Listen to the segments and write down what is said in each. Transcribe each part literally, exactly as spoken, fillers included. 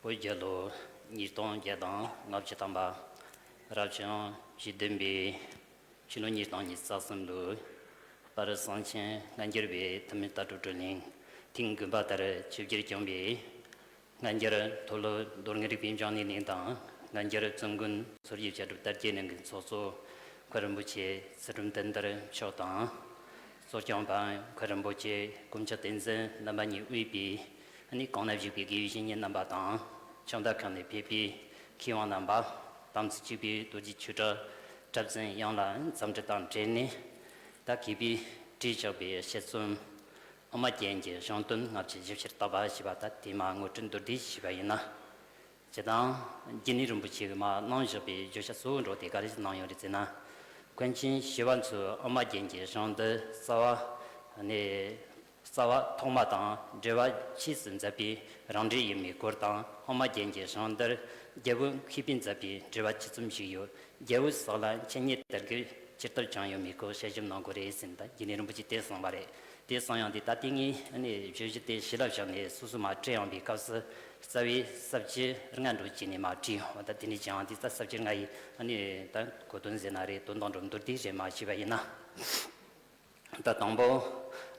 བོད་རྒྱལ་ལོ་ཉིས་སྟོང་བརྒྱ་དང་ལྔ་བཅུ་ཐམ་པ། རབ་བྱུང་བཞི་བདུན་པའི་ཕྱི་ལོ་ཉིས་སྟོང་ཉི་ཤུ་རྩ་གསུམ་ལོའི་པར་གསང་ཆེན་སྔ་འགྱུར་བའི་ཐུན་མིན་ལྟ་གྲུབ་བགྲོ་གླེང་ཐེངས་དགུ་པ་ལྟར་ཆིབས་བསྒྱུར་བསྐྱངས་པའི་སྔ་འགྱུར་མཐོ་སློབ་མདོ་དབུས་རིག་པའི་སྦྱང་གནས་གླིང་དང་། སྔ་འགྱུར་བཙུན་དགོན་སོར་གྱི་བཅའ་སྒྲུབ་དར་རྒྱས་གླིང་གི་ཚོགས་གཙོ་མཁན་རིན་པོ་ཆེ་ཚུལ་ཁྲིམས་བསྟན་དར་མཆོག་དང་། གཙོ་སྐྱོང་པ་མཁན་རིན་པོ་ཆེ་དཀོན་མཆོག་བསྟན་འཛིན་རྣམ་པ་གཉིས་དབུས་པའི་ཨ་ནི་གོང་ན་བཞུགས་པའི་དགེ་བའི་བཤེས་གཉེན་རྣམ་པ་དང་། ཕྱག་མདའ་ཁང་ནས་ཕེབས་པའི་མཁས་དབང་རྣམ་པ། དམ་ཚིག་གཅིག་པའི་རྡོ་རྗེ་ཆོས་གྲགས་གྲགས་འཛིན་ཡང་ལ་འཚམས་འདྲི་དང་འབྲེལ་ནས། ད་གིས་པའི་བྲིས་བཞག་པའི་དཔྱད་རྩོམ་ཨ་མ་རྒྱན་གྱི་གཞུང་དོན་ལྔ་བཅུ་ཞིབ་ཕྱིར་བརྟག་པ་ཞེས་པ་ད་དེ་མ་ངོ་སྤྲོད་མདོར་བསྡུས་ཞུས་པ་ཡིན་ན། སྤྱིར་བཏང་རྒྱུན་ལས་རིན་པོ་ཆེ་གིས་མ་གནང་བཞག་པའི་བརྗོད་བྱ་གཙོ་བོ་འདྲ་དེ་ག་རེ་གནང་ཡོད་རེད་ཟེར་ན། ཀུན་མཁྱེན་ཞི་བ་འཚོས་ཨ་མ་རྒྱན་གྱི་གཞུང་འདི་རྩ་བ་ནས། རྩ་བ་ཐོག་མ་དང་འགྲེལ་པ་ཆོས་སུ་མཛད་པའི་རང་འགྲེལ་ཡིན་པའི་སྐོར་དང་། ཨ་མ་རྒྱན་གྱི་གཞུང་འདིར་རྒྱལ་པོ་མཁས་པས་མཛད་པའི་འགྲེལ་པ་ཆེ་ཚུལ་ཞིག་ཡོད། རྒྱལ་པོའི་སྲོག་ལ་འཆད་ཉན་དར་རྒུད་ཇི་ལྟར་བྱུང་ཡོད་མེད་སྐོར་དཔྱད་ཞིབ་གནང་དགོས་རེད་ཟེར་ནས་ད་རྒྱུན་ལས་རིན་པོ་ཆེས་དེ་གསུངས་པ་རེད། དེ་གསུངས་ཡོང་དུས་ད་ལྟ་ངས་ཨ་ནི་བརྗོད་གཞི་དེ་ཞིབ་ལ་བཞག་ནས་སོ་སོ་མ་བྲིས་ཡོང་པའི་སྐབས་སུ་རྩ་བའི་ས་བཅད་ལྔ་འདྲ་བྱས་ནས་མ་བྲིས་ཡོང་། ད་དེ་འདྲ་བྱས་ཡོང་དུས་ད་ས་བཅད་ལྔ་ཡི་ཨ་ནི་ད་གོ་དོན་ཟེར་ན་རེད། དོན་དག་འདྲ་མདོར་བསྡུས་རེ་མ་ཞུས་པ་ཡིན་ན། ད་དང་པོ།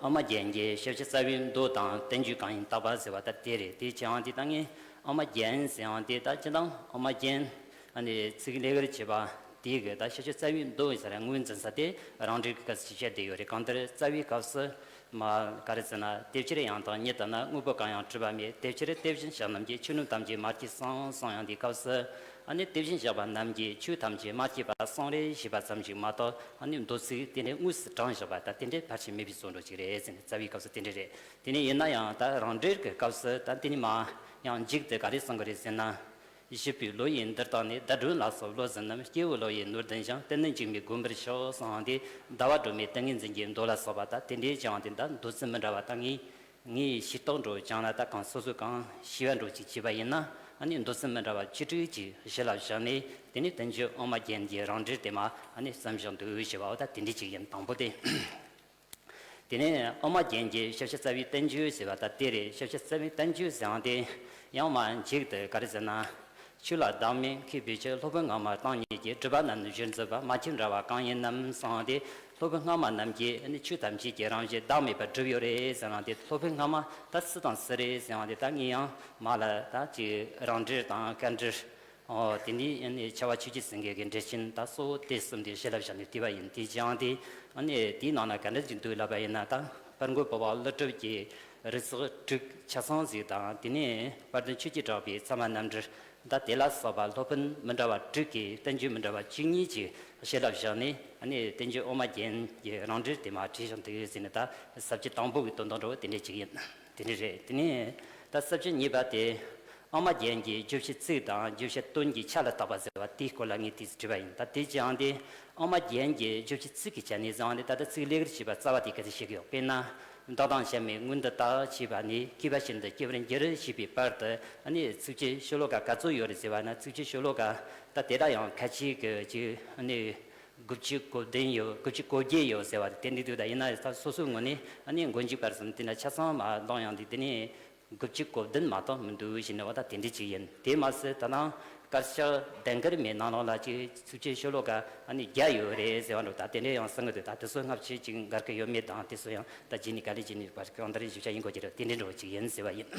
ཨ་མ་རྒྱན་གྱི་ཞིབ་ཕྱིར་རྩ་བའི་མདོ་དང་བསྟན་བཅོས་གང་ཡིན་བརྟག་པ་ཟེར་བ་ད་དེ་རེད། དེ་བྱས་ཡོང་དུས་ད་ངས་ཨ་མ་རྒྱན་ཟེར་ཡོང་དུས་ད་སྤྱིར་བཏང་ཨ་མ་རྒྱན་ཨ་ནི་ཚིག་ལེགས་པར་བྱས་པ་དེ་གི་ད་ཞིབ་ཕྱིར་རྩ་བའི་མདོ་ཟེར་ངོས་འཛིན་ས་དེ་རང་འགྲེལ་གྱི་སྐབས་སུ་ཅིག་བཤད་བསྡད་ཡོད་རེད། གང་ལྟར་རྩ་བའི་སྐབས་སུ་མ་ག་རེ་ཟེར་ན། དེ་ཕྱིར་ཡང་དག་ཉིད་དང་ནི། དངོས་པོ་གང་ཡང་གྲུབ་པ་མེད། དེ་ཕྱིར་དེ་བཞིན་གཤེགས་རྣམས་ཀྱི། ཆོས་རྣམས་ཐམས་ཅད་མ་སྐྱེས་གསུངས། གསུངས་ཡོང་དུས་སྐབས་སུ་ཨ་ནི་དེ་བཞིན་གཤེགས་པ་རྣམས་ཀྱི་ཆོས་ཐམས་ཅད་མ་སྐྱེས་པ་གསུངས་རེད་ཞེས་པ་ཙམ་ཞིག་མ་གཏོགས། ཨ་ནི་མདོ་ཚིག་དེ་འདྲའི་དངོས་སུ་དྲངས་བཞག་པ་ད་དེ་འདྲའི་ཕལ་ཆེར་མེད་པའི་བཟོ་འདྲ་ཅིག་རེད་ཟེར་ནས་རྩ་བའི་སྐབས་སུ་དེ་འདྲ་རེད། དེ་ནས་ཡིན་ན་ཡང་ད་རང་འགྲེལ་གྱི་སྐབས་སུ་ད་དེ་ནས་མ་ཡང་མཇུག་ཏུ་ག་རེ་གསུང་གི་རེད་ཟེར་ན། བཞི་པའི་བློ་ཡི་འདིར་བརྟགས་ནས། ཟླ་སྒྲོན་ལ་སོགས་བློ་ཟིན་རྣམས། སྐྱེས་བུ་བློ་ཡི་ནོར་ལྡན་ཞིང་། དེ་ནི་འཇིགས་མེད་བསྒོམ་པར་ཤོག་གསུངས་ཏེ། ཟླ་བ་སྒྲོན་མེའི་ཏིང་ངེ་འཛིན་གྱི་མདོ་ལ་སོགས་པ་ད་དེ་འདྲའི་བྱུང་སྟེ། ད་མདོ་ཚིག་མི་འདྲ་བ་ད་ངས་ངས་ཤེས་རྟོགས་འདྲ་བྱུང་ན། ད་གང་སོ་སོས་གང་ཤེས་པ་འདྲ་ཅིག་བྱས་པ་ཡིན་ན། ཨ་ནི་མདོ་ཚིག་མི་འདྲ་བ་བཅུ་དྲུག་ཅིག་ཞིབ་ལ་བཞག་ནས། དེ་ནས་བསྟན་བཅོས་ཨ་མ་རྒྱན་གྱི་རང་འགྲེལ་དེ་མ་ཨ་ནི་བརྩམས་བཞག་འདུག་ཞེས་པ་འོ་ད་དེ་འདྲ་ཅིག་ཡིན། དང་པོ་དེ། དེ་ནས་ཨ་མ་རྒྱན་གྱི་ཞིབ་ཕྱིར་རྩ་བའི་བསྟན་བཅོས་ཟེར་བ་ད་དེ་རེད། ཞིབ་ཕྱིར་རྩ་བའི་བསྟན་བཅོས་ཟེར་ཡང་དེ་ཡང་མ་མཇུག་ཏུ་ག་རེ་ཟེར་ན། ཆོས་ལ་བདག་མེད་མཁས་པའི་ཕྱིར། སློབ་དཔོན་སྔ་མ་བརྟག་གཉིས་ཀྱིས། གྲུབ་པ་རྣམས་ནི་གཞིར་འཛིན་པ། མ་ཁྱབ་འདྲ་བ་གང་ཡིན་རྣམས་གསུངས་ཏེ། སློབ་དཔོན་སྔ་མ་རྣམས་ཀྱིས་ནི་ཆོས་ཐམས་ཅད་ཀྱི་རང་བཞིན་བདག་མེད་པར་གྲུབ་ཡོད་རེད་ཟེར་ཡང་དེ། སློབ་དཔོན་སྔ་མ་ད་སུ་དང་སུ་རེད་ཟེར་ཡང་དེ། ད་ངས་ཡང་མ་ལ་ད་ཅིག་རང་འགྲེལ་དང་བཀའ་འགྲེལ། ཨོ། དེ་ནས་ཨ་ནི་ཕྱྭ་པ་ཆོས་ཀྱི་སེང་གེ་གི་འགྲེལ་ཆེན་ད་གཙོ་བོ་དེ་གསུམ་དེ་ཞིབ་ལ་བཞག་ནས་བལྟས་པ་ཡིན། དེ་བྱས་ཡང་དེ་ཨ་ནི་དེའི་ནང་ན་ག་འདྲ་ཅིག་འདུག་ལབ་པ་ཡིན་ན། ད་དཔལ་མགོན་འཕགས་པ་ཀླུ་སྒྲུབ་ཀྱི་རིགས་གསུམ་དྲུག་ཆ་ཚང་ཟིག་དང་། དེ་ནས་དཔལ་ལྡན་ཆོས་ཀྱི་གྲགས་པའི་ཚད་མ་རྣམ་འགྲེལ། ད་དེ་ལ་སོགས་པ་སློབ་དཔོན་མི་འདྲ་བ་དྲུག་གིས་བསྟན་བཅོས་མི་འདྲ་བ་བཅུ་གཉིས་ཅིག་ཞིབ་ལ་བཞག་ནས། ཨ་ནི་བསྟན་བཅོས་ཨ་མ་རྒྱན་གྱི་རང་འགྲེལ་དེ་མ་བྲིས་བཞག་འདུག་ཟེར་ནས། ད་ས་བཅད་དང་པོ་གི་དོན་དག་འདྲ་བོ་དེ་འདྲ་ཅིག་ཡིན། དེ་འདྲ་རེད། དེ་ནས་ད་ས་བཅད་གཉིས་པ་དེ། ཨ་མ་རྒྱན་གྱི་བརྗོད་བྱའི་ཚིག་དང་བརྗོད་བྱའི་དོན་གྱི་ཆ་ལ་བརྟག་པ་ཟེར་བ་དེའི་སྐོར་ལ་ངས་དེ་བྲིས་པ་ཡིན། ད་དེ་བྱས་ཡང་དེ་ཨ་མ་རྒྱན་གྱི་བརྗོད་བྱའི་ཚིག་གི་ཆ་ནས་བཟུང་སྟེ། ད་ལྟ་ཚིག་ལེགས་པར་བྱས་པ་རྩ་བ་དེ་ག་ཚོད་བཤད་ཀྱི་ཡོད། དཔེར་ན། བདག་དང་བྱ་མེད་མངོན་དུ་བཏགས་ཞེས་པ་ནས། སྐྱེས་པ་ཤིན་ཏུ་སྐྱེ་བར་འགྱུར་ཞེས་པའི་བར་དུ། ཨ་ནི་ཚིགས་བཅད་ཤོ་ལོ་ཀ་ག་ཚོད་ཡོད་རེད་ཟེར་བ་ན། ཚིགས་བཅད་ཤོ་ལོ་ཀ་ད་དེ་ལ་ཡང་ཁ་ཅིག་གིས་ཅིག་ཨ་ནི་དགུ་བཅུ་གོ་བདུན་ཡོད། དགུ་བཅུ་གོ་བརྒྱད་ཡོད་ཟེར་བ་དེ་འདྲ་འདུག་ད་ཡིན་ན་ད་སོ་སོའི་ངོས་ནས་ཨ་ནི་མགོ་མཇུག་བར་གསུམ་དེ་འདྲ་ཆ་ཚང་མ་བླངས་ཡོང་དུས། དེ་ནས་དགུ་བཅུ་གོ་བདུན་མ་གཏོགས་མི་འདུག་ཟེར་ནས་འོ་ད་དེ་འདྲ་ཅིག་ཡིན། དེ་མ་ཟད་ད་ནང་དཀར་ཆག་ལྡན་དཀར་མའི་ནང་ལོགས་ལ་ཅིག་ཚིགས་བཅད་ཤོ་ལོ་ཀ་ཨ་ནི་བརྒྱ་ཡོད་རེད་ཟེར་བ་འདྲ་བོ། ད་དེ་འདྲ་ཡང་གསུང་གི་འདུག་ད་དེ་ཚོ་སྔ་ཕྱི་ཅིག་འགལ་གྱི་ཡོད་མེད་དང་། དེ་ཚོ་ཡང་ད་རྗེས་ནས་ག་ལེ་རྗེས་ནས་བར་གང་ལྟར་ཞིབ་ཆ་ཡིན་དགོས་ཀྱི་རེད། དེ་འདྲ་འདྲ་བོ་ཅིག་ཡིན་ཟེར་བ་ཡིན།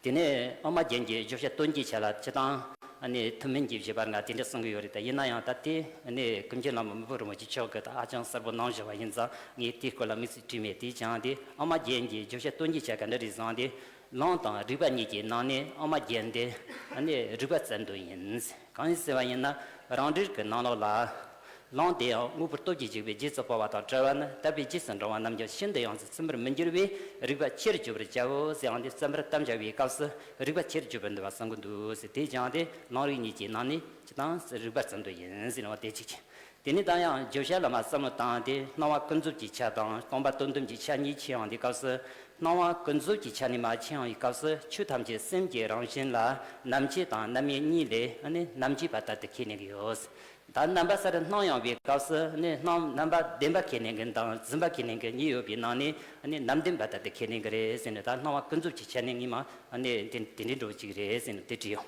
དེ་ནས་ཨ་མ་རྒྱན་གྱི་བརྗོད་བྱ་དོན་གྱི་ཆ་ལ་སྤྱིར་བཏང་ཨ་ནི་ཐུན་མིན་གྱི་བཞེད་པ་ལྔ་དེ་འདྲ་གསུང་གི་ཡོད་རེད། ད་ཡིན་ན་ཡང་ད་དེ་ཨ་ནི་ཀུན་མཁྱེན་བླ་མ་མི་ཕམ་རིན་པོ་ཆེ་མཆོག་གིས་ད་ཧ་ཅང་གསལ་པོ་གནང་བཞག་པ་ཡིན་ཙང་། ངས་དེའི་སྐོར་ལ་དམིགས་སུ་བྲིས་མེད། དེ་བྱས་ཡང་དེ་ཨ་མ་རྒྱན་གྱི་བརྗོད་བྱ་དོན་གྱི་ཆ་ག་འདྲ་རེད་ཟེར་ཡང་དེ། ལུང་དང་རིགས་པ་གཉིས་ཀྱི་ནང་ནས་ཨ་མ་རྒྱན་དེ་ཨ་ནི་རིགས་པ་རྩལ་འདོན་ཡིན། གང་ཡིན་ཟེར་བ་ཡིན་ན། རང་འགྲེལ་གྱི་ནང་ལོགས་ལ། ལུང་དེ་ཡང་དངོས་པོར་སྟོབས་ཀྱིས་འཇུག་པའི་རྗེས་སུ་དཔག་པ་དང་བྲལ་བ་ནི། དད་པས་རྗེས་སུ་འབྲང་བ་རྣམས་ཀྱང་ཤིན་ཏུ་ཡོངས་སུ་ཚིམ་པར་མི་འགྱུར་བས། རིགས་པ་ཆེར་གྱུར་པར་བྱའོ་ཟེར་ཡང་དེ། རྩོམ་པར་དམ་བཅའ་བའི་སྐབས་སུ་རིགས་པ་ཆེར་གྱུར་པར་འདུལ་བ་གསུང་གི་འདུག་ཟེར། དེ་བྱས་ཡང་དེ་ལུང་རིགས་གཉིས་ཀྱི་ནང་ནས་སྤྱིར་བཏང་རིགས་པ་རྩལ་འདོན་ཡིན་ཟེར་བ་དེ་གཅིག་བྱས། དེ་ནས་ད་ཡང་བརྗོད་བྱ་ལ་མ་བསམ་བློ་བཏང་སྟེ། སྣང་བ་ཀུན་རྫོབ་ཀྱི་ཆ་དང་སྟོང་པ་དོན་དམ་གྱི་ཆ་གཉིས་ཕྱེ་ཡོང་དུས་སྐབས་སུ། སྣང་བ་ཀུན་རྫོབ་ཀྱི་ཆ་ནས་མ་ཕྱེ་ཡོང་བའི་སྐབས་སུ། ཆོས་ཐམས་ཅད་སེམས་ཀྱི་རང་བཞིན་ལ་རྣམ་བཅད་དང་རྣམ་དབྱེ་གཉིས་ལས་ཨ་ནི་རྣམ་བཅད་པ་ལྟར་དུ་ཁས་ལེན་གྱི་ཡོད། ད་རྣམ་པ་གསལ་སྣང་ཡོང་བའི་སྐབས་སུ་ནི་སྣང་རྣམ་པ་བདེན་པ་ཁས་ལེན་གྱི་དང་རྫུན་པ་ཁས་ལེན་གྱི་གཉིས་ཡོད་པའི་ནང་ནས་ནི་རྣམ་བདེན་པ་ལྟར་དུ་ཁས་ལེན་གྱི་རེད་ཟེར་ནས། ད་སྣང་བ་ཀུན་རྫོབ་ཀྱི་ཆ་ནས་ངས་མ་ནི་དེ་དེ་འདྲའི་འགྲོ་གཅིག་རེད་ཟེར་ནས་དེ་བྲིས་ཡོང་།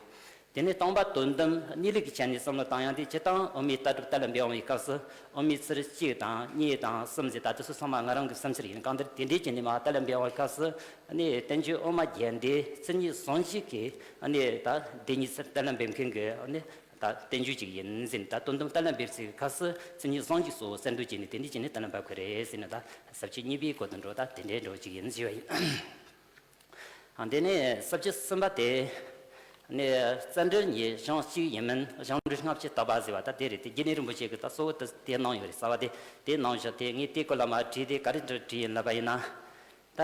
དེ་ནས་སྟོང་པ་དོན་དམ་གཉིས་ལུགས་ཀྱི་ཆ་ནས་བསམ་བློ་བཏང་ཡང་དེ་སྤྱིར་བཏང་དབུ་མའི་ལྟ་གྲུབ་ལྟ་ལ་འབེབས་ཡོང་བའི་སྐབས་སུ་དབུ་མའི་ཚུལ་གཅིག་དང་གཉིས་དང་གསུམ་ཟེར། ད་དེ་ཚོ་ཚང་མ་ང་རང་གི་བསམ་འཆར་ཡིན། གང་ལྟར་དེ་འདྲའི་ཆ་ནས་མ་ལྟ་ལ་འབེབས་ཡོང་བའི་སྐབས་སུ་ནི་བསྟན་བཅོས་དབུ་མ་རྒྱན་དེ་མཚན་ཉིད་ཟུང་འཇུག་གི་ནི་ད་བདེན་གཉིས་ལྟ་ལ་འབེབས་མཁན་གྱི་ནི། ད་བསྟན་བཅོས་ཅིག་ཡིན་ཟེར་ནས། ད་དོན་དམ་ལྟ་ལ་འབེབས་ཚིག་ཁ་སི་མཚན་ཉིད་ཟུང་འཇུག་སོགས་གསལ་འདོད་བྱས་ནས་དེ་འདྲ་བྱས་ནས་ལྟ་ལ་འབབ་ཀྱི་རེད་ཟེར་ནས། ད་ས་བཅད་གཉིས་པའི་སྐོར་དུ་འགྲོ། ད་དེ་འདྲའི་འགྲོ་ཅིག་ཡིན་ཞུ་བ་ཡིན། ཨ། དེ་ནས་ས་བཅད་གསུམ་པ་དེ་ནས་རྩ་འགྲེལ་ཉིད་གཞུང་གཅིག་ཡིན་མིན་གཞུང་འགྲེལ་ལྔ་བཅུ་རྟག་པ་ཟེར་བ་ད་དེ་རེད། དེ་རྒྱུན་ལས་རིན་པོ་ཆེ་གིས་ད་གཙོ་བོ་དེ་དེ་གནང་ཡོད་རེད། རྩ་བ་དེ་དེ་གནང་བཞག་དེ་ངས་དེའི་སྐོར་ལ་མར་བྲིས་ཏེ་ག་རེ་འདྲ་བྲིས་ཡིན་ལབ་པ་ཡིན་ན། ད་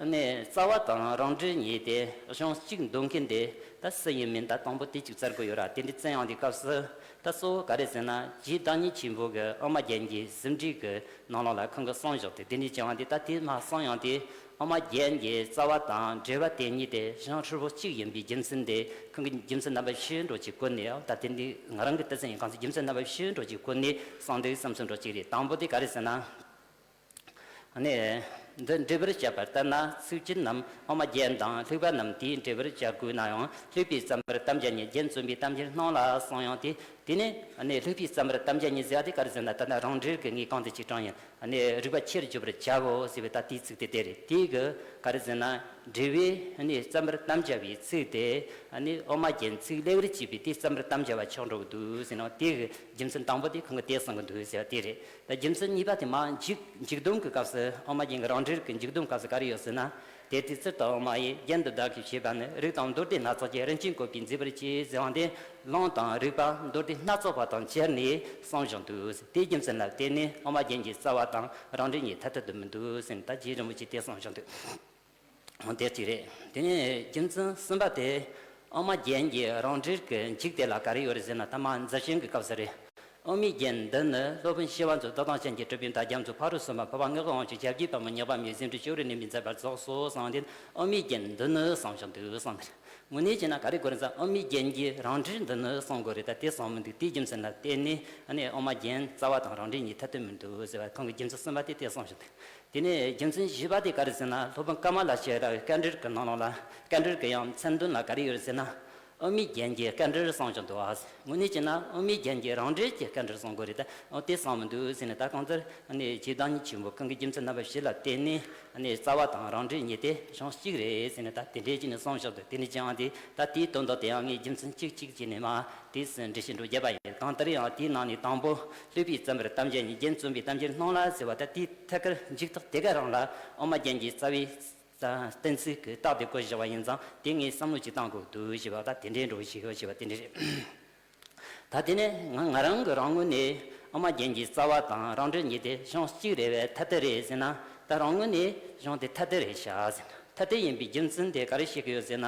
ནི་རྩ་བ་དང་རང་འགྲེལ་གཉིས་དེ་གཞུང་གཅིག་འདོན་མཁན་དེ་ད་སུ་ཡིན་མིན། ད་དང་པོ་དེ་གཅིག་བཙལ་དགོས་ཡོད་ར། དེ་འདྲ་བཙལ་ཡོང་དུས་སྐབས་སུ་ད་གཙོ་བོ་ག་རེ་ཟེར་ན། རྗེ་བདག་ཉིད་ཆེན་པོ་གི་དབུ་མ་རྒྱན་གྱི་ཟིན་བྲིས་ཀྱི་ནང་ལོགས་ལ་ཁོང་གིས་གསུངས་བཞག་སྟེ། དེ་འདྲ་བྱུང་བ་དེ་ད་དེ་མར་གསུངས་ཡོང་དུས་དབུ་མ་རྒྱན་གྱི་རྩ་བ་དང་འགྲེལ་པ་དེ་གཉིས་དེ་གཞུང་ཧྲིལ་པོ་གཅིག་ཡིན་པའི་རྒྱུ་མཚན་དེ་ཁོང་གིས་རྒྱུ་མཚན་རྣམ་པ་བཞིའི་འགྲོ་གཅིག་བཀོད་ནས། ད་དེ་འདི་ང་རང་གི་ལྟ་ཚུལ་ཡིན། གང་ཚེ་རྒྱུ་མཚན་རྣམ་པ་བཞིའི་འགྲོ་གཅིག་བཀོད་ནས་གསུངས་འདུག་བསམ་ཚུལ་འགྲོ་གཅིག་རེད། དང་པོ་དེ་ག་རེ་ཟེར་ན། ནས། འདི་འགྲེལ་པར་བྱ་བར་ལྟར་ན། ཚིགས་བཅད་རྣམས་དབུ་མ་རྒྱན་དང་ལྷུག་པ་རྣམས་དེས་འགྲེལ་པར་བྱ་དགོས་ན་ཡང་། ལྷུག་པའི་བརྩམ་པར་གཏམ་རྒྱ་ཉིད་རྒྱན་རྩོམ་པའི་གཏམ་རྒྱན་སྣང་ལ་གསུངས་ཡང་དེ། དེ་ནས་ནས་ལྷུག་པའི་བརྩམ་པར་གཏམ་རྒྱ་ཉིད་ཟེར་བ་དེ་ག་རེ་ཟེར་ན། ད་ལྟ་རང་འགྲེལ་གྱི་ངས་གོང་དུ་ཅིག་དྲངས་ཡིན། ནས་རིགས་པ་ཆེར་བརྗོད་པར་བྱའོ་ཟེར་བའི་ད་དེའི་ཚིག་དེ་དེ་རེད། དེ་གི་ག་རེ་ཟེར་ན། འགྲེལ་པས་ནས་བརྩམ་པར་གཏམ་རྒྱ་བའི་ཚིག་དེ་ནས་དབུ་མ་རྒྱན་ཚིག་ལེགས་པར་བྱས་པའི་དེ་བརྩམ་པར་གཏམ་རྒྱ་བ་ཆགས་འགྲོ་གི་འདུག་ཟེར་ན། དེ་གི་རྒྱུ་མཚན་དང་པོ་དེ་ཁོང་གིས་དེ་གསུང་གི་འདུག་ཟེར་བ་དེ་རེད། ད་རྒྱུ་མཚན་གཉིས་པ་དེ་མར་མཇུག་མཇུག་སྡོམ་གྱི་སྐབས་སུ་དབུ་མ་རྒྱན་གྱི་རང་འགྲེལ་གྱི་མཇུག་སྡོམ་སྐབས་སུ་ག་རེ་ཡོད་ཟེར་ན། དེ་དུས་ཚུལ་དང་དབུ་མ་ཡིས། རྒྱན་དུ་བདག་གིས་བྱས་པ་ནི། རིགས་དང་མདོ་སྡེ་སྣ་ཚོགས་ཀྱི། རིན་ཆེན་བཀོད་པས་མཛེས་པར་བྱས་ཟེར་བ་འདི། ལུང་དང་རིགས་པ་མདོ་སྡེ་སྣ་ཚོགས་པ་དང་སྦྱར་ནས་གསུངས་བཞག་འདུག། དེའི་རྒྱུ་མཚན་ལ་བརྟེན་ནས་དབུ་མ་རྒྱན་གྱི་རྩ་བ་དང་རང་འགྲེལ་གཉིས་ཐ་དད་དུ་མི་འདུག་ཟེར་ནས་ད་རྗེ་རིན་པོ་ཆེས་དེ་གསུངས་བཞག་འདུག། འོ་དེ་གཅིག་རེད། དེ་ནས་རྒྱུ་མཚན་གསུམ་པ་དེ། དབུ་མ་རྒྱན་གྱི་རང་འགྲེལ་གྱི་མཇུག་དེ་ལ་ག་རེ་ཡོད་རེད་ཟེར་ན། ད་མར་མཛད་ཆེན་གྱི་སྐབས་སུ་རེད། དབུ་མའི་རྒྱན་འདི་ནི་སློབ་དཔོན་ཤེར་པ་མཛོད་རྟོགས་ལྡན་ཅན་གྱིས་གྲུབ་པའི་མཐའ། རྒྱ་མཚོའི་ཕ་རོལ་སུམ་པ། འཕགས་པ་ལྔ་གི་དབང་ཕྱུག་ཁྱབ་བརྒྱའི་དཔལ་མོས། ཉེ་བར་མོས་ཟིན་བྲིས་ཅོ་རི་ནས་མི་མཛད་པར་རྫོགས་སོ་གསུངས་ཏེ། དབུ་མའི་རྒྱན་འདི་ནི་གསུངས་བཞག་འདུག་གསུངས་ཏེ། དངོས་གནས་བྱས་ན་ག་རེ་དགོས་རེད་ཟེར། དབུ་མའི་རྒྱན་གྱི་རང་འགྲེལ་འདི་ནི་གསུང་དགོས་རེད། ད་དེ་གསུང་མི་འདུག། དེའི་རྒྱུ་མཚན་ལ་བརྟེན་ནས་ནི་དབུ་མ་རྒྱན་རྩ་བ་དང་རང་འགྲེལ་གཉིས་ཐ་དད་མི་འདུག་ཟེར་བ་ཁོང་གི་རྒྱུ་མཚན་གསུམ་པ་དེ་དེ་གསུངས་བཞག་འདུག། དེ་ནས་རྒྱུ་མཚན་བཞི་པ་དེ་ག་རེ་ཟེར་ན། སློབ་དཔོན་ཀ་མ་ལ་ཤཱི་ལ་སྐད་འགྲེལ་གྱི་ནང་ལོགས་ལ། སྐད་འགྲེལ་གྱི་ཡང་མཚན་དོན་ལ་ག་རེ་ཡོད་ཟེར་ན། དབུ་མའི་རྒྱན་གྱི་སྐད་འགྲེལ་གསུངས་ཀྱང་འདུག་ཨ། དངོས་གནས་བྱས་ན་དབུ་མའི་རྒྱན་གྱི་རང་འགྲེལ་གྱི་སྐད་འགྲེལ་གསུང་དགོས་རེད། ད་འོ་དེ་གསུང་མི་འདུག་ཟེར་ནས། ད་གང་ལྟར་ནི་རྗེ་བདག་ཉིད་ཆེན་པོ་ཁོང་གི་རྒྱུ་མཚན་རྣམ་པ་བཞི་ལ་བརྟེན་ནས་ནི་རྩ་བ་དང་རང་འགྲེལ་གཉིས་དེ་གཞུང་གཅིག་རེད་ཟེར་ནས། ད་དེ་འདྲའི་བྱས་ནས་གསུངས་བཞག་འདུག། དེ་ནས་ཀྱང་དེ་ད་དེའི་དོན་དག་དེ་ཡང་ངས་རྒྱུ་མཚན་གཅིག་གཅིག་བྱས་ནས་མར་དེས་འགྲེལ་བཤད་འགྲོ་བརྒྱབ་པ་ཡིན། གང་ལྟར་ཡང་དེའི་ནང་ནས་དང་པོ་ལྷུག་པའི་བརྩམ་པར་གཏམ་རྒྱ་ཉིད། རྒྱན་རྩོམ་པའི་གཏམ་རྒྱན་སྣང་ལ་ཟེར་བ། ད་དེའི་ཐད་ཀར་མཇུག་ཐོག་དེ་ག་རང་ལ་དབུ་མ་རྒྱན་གྱི་རྩ་བའི་གཏན་ཚིགས་ཀྱི་རྟགས་དེ་བཀོད་བཞག་པ་ཡིན་ཙང་། དེ་ངས་བསམ་བློ་ཅིག་བཏང་དགོས་འདུག་ཞེས་པ། ད་དེ་འདྲའི་འགྲོ་ཞིག་ཡོད་ཞེས་པ་དེ་འདྲ་རེད། ད་དེ་ནས་ང་ང་རང་གི་རང་ངོས་ནས་དབུ་མ་རྒྱན་གྱི་རྩ་བ་དང་རང་འགྲེལ་གཉིས་དེ་གཞུང་གཅིག་རེད་པས་ཐ་དད་རེད་ཟེར་ན། ད་རང་ངོས་ནས་གཞུང་དེ་ཐ་དད་རེད་བཞག་ཟེར་ན། ཐ་དད་ཡིན་པའི་རྒྱུ་མཚན་དེ་ག་རེ་བཤད་ཀྱི་ཡོད་ཟེར་ན།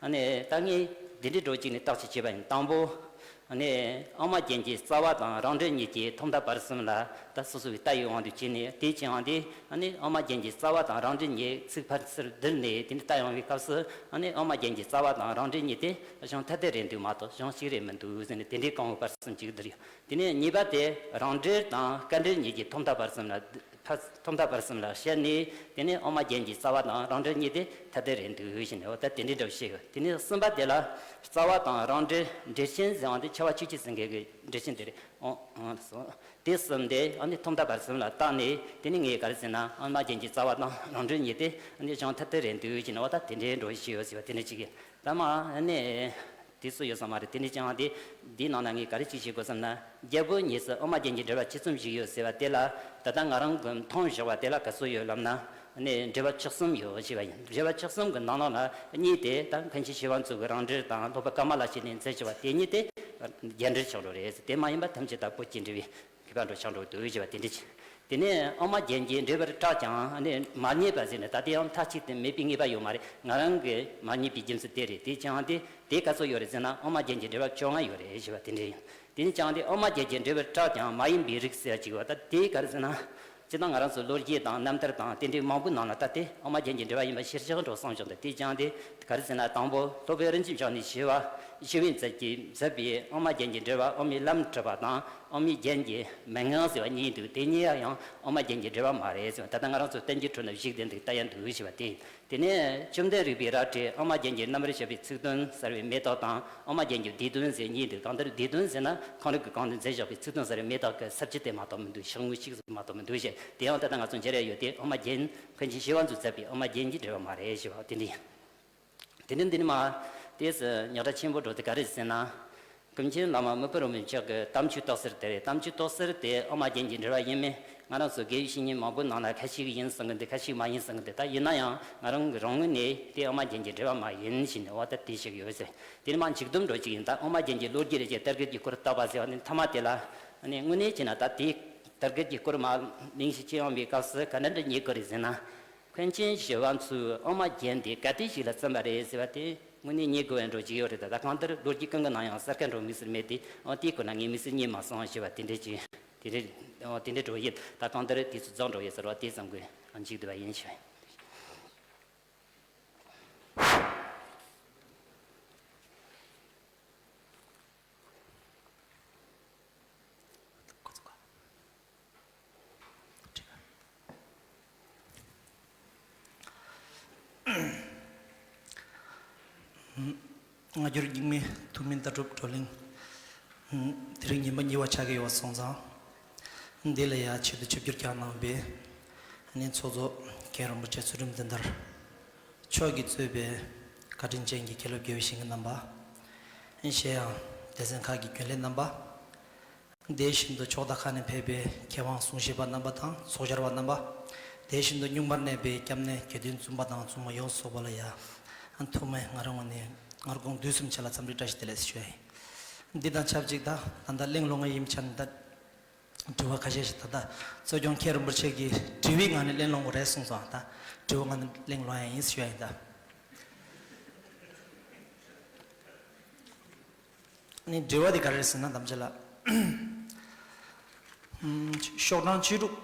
ཨ་ནི་ད་ངས་འདི་འདྲའི་འགྲོ་གཅིག་ནས་བརྟག་དཔྱད་བྱས་པ་ཡིན། དང་པོ། ཨ་ནི་དབུ་མ་རྒྱན་གྱི་རྩ་བ་དང་རང་འགྲེལ་གཉིས་ཀྱི་ཐོག་མཐའ་བར་གསུམ་ལ་ད་སོ་སོ་གི་ལྟ་བའི་དབང་དུ་བྱས་ནས། དེ་ཅི་ཡང་དེ་ཨ་ནི་དབུ་མ་རྒྱན་གྱི་རྩ་བ་དང་རང་འགྲེལ་གཉིས་ཚིག་ཕར་ཚུར་བསྡུར་ནས་དེ་འདྲ་ལྟ་ཡོང་བའི་སྐབས་སུ། ཨ་ནི་དབུ་མ་རྒྱན་གྱི་རྩ་བ་དང་རང་འགྲེལ་གཉིས་དེ་གཞུང་ཐ་དད་རེད་འདུག་མ་གཏོགས་གཞུང་གཅིག་རེད་མི་འདུག་ཟེར་ནས་དེ་འདྲའི་གོང་བུ་བར་གསུམ་གཅིག་བསྡུར་ཡོད། དེ་ནས་གཉིས་པ་དེ་རང་འགྲེལ་དང་སྐབས་འགྲེལ་གཉིས་ཀྱི་ཐོག་མཐའ་བར་གསུམ་ལ། ཕར་ཐོག་མཐའ་བར་གསུམ་ལ་བཤད་ནས། དེ་ནས་དབུ་མ་རྒྱན་གྱི་རྩ་བ་དང་རང་འགྲེལ་གཉིས་དེ་ཐ་དད་རེད་འདུག་ཞེས་ནས། འོ་ད་དེ་འདྲའི་འདྲ་བཤད་ཡོད། དེ་ནས་གསུམ་པ་དེ་ལ་རྩ་བ་དང་རང་འགྲེལ་འགྲེལ་ཆེན་ཟེར་བ་དེ་ཆེ་བ་ཆོས་ཀྱི་སེང་གེ་གི་འགྲེལ་ཆེན་དེ་རེད། འོ་འོ་སོ། དེ་གསུམ་དེ་ཨ་ནི་ཐོག་མཐའ་བར་གསུམ་ལ་བརྟགས་ནས། དེ་ནས་ངས་ག་རེ་ཟེར་ན། དབུ་མ་རྒྱན་གྱི་རྩ་བ་དང་རང་འགྲེལ་གཉིས་དེ་ཨ་ནི་གཞུང་ཐ་དད་རེད་འདུག་ཞེས་ནས། འོ་ད་དེ་འདྲའི་འདྲ་བཤད་ཡོད་ཟེར་བ་དེ་འདྲ་ཅིག་ཡིན། ད་མ་ཨ་ནི། དེ་སུ་ཡོད་ས་མ་རེད། དེ་ནས་ཀྱང་དེ་འདིའི་ནང་ན་ངས་ག་རེ་ཅིག་བཤད་དགོས་བསམ་ན། རྒྱལ་པོ་ཉིད་སུ་དབུ་མ་རྒྱན་གྱི་འགྲེལ་པ་ཆེ་ཙམ་ཞིག་ཡོད་ཟེར་བ་དེ་ལ། ད་ལྟ་ང་རང་གིས་མཐོང་བཞག་པ་དེ་ལ་ག་ཚོད་ཡོད་ལབ་ན། ནས་འགྲེལ་པ་བཅུ་གསུམ་ཡོད་ཅེས་པ་ཡིན། འགྲེལ་པ་བཅུ་གསུམ་གྱི་ནང་ལོགས་ལ་གཉིས་དེ་ད་མཁན་ཆེན་ཤེས་རབ་མཚོ་གི་རང་འགྲེལ་དང་། སློབ་དཔོན་ཀ་མ་ལ་ཤཱི་ལས་མཛད་བྱས་པ་དེ་གཉིས་དེ་རྒྱས་འགྲེལ་ཆགས་འགྲོ་རེད། དེ་མ་ཡིན་པ་ཐམས་ཅད་ད་བོད་ཀྱི་འགྲེལ་པའི་མཁས་པ་འགྲོ་ཆགས་འགྲོ་འདུག་ཅེས་པ་དེ་འདྲ་ཅིག། དེ་ནས་དབུ་མ་རྒྱན་གྱི་འགྲེལ་པར་གྲགས་ཀྱང་ནི་མ་རྙེད་པ་ཟེར་ནས། ད་དེ་ཡང་མཐའ་གཅིག་ཏུ་མེད་པའི་ངེས་པ་ཡོད་མ་རེད། ང་རང་གིས་མ་རྙེད་པའི་རྒྱུ་མཚན་དེ་རེད། དེ་ཀྱང་དེ་དེ་ག་ཚོད་ཡོད་རེད་ཟེར་ན། དབུ་མ་རྒྱན་གྱི་འགྲེལ་པ་བཅོ་ལྔ་ཡོད་རེད་ཞེས་པ་དེ་འདྲ་ཡིན། དེ་ནས་ཀྱང་དེ་དབུ་མ་རྒྱན་གྱི་འགྲེལ་པར་གྲགས་ཀྱང་མ་ཡིན་པའི་རིགས་ཟེར་ཅིག་ཡོད། ད་དེ་ག་རེ་ཟེར་ན། སྤྱིར་བཏང་ང་རང་ཚོ་ལོ་རྒྱུས་དང་རྣམ་ཐར་དང་དེ་འདྲའི་མང་པོའི་ནང་ལ་ད་དེ་དབུ་མ་རྒྱན་གྱི་འགྲེལ་པ་ཡིན་པ་གཞིར་བཞག་འགྲོ་བསམ་བྱུང་། ད་དེ་ཀྱང་དེ་ག་རེ་ཟེར་ན། དང་པོ་སློབ་དཔོན་རིན་ཆེན་མཆོག་ནས་ཞུས་པ། ཞི་བའི་མཛད་ཀྱིས་མཛད་པའི་དབུ་མ་རྒྱན་གྱི་འགྲེལ་པ། དབུ་མའི་ལམ་གྲུབ་པ་དང་དབུ་མའི་རྒྱན་གྱི་མན་ངག་ཟེར་བ་གཉིས་འདུག་དེ་གཉིས་ཡང་དབུ་མ་རྒྱན་གྱི་འགྲེལ་པ་མ་རེད་ཟེར་བ། ད་ལྟ་ང་རང་ཚོ་བསྟན་འགྱུར་ཁྲོད་ན་བཞུགས་བསྡད་འདུག་ལྟ་ཡ་འདུག་ཞེས་པ་སྟེ། དེ་ནས་བཅོམ་ལྡན་རིག་པའི་རལ་གྲིས་དབུ་མ་རྒྱན་གྱི་རྣམ་པར་བཤད་པའི་ཚིག་དོན་གསལ་བའི་མེ་ཏོག་དང་། དབུ་མ་རྒྱན་གྱི་སྡེ་བདུན་ཟེར་གཉིས་འདུག་གང་ལྟར་སྡེ་བདུན་ཟེར་ན་ཁོང་རང་གིས་གོང་དུ་མཛད་བཞག་པའི་ཚིག་དོན་གསལ་བའི་མེ་ཏོག་གི་ས་བཅད་དེ་མ་གཏོགས་མི་འདུག་ཕྱག་དངུལ་གཅིག་མ་གཏོགས་མི་འདུག་ཞེས། དེ་ཡང་ད་ལྟ་ང་ཚོ་མཇལ་ཡ་ཡོད་དེ། དབུ་མ་རྒྱན་མཁན་ཆེན་ཞི་བ་འཚོས་མཛད་པའི་དབུ་མ་རྒྱན་གྱི་འགྲེལ་པ་མ་རེད་ཞེས་པ་དེ་འདྲ་ཡིན། དེ་འདྲ་འདི་ནི་མ། དེས་རྙོག་དྲ་ཆེན་པོ་འགྲོ་དེ་ག་རེ་ཟེར་ན། ཀུན་མཁྱེན་བླ་མ་མི་ཕམ་རིན་པོ་ཆེ་གི་དམ་ཆོས་རྟོགས་ཟེར་དེ་རེད། དམ་ཆོས་རྟོགས་ཟེར་དེ་དབུ་མ་རྒྱན་གྱི་འགྲེལ་པ་ཡིན་མིན། ང་རང་ཚོ་དགེ་བའི་བཤེས་གཉེན་མང་པོ་ནང་ལ་ཁ་ཤས་ཡིན་གསུང་གི་འདུག་ཁ་ཤས་མ་ཡིན་གསུང་གི་འདུག་ད་ཡིན་ན་ཡང་ང་རང་གི་རང་ངོས་ནས་དེ་དབུ་མ་རྒྱན་གྱི་འགྲེལ་པ་མ་ཡིན་ཞེས་ནས་འོ་ད་དེ་ཞིག་ཡོད་ཟེར། དེ་ནི་མ་འཇིག་སྡུག་འགྲོ་གཅིག་ཡིན། ད་དབུ་མ་རྒྱན་གྱི་བློ་རྒྱུད་རེ་ཅེས་གཏེར་སྐལ་གྱི་སྐོར་བཏབ་པ་ཟེར་བ་ནི་མཐའ་མ་དེ་ལ། ཨ་ནི་དངོས་གནས་བྱས་ན་ད་དེ་གཏེར་སྐལ་གྱི་སྐོར་མ་གླེང་གཞི་ཅི་ཡང་མེད་སྐབས་སུ་ག་འདྲ་འདྲ་རྙེད་དགོས་རེད་ཟེར་ན། མཁན་ཆེན་ཞི་བ་འཚོས་དབུ་མ་རྒྱན་དེ་ག་དུས་ཤིག་ལ་བརྩམས་པ་རེད་ཟེར་བ་དེ་དངོས་གནས་རྙེད་དགོས་པའི་འགྲོ་གཅིག་ཡོད་རེད། ད་ད་གང་ལྟར་ལོ་རྒྱུས་ཀུན་གྱི་ནང་ཡང་གསལ་ཁ་འགྲོ་མི་སྲིད་མེད་དེ། ཨོ་དེའི་སྐོར་ན་ངས་མི་སྲིད་རྙེད་མ་སོང་ཞེས་པ་དེ་འདྲས་ཀྱི། དེ་འདྲས། ཨོ་དེ་འདྲས་འགྲོ་ཡིན། ད་གང་ལྟར་དུས་ཚོད་རྫོགས་འགྲོ་ཡོད་ཟེར་བ་དེ་ཙམ་གྱིས་མཇུག་བསྡུ་བ་ཡིན་ཞུ། སྔ་འགྱུར་རྙིང་མའི་ཐུགས་སྨོན་ལྟ་གྲུབ་བགྲོ་གླེང་། དེ་རིང་ཉིན་མ་གཉིས་པ་ཆགས་ཀྱི་ཡོད་པ་སོང་ཙང་། འདི་ལ་ཡང་ཆེད་དུ་ཆིབས་བསྒྱུར་བསྐྱངས་གནང་བའི་ཚོགས་གཙོ་མཁན་རིན་པོ་ཆེ་ཚུལ་ཁྲིམས་བསྟན་དར་མཆོག་གིས་གཙོས་པའི་བཀའ་དྲིན་ཅན་གྱི་མཁན་སློབ་དགེ་བའི་བཤེས་གཉེན་རྣམ་པ། གཞན་ཡང་སྡེ་ཚན་ཁག་གི་རྒྱུན་ལས་རྣམ་པ། དེ་བཞིན་དུ་ཕྱོགས་མཐའ་ཁག་ནས་ཕེབས་པའི་མཁས་དབང་གསུང་བཤད་པ་རྣམ་པ་དང་ཚོགས་བཅར་བ་རྣམ་པ། དེ་བཞིན་དུ་སྙུང་མར་གནས་པའི་སྐྱབས་གནས་དགེ་འདུན་བཙུན་པ་དང་བཙུན་མ་ཡོངས་སུ་རྫོགས་པ་ལ་ཡང་ཐུགས་སྨོན་ང་རང་ངོས་ནས་སྔ་དགོང་དུས་གསུམ་ཆེད་ལ་འཚམས་འདྲི་བཀྲ་ཤིས་བདེ་ལེགས་ཞུ་ཡ་ཡིན། འདི་དང་ཆབས་ཅིག་ད་ད་ལྟ་གླེང་སློང་ཡིན་ཆ་ནས་ད་དྲི་བ་ཁ་ཤས་ཤིག་ད་ལྟ་གཙོ་སྐྱོང་མཁན་རིན་པོ་ཆེ་གིས་དྲི་བའི་ངང་ནས་གླེང་སློང་དགོས་རེད་གསུངས་སོང་། ད་དྲི་བའི་ངང་ནས་གླེང་སློང་ཡ་ཡིན་ཞུ་ཡ་ཡིན་ད། ནི་དྲི་བ་དེ་ག་རེ་རེད་ཟེར་ན། དམ་བཅའ་ལ། ཤོག་གྲངས་བཅུ་དྲུག་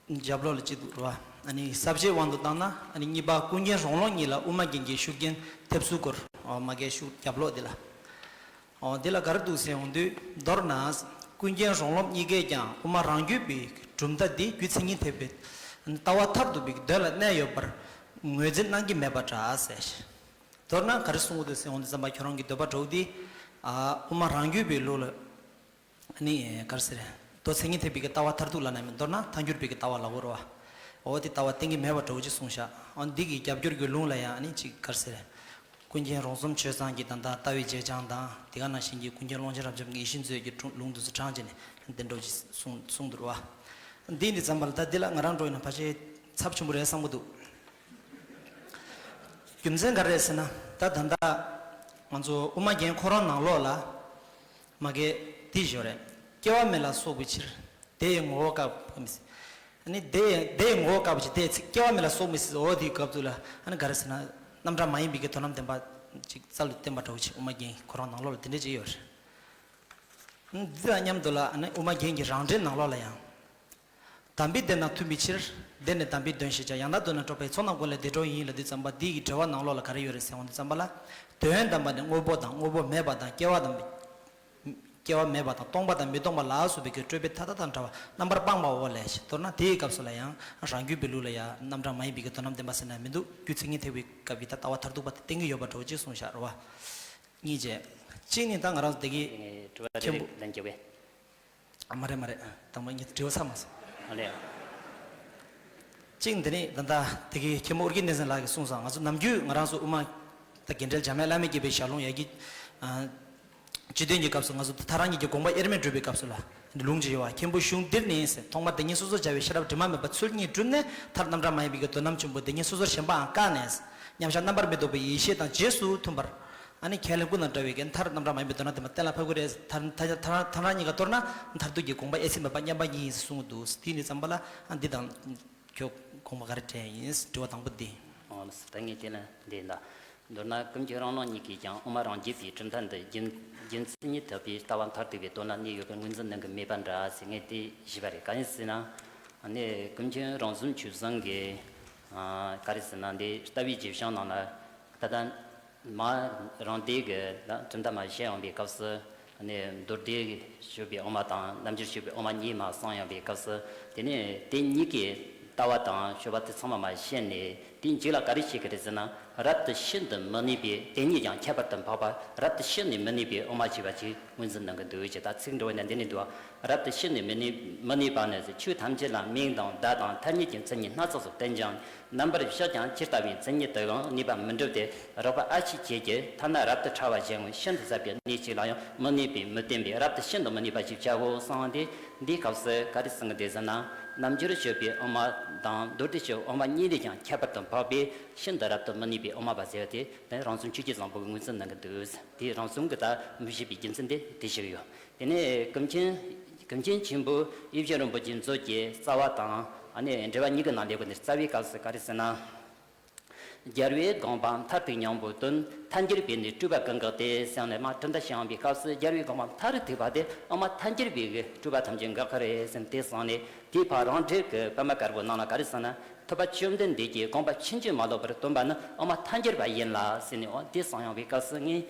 རྒྱབ་ལོགས་ལ་གཅིག་འདུག་རེད་བ། ཨ་ནི་ས་བཅད་དབང་དུ་བཏང་ན། ཨ་ནི་གཉིས་པ་ཀུན་མཁྱེན་རོང་ལུང་གཉིས་ལ་དབུ་མ་རྒྱན་གྱི་ཤུགས་རྐྱེན་ཐེབས་ཚུལ་སྐོར། ཨོ་མ་གའི་ཤུགས་རྒྱབ་ལོགས་དེ་ལ། ཨོ་དེ་ལ་ག་རེ་འདུག་ཟེར་ཡོང་དུས། མདོར་ན། ཀུན་མཁྱེན་རོང་ལུང་གཉིས་ཀས་ཀྱང་དབུ་མ་རང་རྒྱུད་པའི་གྲུབ་མཐའ་འདི་རྒྱུ་མཚན་ཉིད་ཐེག་པའི་ལྟ་བ་མཐར་ཐུག་པའི་དོན་ལ་གནས་ཡོད་པར་ངོས་འཛིན་གནང་གི་མེད་པ་འདྲ་ཟེར། མདོར་ན་ག་རེ་གསུང་གི་འདུག་ཟེར་འོང་དུས་ཙམ་པ་ཁྱོད་རང་གི་འདོད་པ་འདྲ་བོ་འདི། ཨ་དབུ་མ་རང་རྒྱུད་པའི་ལུགས་ལ། ནི་ག་རེ་ཟེར། མདོ་མཚན་ཉིད་ཐེག་པའི་གི་ལྟ་བ་མཐར་ཐུག་ལབ་ན་མི་མདོར་ན་ཐལ་འགྱུར་བའི་གི་ལྟ་བ་ལབ་དགོས་རེད་བ། འོ་དེ་ལྟ་བ་གཏན་གྱི་མེད་པ་འདྲ་བོ་ཅིག་གསུངས་ཤག་འོ་འདི་གི་རྒྱབ་སྐྱོར་གྱི་ལུང་ལ་ཡང་ནི་ཅིག་ག་རེ་ཟེར། ཀུན་མཁྱེན་རོང་ཟོམ་ཆོས་བཟང་གི་ད་ལྟ་ལྟ་བའི་བརྗེད་བྱང་དང་དེ་ག་ནང་བཞིན་གྱི་ཀུན་མཁྱེན་ཀློང་ཆེན་རབ་འབྱམས་ཀྱི་ཡིད་བཞིན་མཛོད་ཀྱི་ལུང་དེ་ཚོ་དྲངས་བྱས་ནས་འདི་འདྲ་བོ་ཅིག་གསུངས་གསུངས་འདུག་རེད་བ། འདི་ནི་ཙམ་པ་ལ་ད་འདི་ལ་ང་རང་འགྲོ་ཡིན་ན་ཕལ་ཆེར་ཚབས་ཆེན་པོ་རེད་བསམ་གྱི་འདུག་རྒྱུ་མཚན་ག་རེ་རེད་ཟེར་ན། ད་ད་ལྟ་ང་ཚོ་དབུ་མ་རྒྱན་ཁོ་རང་ནང་ལོགས་ལ་མ་གི་འདི་བཞིན་རེད། སྐྱེ་བ་མེད་ལ་སོགས་པའི་ཕྱིར། དེ་ཡི་ངོ་བོ་སྐབས་མི་སྲིད། ཨ་ནི་དེ་ཡི་དེ་ཡི་ངོ་བོ་སྐབས་ཀྱི་དེ་ཚིག་སྐྱེ་བ་མེད་ལ་སོགས་མི་སྲིད། འོ་དེའི་སྐབས་དུ་ལ་ཨ་ནི་ག་རེ་ཟེར་ན། རྣམ་གྲངས་མ་ཡིན་པའི་གི་དོན་རྣམས་བསྟན་པ་ཅིག་རྩལ་དུ་བསྟན་པ་འདྲ་བོ་ཅིག་དབུ་མ་རྒྱན་ཁོ་རང་ནང་ལོགས་ལ་དེ་འདྲ་ཅིག་ཡོད་རེད། འདི་དང་མཉམ་དུ་ལ་ཨ་ནི་དབུ་མ་རྒྱན་གྱི་རང་འགྲེལ་ནང་ལོགས་ལ་ཡང་། དམ་པའི་བདེན་རྣམས་མཐུན་པའི་ཕྱིར། བདེན་ནི་དམ་པའི་དོན་ཞེས་བྱ། ཡང་དག་འདོད་ན་གྲོགས་པའི་ཚོགས་རྣམས་ཀུན་ལས་བདེ་འགྲོ་ཡིན་ལ། དུས་ཙམ་པ་འདི་ཡི་འགྲེལ་པ་ནང་ལོགས་ལ་ག་རེ་ཡོད་རེད་ཟེར་འོང་དུས་ཙམ་པ་ལ། དོན་དམ་པ་ནི་དངོས་པོ་དང་དངོས་པོ་མེད་པ་དང་སྐྱེ་བ་དང་། སྐྱེ་བ་མེད་པ་དང་སྟོང་པ་དང་མི་སྟོང་པ་ལ་སོགས་པའི་གི་སྤྲོས་པའི་མཐའ་དག་དང་བྲལ་བ་རྣམ་པར་སྤངས་པའོ་ལས། མདོར་ན་དེའི་སྐབས་སུ་ལ་ཡང་རང་རྒྱུད་པའི་ལུགས་ལ་ཡང་རྣམ་གྲངས་མ་ཡིན་པའི་གི་དོན་རྣམས་བསྟན་པ་ཟེར་ན་མི་འདུག་རྒྱུ་མཚན་ཉིད་ཐེག་པའི་སྐབས་ཀྱི་ད་ལྟ་བ་མཐར་ཐུག་པ་དེ་བསྟན་གྱི་ཡོད་པ་འདྲ་བོ་ཅིག་གསུངས་བཞག་རེད་བ། གཉིས་བྱས། གཅིག་ནི་ད་ང་རང་ཚོ་དེ་གི་དེ་ནས་དྲི་བ་རེ་མཁན་པོ། རེ་ལན་རྒྱག་པས། ཨ་མ་རེད་མ་རེད། ཨ་དང་པོ་ངས་དྲི་བ་ཚར་མ་སོང་། ཨ་ལས། གཅིག་འདི་ནི་ད་ལྟ་དེ་གི་མཁན་པོ་ཨོ་རྒྱན་བསྟན་འཛིན་ལགས་ཀྱིས་གསུངས་སོང་། ང་ཚོ་ནམ་རྒྱུན་ང་རང་ཚོ་དབུ་མ་ད་དགེ་འབྲེལ་འཇམ་དབྱངས་བླ་མས་བསྐྱེད་པའི་ཞལ་ལུང་ཡ་གི་ཨ་སྤྱི་དོན་གྱི་སྐབས་སུ་ང་ཚོ་ད་ཐག་རང་ཉིད་ཀྱི་དགོངས་པ་དབྱེར་མེད་སྒྲུབ་པའི་སྐབས་སུ་ལ་ལུང་ཅིག་ཡོད་པ། མཁན་པོ་གཞུང་འདིར་ནི་ཟེར། ཐོག་མར་དེ་ཉིད་སོ་སོར་བྱ་བའི་ཤེས་རབ་དྲི་མ་མེད་པ་ཚུལ་གཉིས་བསྒྲུབས་ནས། མཐར་རྣམ་གྲངས་མ་ཡིན་པའི་གི་དོན་རྣམས་ཆེན་པོ་དེ་ཉིད་སོ་སོར་ཞེན་པའང་བཀག་ནས། མཉམ་གཞག་རྣམ་པར་མི་རྟོག་པའི་ཡེ་ཤེས་དང་རྗེས་སུ་མཐུན་པར། ཨ་ནི་ཁས་ལེན་ཀུན་དང་བྲལ་བའི་གི་མཐར་རྣམ་གྲངས་མ་ཡིན་པའི་དོན་རྣམས་བསྟན་པ་ལ་ཕབ་ཀྱི་རེད། མཐར་མཐར་མཐར་མཐར་གཉིས་ཀ་མདོར་ན་མཐར་ཐུག་གི་དགོངས་པ་དབྱེ་ཚིག་མེད་པ་མཉམ་པ་ཉིད་ཡིན་ཟེར་གསུང་གི་འདུག་དེ་ནི་ཙམ་པ་ལ་ཨ་འདི་དང་ཁྱོད་དགོངས་པ་ག་རེ་དྲན་ཡིན། དྲི་བ་དང་པོ་འདི། ཨོ་ལགས་སོ། ད་ངས་དེ་ལ་འདི་ཡིན་ད། མདོར་ན་ཀུན་མཁྱེན་རང་ལུགས་གཉིས་ཀྱིས་ཀྱང་དབུ་མ་རང་རྒྱུད་པའི་གྲུབ་མཐའ་འདི་རྒྱུ་རྒྱུ་མཚན་ཉིད་ཐེག་པའི་ལྟ་བ་མཐར་ཐུག་པའི་དོན་ལ་གནས་ཡོད་པར་ངོས་འཛིན་གནང་གི་མེད་པ་འདྲ་ཟེར་ངས་དེ་ཞུས་པ་རེད། གང་ཡིན་ཟེར་ན། ཨ་ནི་ཀུན་མཁྱེན་རོང་ཟོམ་ཆོས་བཟང་གིས་ཨ་ག་རེ་ཟེར་ན་འདི་ལྟ་བའི་རྗེས་བྱང་ནང་ལ་ད་ལྟ་ མ་རང་སྡེ་གི་ད་གྲུབ་མཐའ་མ་བཤད་ཡོང་བའི་སྐབས་སུ། ནས་མདོ་སྡེ་ཞུགས་པའི་དབུ་མ་དང་རྣལ་འབྱོར་ཞུགས་པའི་དབུ་མ་གཉིས་མ་གསུངས་ཡོང་བའི་སྐབས་སུ། དེ་ནས་དེ་གཉིས་ཀྱི་ལྟ་བ་དང་སྤྱོད་པ་དེ་ཚང་མ་མ་བཤད་ནས། དེའི་མཇུག་ལ་ག་རེ་བཤད་ཀྱི་རེད་ཟེར་ན། རབ་ཏུ་ཤིན་ཏུ་མི་གནས་པའི་དེ་ཉིད་ཀྱང་ཁྱད་པར་དུ་འཕགས་པ། རབ་ཏུ་ཤིན་ནས་མི་གནས་པའི་དབུ་མ་ཞེས་པ་ཅིག་ངོས་འཛིན་གནང་གི་འདུག་ཅེས། ད་ཚིག་འགྲོ་བ་ནས་འདི་ནས་འདུག་རབ་ཏུ་ཤིན་ནས་མི་གནས་མི་གནས་པ་ནི། ཆོས་ཐམས་ཅད་ལ་མིང་དང་བརྡ་དང་ཐ་སྙད་ཀྱི་མཚན་ཉིད་སྣ་ཚོགས་སུ་བསྟན་ཀྱང་། རྣམ་པར་གཞག་ཀྱང་ཇི་ལྟ་བའི་མཚན་ཉིད་དུའང་གནས་པ་མི་འགྲུབ་སྟེ། རགས་པ་ཨ་ཕྱི་བྱེད་ཀྱི་ཐ་ན་རབ་ཏུ་ཕྲ་བ་གཞན་ཀུན་ཤིན་ཏུ་ཟབ་པའི་གནས་གཅིག་ལ་ཡང་མི་གནས་པས་མི་བསྟན་པས། རབ་ཏུ་ཤིན་ཏུ་མི་གནས་པ་ཞེས་བྱའོ་གསུངས་ཏེ། འདིའི་སྐབས་སུ་ག་རེ་གསུང་གི་འདུག་ཟེར་ན། རྣལ་འབྱོར་སྤྱོད་པའི་དབུ་མ་དང་མདོ་སྡེ་སྤྱོད་དབུ་མ་གཉིས་ལས་ཀྱང་ཁྱད་པར་དུ་འཕགས་པའི་ཤིན་ཏུ་རབ་ཏུ་མི་གནས་པའི་དབུ་མ་པ་ཟེར་བ་དེ། དེ་རང་གསུང་ཆོས་ཀྱི་བཟང་པོ་གི་ངོས་འཛིན་གནང་གི་འདུག་དེ་རང་གསུང་གི་ད་མི་བཞེད་པའི་རྒྱུ་མཚན་དེ་དེ་ཞིག་ཡོད། དེ་ནས་ཀུན་མཁྱེན་ཀུན་མཁྱེན་ཆེན་པོ་ཡིད་བཞིན་རིན་པོ་ཆེའི་མཛོད་ཀྱི་རྩ་བ་དང་། ཨ་ནི་འགྲེལ་པ་གཉིས་ཀྱི་ནང་ལས་ཀྱི་ནི་རྩ་བའི་སྐབས་སུ་ག་རེ་ཟེར་ན། རྒྱལ་བའི་དགོངས་པ་མཐར་ཐུག་སྙིང་པོ་སྟོན། ཐལ་འགྱུར་བས་ནི་སྤྲུལ་པ་ཀུན་འགག་སྟེ་ཟེར་ནས། མ་གྲུབ་མཐའ་བཤད་ཡོང་བའི་སྐབས་སུ་རྒྱལ་བའི་དགོངས་པ་མཐར་ཐུག་པ་དེ་དབུ་མ་ཐལ་འགྱུར་བས་སྤྲུལ་པ་ཐམས་ཅད་འགག་གི་རེད་ཟེར་ནས་དེ་གསུངས་ནས། དེའི་ཕར་རང་འགྲེལ་གྱི་པད་མ་དཀར་པོ་ནང་ལ་ག་རེ་གསུངས་ན། ཐུབ་པ་བཅོམ་ལྡན་འདས་ཀྱི་དགོངས་པ་ཕྱིན་ཅི་མ་ལོག་པར་སྟོན་པ་ནི་དབུ་མ་ཐལ་འགྱུར་བ་ཡིན་ལ་ཟེར་ནས། འོ་དེ་གསུངས་ཡོང་བའི་སྐབས་སུ་ངས་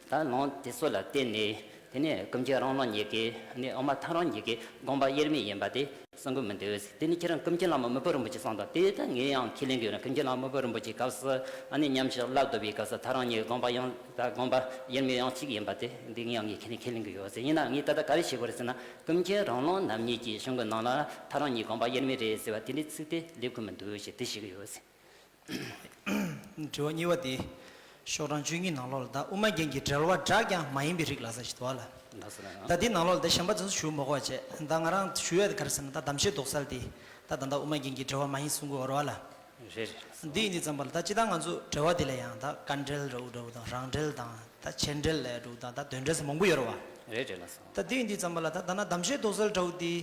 ད་ལུང་དེ་ཚོ་ལ་བརྟེན་ནས། དེ་ནས་ཀུན་མཁྱེན་རང་ལུགས་གཉིས་ཀྱི་ནི་དབུ་མ་ཐལ་རང་གཉིས་ཀྱི་དགོངས་པ་དབྱེར་མེད་ཡིན་པ་དེ་གསུང་གི་མི་འདུག་དེ་ནི་ཁྱེད་རང་ཀུན་མཁྱེན་བླ་མ་མི་ཕམ་རིན་པོ་ཆེ་གསུངས་དང་། དེ་ད་ངས་ཡང་ཁས་ལེན་གྱི་ཡོད་ན། ཀུན་མཁྱེན་བླ་མ་མི་ཕམ་རིན་པོ་ཆེའི་སྐབས་སུ་ཨ་ནི་མཉམ་ཞིག་བསླབ་སྡོད་པའི་སྐབས་སུ་ཐལ་རང་གཉིས་ཀྱི་དགོངས་པ་ཡང་ད་དགོངས་པ་དབྱེར་མེད་ཡང་གཅིག་ཡིན་པ་དེ། འདི་ངས་ཡང་ངས་ཁས་ལེན་ཁས་ལེན་གྱི་ཡོད་ཟེར། ཡིན་ན་ངས་ད་ལྟ་ག་རེ་བྱེད་དགོས་རེད་ཟེར་ན། ཀུན་མཁྱེན་རང་ལུགས་རྣམ་གཉིས་ཀྱི་གཞུང་གི་ནང་ལ་ཐལ་རང་གཉིས་དགོངས་པ་དབྱེར་མེད་རེད་ཟེར་བ་དེ་འདྲའི་ཚིག་དེ་སླེབས་ཀྱི་མི་འདུག་ཞེས་དེ་བཤད་ཀྱི་ཡོད་ཟེར། དྲི་བ་གཉིས་པ་དེ། ཤོག་གྲངས་བཅུ་གཉིས་ནང་ལོགས་ལ་ད་དབུ་མ་རྒྱན་གྱི་འགྲེལ་པ་སྒྲ་རྐྱང་མ་ཡིན་པའི་རིགས་ལ་ཟེར་ཞིག་འདུག་བ་ལ། ལགས་སོ། ད་འདི་ནང་ལོགས་ལ་ད་གཞན་པ་ཚོ་ཞུ་མ་དགོས་པ་བྱས། ད་ང་རང་ཞུ་ཡ་དེ་ག་རེ་ཟེར་ན། ད་གདམས་བྱའི་དོགས་སེལ་དེ་ད་ད་ལྟ་དབུ་མ་རྒྱན་གྱི་འགྲེལ་པ་མ་ཡིན་གསུང་གི་ཡོད་རེད་བ་ལ། རེད་རེད། འདི་ཡིན་དུས་ཙམ་པ་ལ་ད་སྤྱིར་བཏང་ང་ཚོ་འགྲེལ་པ་དེ་ལ་ཡང་ད་དཀའ་འགྲེལ་འདྲ་བོ་འདྲ་བོ་དང་། རང་འགྲེལ་དང་། ད་ཆེ་འགྲེལ་ལབ་འདྲ་བོ་དང་། ད་དོན་འགྲེལ་ཟེར་མང་པོ་ཡོད་རེད་བ། རེད་རེད། ལགས་སོ། ད་འདི་ཡིན་དུས་ཙམ་པ་ལ་ད་ད་ན་གདམས་བྱའི་དོགས་སེལ་འདྲ་བོ་དེ།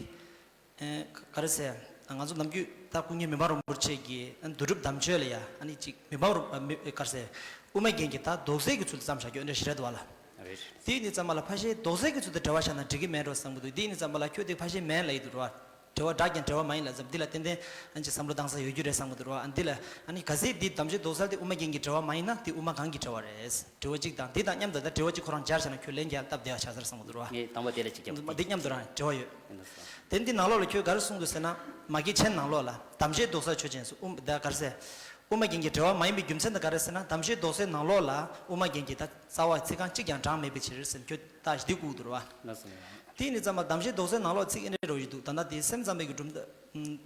ཨེ། ག་རེ་ཟེར། ང་ཚོ་ནམ་རྒྱུན་ད་སྐུ་ཉིད་མི་ཕམ་རིན་པོ་ཆེ་གི་ཨ་ནི་བསྡུ་སྒྲུབ་དམ་ཆོས་ལ་ཡ། ཨ་ནི་ཅིག་མི་ཕམ་རིན་པོ་མི་ག་རེ་ཟེར། དབུ་མ་རྒྱན་གྱི་ད་དོགས་སེལ་གྱི་ཚུལ་དུ་བརྩམས་བཞག་རྒྱུ་འདྲ་ཞིག་རེད་འདུག་བ་ལ། རེད། དེ་ཡིན་དུས་ཙམ་པ་ལ་ཕལ་ཆེར་དོགས་སེལ་གྱི་ཚུལ་དུ་འགྲེལ་པ་བཞག་ན་འགྲིག་གི་མེད་འགྲོ་བསམ་གྱི་འདུག་དེ་ཡིན་དུས་ཙམ་པ་ལ་ཁྱོད་དེ་ཕལ་ཆེར་མེད་ལབ་ཀྱི་འདུག་ར། འགྲེལ་པ་སྒྲ་རྐྱང་འགྲེལ་པ་མ་ཡིན་ལབ་ཙམ། འདི་ལ་ཏན་ཏན་ཨ་ནི་ཅིག་བསམ་བློ་བཏང་ས་ཡོད་རྒྱུ་རེད་བསམ་གྱི་འདུག་ར། ཨ་འདི་ལ་ཨ་ནི་གལ་སྲིད་འདི་གདམས་བྱའི་དོགས་སེལ་དེ་དབུ་མ་རྒྱན་གྱི་འགྲེལ་པ་མ་ཡིན་ན་དེ་དབུ་མ་གང་གི་འགྲེལ་པ་རེད། དྲི་བ་གཅིག་དང་། འདི་དང་མཉམ་དུ་ད་དྲི་བ་གཅིག་ཁོ་རང་སྦྱར་བྱས་ན་ཁྱོད་ལན་རྒྱག་སྟབས་བདེ་བ་ཆགས་ས་རེད་བསམ་གྱི་འདུག་ར། ངས་དང་པོ་དེ་ལ་གཅིག་རྒྱབ། འདི་མཉམ་དུ་རང་འབྲེལ་བ་ཡོད། ཡིན་ན་སོང་། དེ་འདི་ནང་ལོགས་ལ་ཁྱོད་ག་རེ་གསུངས་འདུག་ཟེར་ན། མ་གི་མཆན་ནང་ལོགས་ལ་གདམས་བྱའི་དོགས་སེལ་ཆོས་ཅན་ཟེར། དབུ་མ་ད་ག་རེ་ཟེར། དབུ་མ་རྒྱན་གྱི་འགྲེལ་པ་མ་ཡིན་པའི་རྒྱུ་མཚན་དེ་ག་རེ་ཟེར་ན། གདམས་བྱའི་དོགས་སེལ་ནང་ལོགས་ལ་དབུ་མ་རྒྱན་གྱི་ད་རྩ་བ་ཚིག་རྐང་གཅིག་ཀྱང་དྲངས་མེད་པའི་ཕྱིར་ཟེར་ཁྱོད་ད་འདི་བཀོད་འདུག་ར། ལགས་སོ། དེ་ནི་ཚང་མ་གདམས་བྱའི་དོགས་སེལ་ནང་ལོགས་ཚིག་ཨེ་འདྲ་རོ་ཡི་འདུག་ད་ལྟ་དེ་སེམས་ཙམ་པའི་གི་གྲུབ་མཐའ།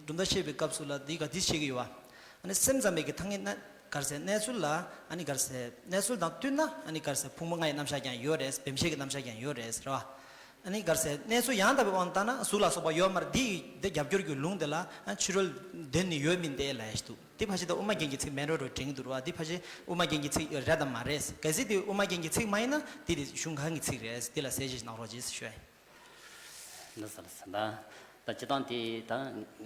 གྲུབ་མཐའ་བཤད་པའི་སྐབས་སུ་ལ་འདི་ག་འདི་བཤད་ཀྱི་ཡོད་བ། ཨ་ནི་སེམས་ཙམ་པའི་གི་ཐ་སྙད་ན་ག་རེ་ཟེར། གནས་ཚུལ་ལ་ཨ་ནི་ག་རེ་ཟེར། གནས་ཚུལ་དང་བསྟུན་ན་ཨ་ནི་ག་རེ་ཟེར། ཕུང་པོ་ལྔ་ཡི་རྣམ་གཞག་ཀྱང་ཡོད་རེད། བེམ་ཤེས་ཀྱི་རྣམ་གཞག་ཀྱང་ཡོད་རེད་ཟེར་བ། ཨ་ནི་ག་རེ་ཟེར། གནས་ཚུལ་ཡང་དག་པའི་དབང་དུ་བཏང་ན་གཟུགས་ལ་སོགས་པ་ཡོད་མ་རེད། འདི་ཡི་འདི་རྒྱབ་སྐྱོར་གྱི་ལུང་དེ་ལ་ཨ་ཕྱི་རོལ་དོན་ནི་ཡོད་མིན་ཏེ་ལབ་ཡ་ཞིག་འདུག་འདི་ཕལ་ཆེར་ད་དབུ་མ་རྒྱན་གྱི་ཚིག་མིན་འགྲོ་འགྲོ་དྲན་གྱི་འདུག་ར་བ། འདི་ཕལ་ཆེར་དབུ་མ་རྒྱན་གྱི་ཚིག་རེད་དམ་མ་རེད། གལ་སྲིད་དེ་དབུ་མ་རྒྱན་གྱི་ཚིག་མ་ཡིན་ན་དེ་དེ་གཞུང་གང་གི་ཚིག་རེད། འདི་ལ་གསལ་བཤད་ཞིག་གནང་རོགས་གྱིས་ཞུ་ཡ་ཡིན། འདི་ཟེར་ཟེར་ན། ད་སྤྱིར་བཏང་དེ་ད་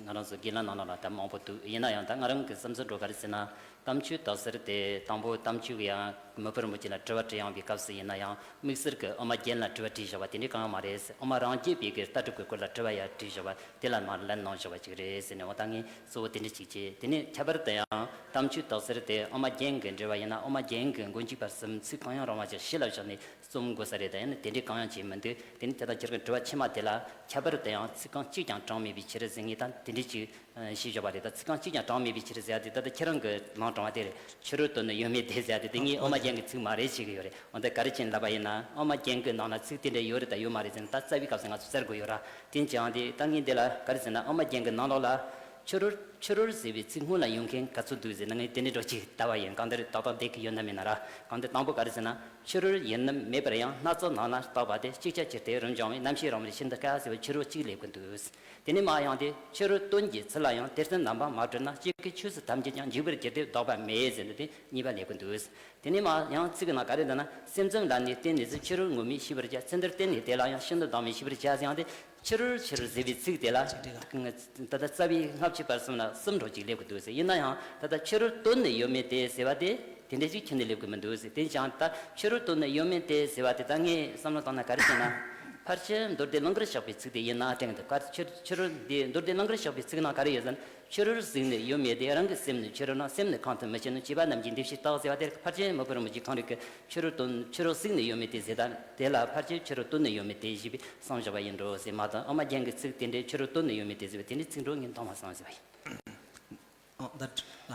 ང་རང་ཚོ་དགེ་ལུགས་ནང་ལོགས་ལ་ད་མང་པོ་འདུག་ཡིན་ན་ཡང་ད་ང་རང་གི་བསམ་ཚུལ་འདྲ་བོ་ག་རེ་ཟེར་ན། གདམས་བྱའི་དོགས་སེལ་དེ་དང་པོ་གདམས་བྱའི་ཡང་མི་ཕམ་རིན་པོ་ཆེ་ལ་དྲི་བ་དྲི་ཡོང་བའི་སྐབས་སུ་ཡིན་ན་ཡང་། དམིགས་བསལ་གྱི་དབུ་མ་རྒྱན་ལ་དྲི་བ་དྲིས་བཞག་པ་དེ་འདྲའི་གང་ཡང་མ་རེད། དབུ་མ་རང་རྒྱུད་པའི་གི་ལྟ་གྲུབ་ཀྱི་སྐོར་ལ་དྲི་བ་ཡང་དྲིས་བཞག་པ་དེ་ལ་མར་ལན་གནང་བཞག་པ་ཅིག་རེད་ཟེར་ནས། འོ་ད་ངས་གཙོ་བོ་དེ་འདྲ་ཅིག་བྱས། དེ་ནས་ཁྱད་པར་དུ་ཡང་གདམས་བྱའི་དོགས་སེལ་དེ་དབུ་མ་རྒྱན་གྱི་འགྲེལ་པ་ཡིན་ན། དབུ་མ་རྒྱན་གྱི་མགོ་མཇུག་བར་གསུམ་ཚིག་གང་ཡང་རུང་བ་ཅིག་ཕྱི་ལ་བཞག་ནས་རྩོམ་དགོས་ས་རེད། ད་ཡིན་ན་དེ་འདྲའི་གང་ཡང་བྱས་མི་འདུག་དེ་ནས་ཁྱེད་དང་ཁྱེད་ཀྱི་དྲི་བ་ཕྱི་མ་དེ་ལ་ཁྱད་པར་དུ་ཡང་ཚིག་རྐང་གཅིག་ཀྱང་དྲངས་མེད་པའི་ཕྱིར་ཟེར། ངས་ད་དེ་འདྲའི་ཅིག་ཞུས་བཞག་པ་རེད། ད་ཚིག་རྐང་གཅིག་ཀྱང་དྲངས་མེད་པའི་ཕྱིར་ཟེར་ཡ་དེ་ད་ལྟ་ཁྱེད་རང་གི་ལན་དྲངས་པ་དེ་རེད། ཕྱི་རོལ་དོན་ནི་ཡོད་མེད་དེ་ཟེར་ཡ་དེ། དེ་ངས་དབུ་མ་རྒྱན་གྱི་ཚིག་མ་རེད་བྱེད་ཀྱི་ཡོད་རེད། འོ་ད་ག་རེ་བྱས་ནས་ལབ་པ་ཡིན་ན། དབུ་མ་རྒྱན་གྱི་ནང་ལ་ཚིག་དེ་འདྲ་ཡོད་རེད་དང་ཡོད་མ་རེད་ཟེར་ན་ད་རྩ་བའི་སྐབས་སུ་ང་ཚོ་བཙལ་དགོས་ཡོད་ར། དེ་བྱས་ཡང་དེ་ད་ངས་འདི་ལ་ག་རེ་ཟེར་ན། དབུ་མ་རྒྱན་གྱི་ནང་ལོགས་ལ་ཕྱི་རོལ་ཕྱི་རོལ་ཟེར་བའི་ཚིག་སྔོན་ལ་ཡོང་མཁན་ག་ཚོད་འདུག་ཟེར་ན། ངས་དེ་འདྲའི་འདྲ་ཅིག་ལྟ་བ་ཡིན། གང་ལྟར་ཏག་ཏག་བསྡད་ཀྱི་ཡོད་ན་མེད་ན་ར། གང་ལྟར་དང་པོ་ག་རེ་ཟེར་ན། ཕྱི་རོལ་ཡིན་ནམ་མེད་པར་ཡང་སྣ་ཚོགས་སྣང་ལ་བརྟགས་པ་དེ། ཅིག་ཅར་ཅིག་སྟེ་རིམ་བྱུང་བའི་རྣམ་ཤེས་རང་བཞིན་ཤིན་ཏུ་དཀའ་ཟེར་བའི་ཕྱི་རོལ་གཅིག་སླེབས་ཀྱི་འདུག་དེ་ནས་མར་ཡང་དེ་ཕྱི་རོལ་དོན་གྱི་ཚུལ་ལ་ཡང་དེ་ལྟར་རྣམ་པ་མ་གྲོལ་ན། སྐྱེ་རྒུའི་ཆོས་སུ་ཐམས་ཅད་ཀྱང་འཇུག་པར་འགྱུར་ཏེ་ལྡོག་པ་མེད་ཟེར་ནས་དེ་གཉིས་པ་སླེབས་ཀྱི་འདུག་དེ་ནས་མར་ཡང་ཚིག་གི་ནང་ག་རེ་འདུག་ན། སེམས་ཙམ་ལ་ནི་བརྟེན་ནས་ཕྱི་རོལ་ངོ་མས་ཤེས་པར་བྱ། ཚེ་འདིར་བརྟེན་ནས་དེ་ལ་ཡང་ཤིན་ཏུ་བདག་མེད་ཤེས་པར་བྱ་ཟེར། ཡང་དེ་ཕྱི་རོལ་ཕྱི་རོལ་ཟེར་བའི་ཚིག་དེ་ལ་ད་ལྟ་རྩ་བའི་ལྔ་བཅུ་པར་གསུམ་ལ་གསུམ་འགྲོ་ཅིག་སླེབས་ཀྱི་འདུག་ཟེར། ཡིན་ན་ཡང་ད་ལྟ་ཕྱི་རོལ་དོན་ནི་ཡོད་མེད་དེ་ཟེར་བ་དེ་དེ་འདྲ་ཞིག་ཁྱོན་ནས་སླེབས་ཀྱི་མི་འདུག་ཟེར། དེ་ཀྱང་ད་ཕྱི་རོལ་དོན་ནི་ཡོད་མེད་དེ་ཟེར་བ་དེ་ད་ངས་བསམ་བློ་བཏང་ན་ག་རེ་བྱས་ན། ཕལ་ཆེར་མདོ་སྡེ་ལུང་དཀར་ཞགས་པའི་ཚིག་དེ་ཡིན་ན་དྲན་གི་འདུག་ག་ཕྱི་ཕྱི་རོལ་འདི་མདོ་སྡེ་ལུང་དཀར་ཞགས་པའི་ཚིག་ནང་ག་རེ་ཡོད་ཟེར་ན། ཕྱི་རོལ་གཟིགས་ནས་ཡོད་མེད་དེ། རང་གི་སེམས་ནི་ཕྱི་རོལ་ན། སེམས་ནི་གང་དུ་མི་ཤེས་ནས། བྱིས་པ་རྣམས་ཀྱིས་འདི་ཕྱིར་བརྟག་ཟེར་བ་དེར། ཕལ་ཆེར་མི་བུ་རིན་པོ་ཆེ་གངས་རི་གིས་ཕྱི་རོལ་སྟོན། ཕྱི་རོལ་གཟིགས་ནས་ཡོད་མེད་དེ་ཟེར། ད་དེ་ལ་ཕལ་ཆེར་ཕྱི་རོལ་སྟོན་ནས་ཡོད་མེད་དེ་ཞེས་པའི་གསུངས་བཞག་པ་ཡིན་འགྲོ་ཟེར་མ་གཏོགས། ཨ་མ་རྒྱན་གྱི་ཚིག་དེ་འདྲའི་ཕྱི་རོལ་སྟོན་ནས་ཡོད་མེད་དེ་ཟེར་བ་དེ་འདྲའི་ཚིག་འགྲོ་ངས་མཐོང་མ་སོང་ཟེར་བ་ཡིན། ཨོ་ད་ལ།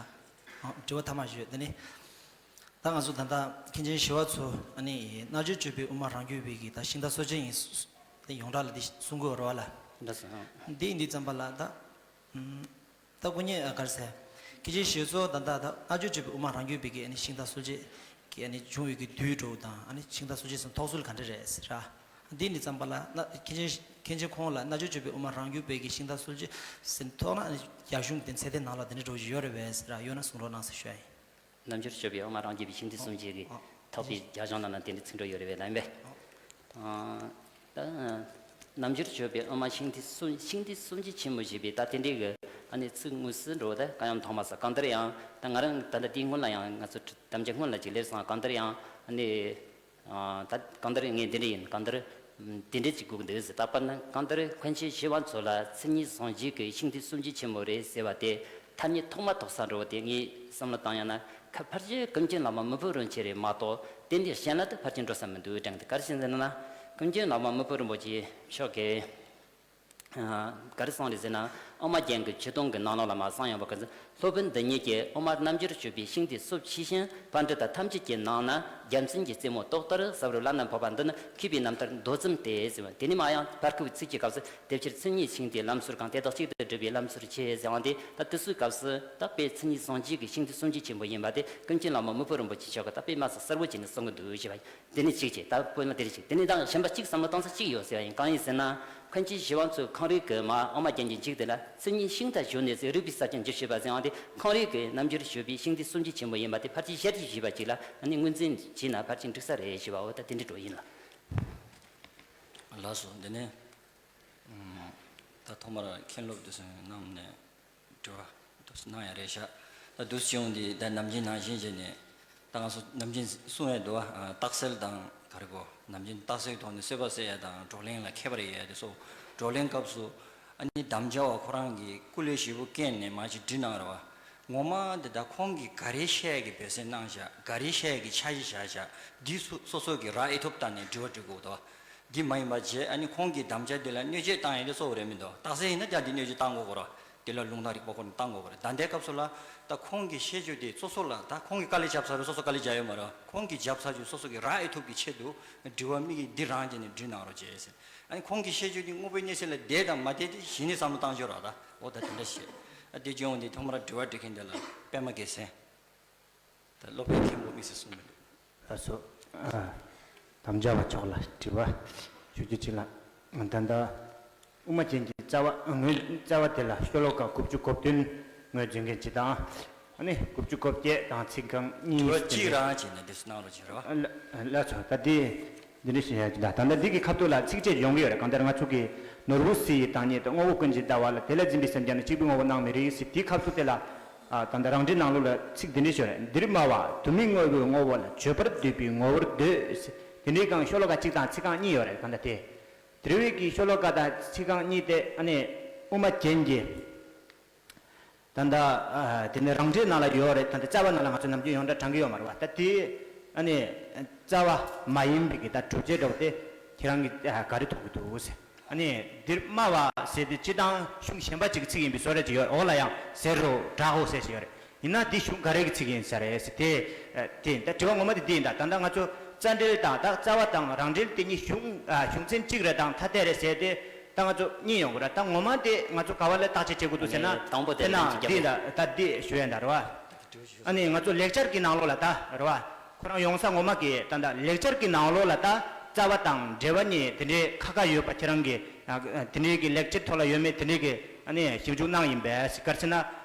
ཨོ་དྲི་བ་ཐ་མ་ཞུ། དེ་ནི་ད་ང་ཚོ་ད་ལྟ་མཁན་ཆེན་ཞི་བ་འཚོ་ཨ་ནི་རྣལ་འབྱོར་སྤྱོད་པའི་དབུ་མ་རང་རྒྱུད་པའི་གི་ད་ཤིང་རྟ་གསོ་བྱེད་ཡིན་སུ་སུ་དེ་ཡོངས་གྲགས་ལ་དེ་གསུང་གི་ཡོད་རེད་བ་ལ། འདི་ཡིན་དུས་ཙམ་པ་ལ་ད། ད་སྐུ་ཉིད་ཨ་གར་ཟེར། མཁན་ཆེན་ཞི་བ་འཚོ་ད་ལྟ་ད་རྣལ་འབྱོར་སྤྱོད་པའི་དབུ་མ་རང་རྒྱུད་པའི་གི་ཨ་ནི་ཤིང་རྟ་གསོ་བྱེད་ཀྱི་ཨ་ནི་བྱུང་བའི་གི་དུས་འགྲོ་དང་ཨ་ནི་ཤིང་རྟ་གསོ་བྱེད་ཟེར་ཐོགས་ཚུལ་ག་འདྲ་རེད་ཟེར་ར། འདི་ནི་ཙམ་པ་ལ་ན་མཁན་ཆེན་མཁན་ཆེན་ཁོང་ལ་རྣལ་འབྱོར་སྤྱོད་པའི་དབུ་མ་རང་རྒྱུད་པའི་གི་ཤིང་རྟ་གསོ་བྱེད་ཟེར་ཐོག་ན་ཨ་ནི་རྒྱ་གཞུང་གི་དེ་ཚད་ལྡན་ནང་ལ་དེ་འདྲ་འགྲོ་བཞིན་ཡོད་རེད་བས་ཟེར་ར། ཡོད་ན་གསུང་རོགས་གནང་ཟེར་ཞུ་ཡ་ཡིན། རྣལ་འབྱོར་སྤྱོད་པའི་དབུ་མ་རང་རྒྱུད་པའི་ཤིང་རྟའི་སུམ་ཅུ་གི་ཨོ། ཐོགས་པའི་རྒྱ་གཞུང་ནང་ན་དེ་འདྲའི་ཚིག་འགྲོ་ཡོད་རེད་བས་ལན་པས། ཨོ། ད་རྣལ་འབྱོར་སྤྱོད་པའི་དབུ་མ་ཤིང་རྟའི་སུམ་ཤིང་རྟའི་སུམ་ཅུ་ཆེན་མོ་ཞེས་པའི་ད་དེ་འདྲའི་གི་ཨ་ནི་ཚིག་དངོས་སུ་འགྲོ་བ་ད་གང་ཡང་མཐོང་མ་སོང་། གང་ལྟར་ཡང་ད་ང་རང་ད་ལྟ་དེའི་སྔོན་ལ་ཡང་ང་ཚོ་དམ་བཅའ་སྔོན་ལ་ཅིག་སླེབས་སོང་། གང་ལྟར་ཡང་ཨ་ནི། ད་གང་ལྟར་ངས་འདི་འདྲ་ཡིན། གང་ལྟར་འདི་འདྲ་ཅིག་དགོས་ཀྱི་འདུག་ཟེར། ད་དཔེར་ན་གང་ལྟར་མཁན་ཆེན་ཞི་བ་འཚོ་ལ་མཚན་ཉིད་ཟུང་འཇུག་གི་ཤིང་རྟའི་སུམ་ཅུ་ཆེན་མོ་རེད་ཟེར་བ་དེ་ཐ་སྙད་ཐོག་མ་ཐོགས་ས་འགྲོ་བ་དེ་ངས་བསམ་བློ་བཏང་ཡང་ན་ཁ་ཕལ་ཆེར་ཀུན་མཁྱེན་བླ་མ་མི་བུ་རིན་ཆེན་རེད་མ་གཏོགས་དེ་འདྲའི་གཞན་ལ་ད་ཕལ་ཆེར་འགྲོ་ས་མི་འདུག་དྲན་གི་འདུག་ག་རེ་བྱས་ཟེར་ན་ཀུན་མཁྱེན་བླ་མ་མི་བུ་རིན་པོ་ཆེ་མཆོག་གིས། ག་རེ་གསུངས་རེད་ཟེར་ན། དབུ་མ་རྒྱན་གྱི་ཆོས་དུང་གི་ནང་ལོགས་ལ་མར་གསུངས་ཡོང་བ་ག་ཚོད། སློབ་དཔོན་འདི་ཉིད་ཀྱིས་དབུ་མ་རྣལ་འབྱོར་སྤྱོད་པའི་ཤིང་རྟའི་སྲོལ་ཕྱིས་ཤིང་། པཎྜི་ཏ་ཐམས་ཅད་ཀྱི་ནང་ན་རྒྱལ་མཚན་གྱི་རྩེ་མོ་ཏོག་ལྟར་གསལ་བར་བླ་ན་མེད་པ་འདི་ནི་མཁས་པའི་རྣམ་ཐར་མདོ་ཙམ་སྟེ་ཟེར་བ། དེ་ནས་མར་ཡང་བར་སྐབས་ཚིག་གི་སྐབས་སུ་དེ་ཕྱིར་མཚན་ཉིད་ཤིང་རྟའི་ལམ་སྲོལ་གང་། དེ་དག་གཅིག་ཏུ་སྒྲིལ་བའི་ལམ་སྲོལ་ཆེ་ཟེར་བ་འདི་ད་དེ་ཚོའི་སྐབས་སུ་ད་དཔེ་མཚན་ཉིད་ཟུང་འཇུག་གི་ཤིང་རྟའི་སུམ་ཅུ་ཆེན་པོ་ཡིན་པ་དེ་ཀུན་མཁྱེན་བླ་མ་མི་བུ་རིན་པོ་ཆེ་མཆོག་གིས་ད་དཔེ་མ་སོགས་གསལ་བོ་བྱས་ནས་གསུང་གི་འདུག་ཞེས་པ་ཡིན། དེ་ནི་གཅིག་བྱས། ད་དཔེར་ན་དེ་རེ་གཅིག་དེ་ནི་ད་གཞན་པ་གཅིག་བསམ་བློ་གཏོང་ས་གཅིག་ཡོད་ཟེར་བ་ཡིན། གང་ཡིན་ཟེར་ན། མཁན་ཆེན་ཞི་བ་འཚོའི་ཁང་རིག་གི་མ་དབུ་མ་རྒྱན་གྱི་མཇུག་དེ་ལ་མཚན་ཉིད་ཤིང་རྟ་བཞོན་ནས་ཟེར། རིག་པའི་ས་ཆེན་འཇུག་བྱེད་པ་ཟེར་བ་དེ་ཁང་རིག་གི་རྣལ་འབྱོར་སྤྱོད་པའི་ཤིང་རྟའི་སུམ་ཅུ་ཆེན་པོ་ཡིན་པ་དེ་ཕལ་ཆེར་ཞལ་གྱིས་བཞེས་པ་ཅིག་ལ་ཨ་ནི་ངོས་འཛིན་བྱས་ན་ཕལ་ཆེར་འགྲིག་ས་རེད་ཞེས་པའོ། ད་དེ་འདྲ་འགྲོ་ཡིན་ལ། ལགས་སོ། འདི་ནི་ད་ཐོག་མར་མཁན་སློབ་དེ་ཚོའི་ནང་ནས། དྲི་བ་འདུག་སེ་གནང་ཡ་རེད་ཤག་ད་འདུག་སེ་བྱུང་འདི་ད་ནམ་རྒྱུན་ནང་བཞིན་བྱས་ནས་ད་ང་ཚོ་ནམ་རྒྱུན་གསུང་ཡ་འདུག་བ། རྟགས་གསལ་དང་ག་རེ་གོ་ནམ་རྒྱུན་རྟགས་གསལ་གྱི་ཐོག་ནས་གསོལ་བ་གསོལ་ཡ་དང་བགྲོ་གླེང་ལ་ཁྱད་པར་ཡོད་ཡ་དེ་སོགས་བགྲོ་གླེང་སྐབས་སུ་ཨ་ནི་དམ་བཅའ་བ་ཁོ་རང་གིས་སྐུ་ལས་ཞེ་པོ་བསྐྱོན་ནས་མར་ཅིག་འབྲི་གནང་རེད་བ། ངོ་མ་འདི་ད་ཁོང་གིས་ག་རེ་བཤད་ཡ་གི་འབད་བརྩོན་གནང་ཤག་ག་རེ་བཤད་ཡ་གི་འཆར་གཞི་བཞག་ཤག་འདི་སོ་སོ་སོ་གིས་རག་ཨེ་ཐུབ་ལྟ་ནས་དྲི་བ་འདྲི་དགོས་འདུག་བ། འདི་མ་ཡིན་པ་བྱས་ཨ་ནི་ཁོང་གི་དམ་བཅའ་འདི་ལ་གནོད་བྱེད་བཏང་ཡས་དེ་གཙོ་བོ་རེད་མི་འདུག་རྟགས་གསལ་ཡིན་ན་ཀྱང་འདི་གནོད་བྱེད་བཏང་དགོས་གོ་ར། དེ་ལ་ལུང་དང་རིགས་པ་ཁོ་ནས་བཏང་དགོས་གོ་ར། ད་ལྟའི་སྐབས་སུ་ལ་ད་ཁོང་གི་བཤད་རྒྱུ་དེ་སོ་སོ་ལ་ད་ཁོང་གི་དཀའ་ལས་བརྒྱབ་ཚར་རེད། སོ་སོ་དཀའ་ལས་བརྒྱབ་ཡོད་མ་རེད། ཁོང་གི་བརྒྱབ་ཚར་རྒྱུ་སོ་སོ་གི་རག་ཨེ་ཐུབ་ཀྱི་ཆེད་དུ་དྲི་བ་མི་གིས་འདི་རང་བྱས་ནས་འབྲི་གནང་རོགས་བྱས་ཟེར། ཨ་ནི་ཁོང་གི་བཤད་རྒྱུ་དེ་དངོས་པོའི་གནས་ཚད་ལ་བསྡད་དང་མ་བསྡད་དེ་གཞི་ནས་བསམ་བློ་བཏང་ཆོག་ར། ད་འོ་ད་དེ་འདྲ་བཤད། ཨ་དེ་བྱུང་འདི་ཐོག་མར་དྲི་བ་འདྲི་མཁན་དེ་ལ་པད་མ་རྒྱལ་མཚན། ད་སློབ་དཔོན་མཁན་པོ་དམིགས་བསལ་གསུངས་མི་འདུག་ལགས་སོ། ཨ། དམ་བཅའ་བ་མཆོག་ལ་དྲི་བ་ཞུ་རྒྱུ་ཅིག་ལ། ད་ལྟ་དབུ་མ་རྒྱན་གྱི་རྩ་བ་ངོས་རྩ་བ་དེ་ལ་ཤོ་ལོ་ཀ་དགུ་བཅུ་གོ་བདུན་ངོས་འཛིན་མཁན་ཅིག་དང་། ཨ་ནི་དགུ་བཅུ་གོ་བརྒྱད་དང་ཚིག་རྐང་གཉིས། དྲི་བ་གཅིག་རང་བྱས་ནས་འདི་གནང་རོགས་བྱེད་རོགས། ལ་ལགས་སོ། ད་འདི་འདི་འདྲ་ཞིག་ཡང་ཅིག་ད་ད་ལྟ་འདི་གི་ཁ་ཐུག་ལ་ཚིགས་བཅད་ཡོང་གི་ཡོད་རེད། གང་ལྟར་ང་ཚོ་གི་ནོར་བུ་གསེར་ཡི་བདག་ཉིད་དང་། དངོས་པོ་ཀུན་གྱི་ཟླ་བ་ལ། དེ་ལ་འཛིན་པའི་སེམས་ཀྱང་ནི། གཅིག་པུའི་ངོ་བོ་སྣང་མི་རིགས་ཟེར། དེའི་ཁ་ཐུག་དེ་ལ། ཨ། ད་ལྟ་རང་འགྲེལ་ནང་ལོགས་ལ་ཚིག་འདི་འདྲ་ཞིག་ཡོད་རེད། འདིར་སྨྲ་བ་དུ་མའི་དངོས་པོའི་ངོ་བོ་ལ། བརྗོད་པར་འདོད་པའི་ངོ་བོར་འདོད་ཟེར། དེ་འདྲའི་སྒང་ཤོ་ལོ་ཀ་གཅིག་དང་ཚིག་རྐང་གཉིས་ཡོད་རེད། གང་ལྟར་དེ། དེ་འདྲ་བའི་གི་ཤོ་ལོ་ཀ་དང་ཚིག་རྐང་གཉིས་དེ་ཨ་ནི་དབུ་མ་རྒྱན་གྱི། ད་ལྟ་ཨ་དེ་ནི་རང་འགྲེལ་ནང་ལ་ཡོད་རེད། ད་ལྟ་རྩ་བ་ནང་ལ་ང་ཚོ་ནམ་རྒྱུན་ཡོངས་གྲགས་དྲངས་ཀྱི་ཡོད་མ་རེད་བ། ད་དེ་ཨ་ནི་རྩ་བ་མ་ཡིན་པའི་གི་ད་སྒྲུབ་བྱེད་འདྲ་བོ་དེ་ཁྱེད་རང་གིས་ཨ་ག་རེ་ཐུག་གི་འདུག་ཟེར། ཨ་ནི་འདིར་སྨྲ་བ་ཟེར་དེ་སྤྱིར་བཏང་གཞུང་གཞན་པ་ཅིག་གི་ཚིག་ཡིན་པའི་བཟོ་འདྲ་ཅིག་ཡོད་རེད། འོག་ལ་ཡང་ཟེར་རོ་དྲག་འོ་ཟེར་ཞིག་ཡོད་རེད། ཡིན་ན་འདི་གཞུང་ག་རེ་གི་ཚིག་ཡིན་ས་རེད་ཟེར་དེ། ཨ་དེ་ད་དྲི་བ་ངོ་མ་དེ་འདི་ཡིན། ད་ད་ལྟ་ང་ཚོ་རྩ་འགྲེལ་དང་ད་རྩ་བ་དང་རང་འགྲེལ་དེ་གཉིས་གཞུང་ཨ་གཞུང་ཚན་གཅིག་རེད་དང་ཐ་དད་རེད་ཟེར་དེ། ད་ང་ཚོ་གཉིས་ཡོང་གི་རེད། ད་ངོ་མ་དེ་ང་ཚོ་ག་བ་ལ་བརྟག་དཔྱད་བྱེད་དགོས་འདུག་ཟེར་ན། དེ་ན་འདི་ལ་ད་འདི་ཞུ་ཡ་ད་རེད་བ། ཨ་ནི་ང་ཚོ་ལེགས་སྦྱར་གྱི་ནང་ལོགས་ལ་ད་རེད་བ། ཁོ་རང་ཡོང་ས་ངོ་མ་གི་ད་ད་ལེགས་སྦྱར་གྱི་ནང་ལོགས་ལ་ད་རྩ་བ་དང་འབྲེལ་བ་གཉིས་དེ་འདྲའི་ཁ་ཁ་ཡོད་པ་ཁྱེད་རང་གི་དེ་འདྲའི་གི་ལེགས་སྦྱར་ཐོག་ལ་ཡོད་མེད་དེ་འདྲའི་གི་ཨ་ནི་ཞིབ་འཇུག་གནང་ཡིན་པས། ག་རེ་ཟེར་ན།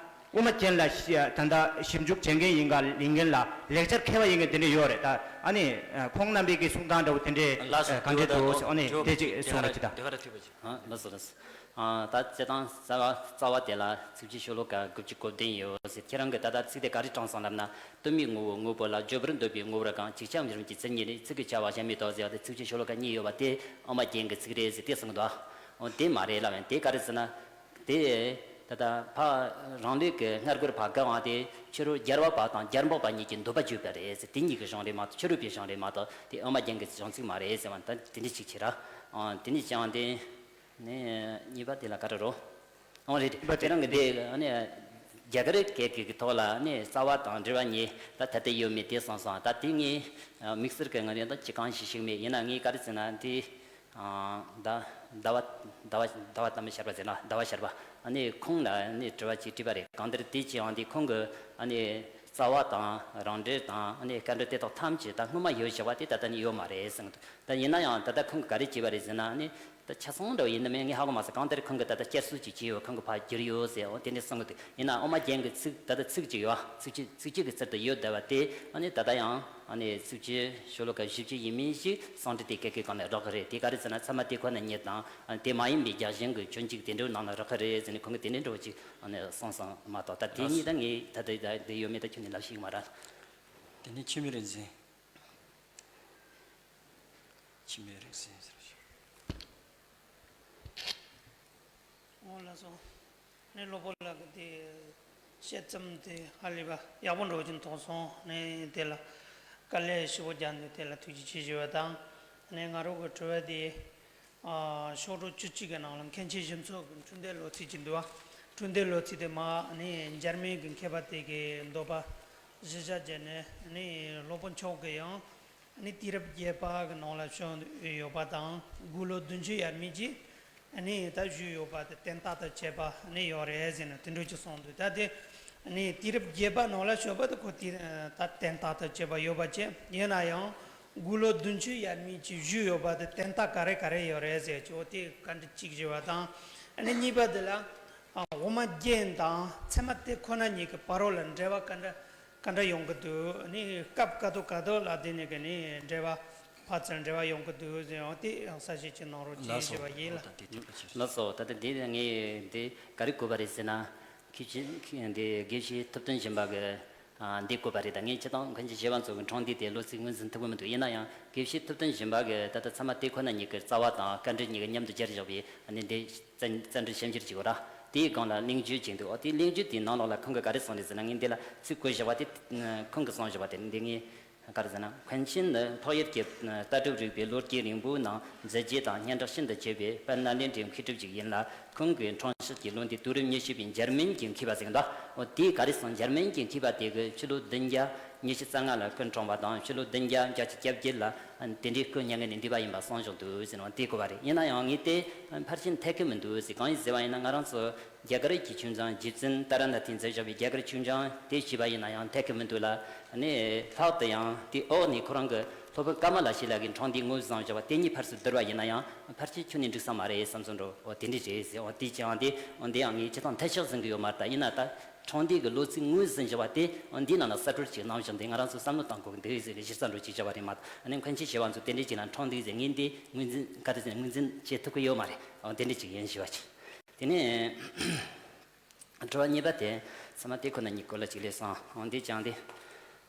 དབུ་མ་རྒྱན་ལ་ད་ད་ཞིབ་འཇུག་བྱེད་མཁན་ཡིན་ག་ཡིན་མཁན་ལ་ལེགས་སྦྱར་མཁས་པ་ཡིན་མཁན་དེ་འདྲ་ཡོད་རེད། ད་ཨ་ནི་ཁོང་རྣམ་པའི་གི་གསུང་སྟངས་འདྲ་བོ་དེ་འདྲའི་གང་འདྲ་འདུག་ཨ་ནི་དེ་ཅིག་གསུང་རོགས་གྱིས་ད། ཨ་ལགས་སོ་ལགས་སོ། ཨ། ད་སྤྱིར་བཏང་རྩ་བ་རྩ་བ་དེ་ལ་ཚིགས་བཅད་ཤོ་ལོ་ཀ་དགུ་བཅུ་གོ་བདུན་ཡོད་ཟེར། ཁྱེད་རང་གིས་ད་ལྟ་ཚིག་དེ་ག་རེ་དྲངས་སོང་ལབ་ན། གཏི་མུག་ངོ་བོ་དངོས་པོ་ལ་བརྗོད་པར་འདོད་པའི་ངོ་བོ་རང་གང་། ཅིག་ཅར་ཉིད་རིམ་གྱིས་ཚིག་ཉིད་ནས། ཚིག་གི་བྱ་བ་གཞན་མིན་ཏོ་ཟེར་བ་དེ་ཚིགས་བཅད་ཤོ་ལོ་ཀ་གཉིས་ཡོད་པ་དེ་ཨོ་མ་རྒྱན་གྱི་ཚིག་རེད་ཟེར་དེ་གསུངས་འདུག། འོ་དེ་མ་རེད་ལབ་ཡང་དེ་ག་རེ་ཟེར་ན། དེ་ད་ལྟ་ཕ་རང་ལུགས་ཀྱི་སྔ་རྒོལ་ཕ་དགའ་བ་དེ་ཕྱི་རོལ་རྒྱལ་བ་པ་དང་རྒྱལ་འབངས་པ་གཉིས་ཀྱི་འདོད་པ་བརྗོད་པ་རེད་ཟེར། དེ་གཉིས་ཀྱི་གཞུང་རེད་མ་གཏོགས་ཕྱི་རོལ་པའི་གཞུང་རེད་མ་གཏོགས་དེ་ཨོ་མ་རྒྱན་གྱི་གཞུང་ཚིག་མ་རེད་ཟེར་བ་ད་དེ་འདྲ་ཅིག་བྱེད་ར། ཨ། དེ་ནས་ཀྱང་དེ་ནས་གཉིས་པ་དེ་ལ་ག་རེ་རོ། ཨོ་རེད་རེད། གཉིས་པ་དེ་ཁྱེད་རང་གི་དེ་ཨ་ནི་རྒྱ་གར་སྐད་ཀྱི་ཐོག་ལ་ཨ་ནི་རྩ་བ་དང་འབྲེལ་བ་གཉིས་ད་ད་ལྟ་ཡོད་མེད་དེ་གསུངས་སོང་། ད་དེ་ངས་དམིགས་བསལ་གྱི་ང་རང་ད་ཅི་གང་ཞིག་ཞིག་མེད། ཡིན་ན་ངས་ག་རེ་ཟེར་ན་དེ། ཨ། ཟླ་ཟླ་བ་ཟླ་བ་ཟླ་བ་དང་མི་ཤར་བ་ཟེར་ན་ཟླ་བ་ཤར་བ་ཨ་ནི་ཁོང་ལ་ཨ་ནི་དྲི་བ་ཅིག་དྲིས་པ་རེད། གང་ལྟར་དེ་ཅི་ཡང་དེ་ཁོང་གི་ཨ་ནི་རྩ་བ་དང་རང་འབྲེལ་དང་ཨ་ནི་སྐད་འབྲེལ་དེ་དག་ཐམས་ཅད་ད་སྔོན་མ་ཡོད་བཞག་པ་དེ་ད་ལྟ་ནི་ཡོད་མ་རེད་གསུངས་འདུག། ད་ཡིན་ན་ཡང་ད་ལྟ་ཁོང་གིས་ག་རེ་བྱས་པ་རེད་ཟེར་ན་ཨ་ནི་ད་ཆ་ཚང་འདྲ་བོ་ཡིན་ནམ་ངས་ཧ་གོ་མ་སོང་། གང་ལྟར་ཁོང་གིས་ད་ལྟ་བསྐྱར་གསོ་ཅིག་བྱས་ཡོད། ཁོང་གིས་ཕར་བསྒྱུར་ཡོད་ཟེར། འོ་དེ་འདྲ་གསུང་གི་འདུག། ཡིན་ན་ཨོ་མ་རྒྱན་གྱི་ཚིག་ད་ལྟ་ཚིག་ཅིག་ཡོད། ཚིག་ཅིག་ཚིག་ཅིག་གི་ཚུལ་དུ་ཡོད་བསྡད་པ་དེ་ཨ་ནི་ད་ལྟ་ཡང་ཨ་ནི་ཚིགས་བཅད་ཤོ་ལོ་ཀ་བཞི་བཅུ་ཡིན་མིན་ཞིག་སང་ཀྲི་ཏའི་སྐད་ཀྱི་སྒང་ནས་རག་གི་རེད། དེ་ག་རེ་ཟེར་ན་ཚད་མ་དེ་ཁོ་ན་ཉིད་དང་དེ་མ་ཡིན་པའི་རྒྱ་གཞན་གྱི་སྤྱོད་འཇུག་དེ་འདྲའི་ནང་ལ་རག་གི་རེད་ཟེར་ནས་ཁོང་གིས་དེ་འདྲའི་འདྲ་བོ་ཅིག་ཨ་ནི་གསུངས་སོང་མ་གཏོགས། ད་དེ་གཉིས་ད་ངས་ད་ལྟ་ད་ལྟ་ཡོད་མེད་ད་ཁྱོན་ནས་ལབ་ཤེས་ཀྱི་མ་རེད། དེ་ནས་འཆི་མེད་རིག་འཛིན། འཆི་མེད་རིག་འཛིན་ཟེར་ཞིག། འོ་ལགས་སོ། ནས་སློབ་དཔོན་ལགས་ཀྱི་དེ་དཔྱད་རྩོམ་དེ་ཧ་ལས་པ་ཡག་པོ་འདྲ་བོ་ཅིག་མཐོང་སོང་། ནས་དེ་ལ་དཀའ་ལས་ཞེ་པོ་རྒྱག་འདུག། དེ་ལ་ཐུགས་རྗེ་ཆེ་ཞུ་བ་དང་། ནས་ང་རང་གི་དྲི་བ་དེ་ཨ་ཤོག་གྲངས་བཅུ་གཅིག་གི་ནང་ལ་མཁན་ཆེན་ཞིག་མཚོ་གི་འཕྲིན་ལས་ལོ་ཚིགས་ཅིག་འདུག་བ། འཕྲིན་ལས་ལོ་ཚིགས་དེ་མ་ནས་འཇར་མན་གྱི་མཁས་པ་དེ་གི་འདོད་པ་གཞི་བཞག་བྱས་ནས་ནས་སློབ་དཔོན་མཆོག་གི་ཡང་། ནི་དུས་རབས་བརྒྱད་པ་གི་ནང་ལ་བྱོན་ཡོད་པ་དང་དགུང་ལོ་བདུན་ཅུ་ཡར་མར་གྱི་ནི་ད་བཞུགས་ཡོད་པ་དེ་དན་རྟགས་དང་བཅས་པ་ནི་ཡོད་རེད་ཟེར་ནས་དེ་འདྲ་ཅིག་གསུངས་འདུག། ད་དེ་ནི་དུས་རབས་བརྒྱད་པ་ནང་ལ་བྱོན་པ་དེ་ཁོ་དེ་ད་དན་རྟགས་དང་བཅས་པ་ཡོད་པ་བྱས། ཡིན་ན་ཡང་དགུང་ལོ་བདུན་ཅུ་ཡར་མར་གྱི་བཞུགས་ཡོད་པ་དེ་དན་རྟགས་ག་རེ་ག་རེ་ཡོད་རེད་ཟེར་གྱི་འོ་དེ་བཀའ་འདྲི་གཅིག་ཞུ་བ་དང་། ནི་གཉིས་པ་དེ་ལ་འོ་མ་རྒྱན་དང་ཚད་མ་དེ་ཁོ་ན་ཉིད་ཀྱི་བར་རོ་ལ་འབྲེལ་བ་ག་འདྲ། ག་འདྲ་ཡོང་གི་འདུག། ནི་སྐབས་ག་དུས་ག་དུས་ལ་དེ་ནས་གི་ནི་འབྲེལ་བ་ཕར་ཚུར་འབྲེལ་བ་ཡོང་གི་འདུག་ཟེར་ཡང་དེ་ཡང་གསལ་བཤད་ཅིག་གནང་རོགས་ལགས་ཞེས་སོ། ཞུ་བ་ཡིན་ལ། ད་དེ་ཐུགས་རྗེ་ཆེ། ལགས་སོ། ད་ལྟ་འདི་ངས་འདི་ག་རེ་གོ་བ་རེད་ཟེར་ན། ཁྱེད་ཀྱིས་འདི་དགེ་བཤེས་ཐུབ་བསྟན་སྦྱིན་པ་གི་ཨ་འདི་གོ་བ་རེད། ད་ངས་སྤྱིར་བཏང་མཁན་ཆེན་ཞི་བ་འཚོ་གི་འཕྲིན་འདི་དེ་ལོ་ཚིགས་ངོས་འཛིན་ཐུབ་ཀྱི་མི་འདུག། ཡིན་ན་ཡང་དགེ་བཤེས་ཐུབ་བསྟན་སྦྱིན་པ་གི་ད་ལྟ་ཚད་མ་དེ་ཁོ་ན་ཉིད་ཀྱི་རྩ་བ་དང་དཀའ་འགྲེལ་གཉིས་ཀྱི་མཉམ་དུ་སྦྱར་བཞག་པའི་ཨ་ནི་འདི། བཙན་བཙན་བྱོལ་ཞིབ་འཇུག་ཅིག་ཡོད་ར། དེའི་སྒང་ལ་གླེང་བརྗོད་ཅིག་འདུག། འོ་དེའི་གླེང་བརྗོད་དེའི་ནང་ལོགས་ལ་ཁོང་གིས་ག་རེ་གསུངས་རེད་ཟེར་ན། ངས་འདི་ལ་ཚིག་བཀོད་བཞག་པ་དེ་ཁོང་གིས་གསུངས་བཞག་པ་དེ་འདི་ངས་ག་རེ་ཟེར་ན། མཁན་ཆེན་ནི་འཕགས་ཡུལ་གྱི་ལྟ་གྲུབ་རིག་པའི་ལོ་རྒྱུས་རིང་པོའི་ནང་མཛད་རྗེས་དང་སྙན་གྲགས་ཤིན་ཏུ་ཆེ་བའི་དཔལ་ནཱ་ལེནྡྲའི་མཁས་གྲུབ་ཅིག་ཡིན་ལ། ཁོང་གི་འཕྲིན་བཤད་ཀྱི་ལུང་དེ་དུས་རབས་ཉི་ཤུ་པའི་འཇར་མན་གྱི་མཁས་པ་ཟེར་གྱི་འདུག། འོ་དེས་ག་རེ་གསུངས། འཇར་མན་གྱི་མཁས་པ་དེ་གིས་ཕྱི་ལོ་བདུན་བརྒྱ་ཉི་ཤུ་རྩ་ལྔ་ལ་སྐུ་འཁྲུངས་པ་དང་ཕྱི་ལོ་བདུན་བརྒྱ་བརྒྱད་ཅུ་གྱ་བརྒྱད་ལ་དེ་འདྲའི་སྐུ་མྱ་ངན་ལས་འདས་པ་ཡིན་པ་གསུངས་བཞག་འདུག་ཟེར་ནས་དེ་གོ་བ་རེད། ཡིན་ན་ཡང་ངས་དེ་ཕལ་ཆེར་འཐད་ཀྱི་མི་འདུག་ཟེར། གང་ཡིན་ཟེར་བ་ཡིན་ན། ང་རང་ཚོ་རྒྱ་གར་གྱི་ཆོས་འབྱུང་རྗེ་བཙུན་ཏཱ་ར་ནཱ་ཐས་མཛད་བཞག་པའི་རྒྱ་གར་ཆོས་འབྱུང་དེ་བྱས་པ་ཡིན་ན་ཡང་འཐད་ཀྱི་མི་འདུག་ལ། ཨ་ནི་ལྷག་ཏུ་ཡང་དེའི་འོག་ནས་ཁོ་རང་གི་སློབ་དཔོན་ཀ་མ་ལ་ཤཱི་ལ་གི་འཕྲིན་འདི་ངོས་བཟུང་བཞག་པ་དེ་གཉིས་ཕར་ཚུར་བསྡུར་བ་ཡིན་ན་ཡང་ཕལ་ཆེར་ཁྱོན་ནས་འགྲིག་ས་མ་རེད་བསམ་བསམ་འགྲོ། འོ་དེ་འདྲ་རེད་ཟེར། འོ་དེ་ཅང་དེ་འོ་འདི་ཡང་ངས་སྤྱིར་བཏང་འཐད་ཤག་ཟིན་གྱི་ཡོད་མ་རེད། ད་ཡིན་ན་ད། འཕྲིན་འདི་གི་ལོ་ཚིགས་ངོས་ཟིན་བཞག་པ་དེ་འདིའི་ནང་ལ་གསར་སྒྲོན་ཅིག་གནང་བཞག་འདུག། ང་རང་ཚོ་བསམ་བློ་གཏོང་དགོས་ཀྱི་འདུག་ཟེར་གྱི་གཞི་རྩ་འདྲ་ཅིག་བྱས་པ་རེད་མ་གཏོགས། ཨ་ནི་མཁན་ཆེན་ཞི་བ་འཚོ་དེ་འདྲ་ཅིག་ལ་འཕྲིན་འདི་ཟེར་ངས་འདི་ངོས་འཛིན་ག་རེ་ཟེར་ངོས་འཛིན་བྱེད་ཐུབ་ཀྱི་ཡོད་མ་རེད། འོ་དེ་འདྲ་ཅིག་ཡིན་ཞུ་བ་ཅིག། དེ་ནས་དྲི་བ་གཉིས་པ་དེ་ཚད་མ་དེ་ཁོ་ན་ཉིད་སྐོར་ལ་ཅིག་སླེབས་སོང་། འོ་འདི་ཅང་དེ།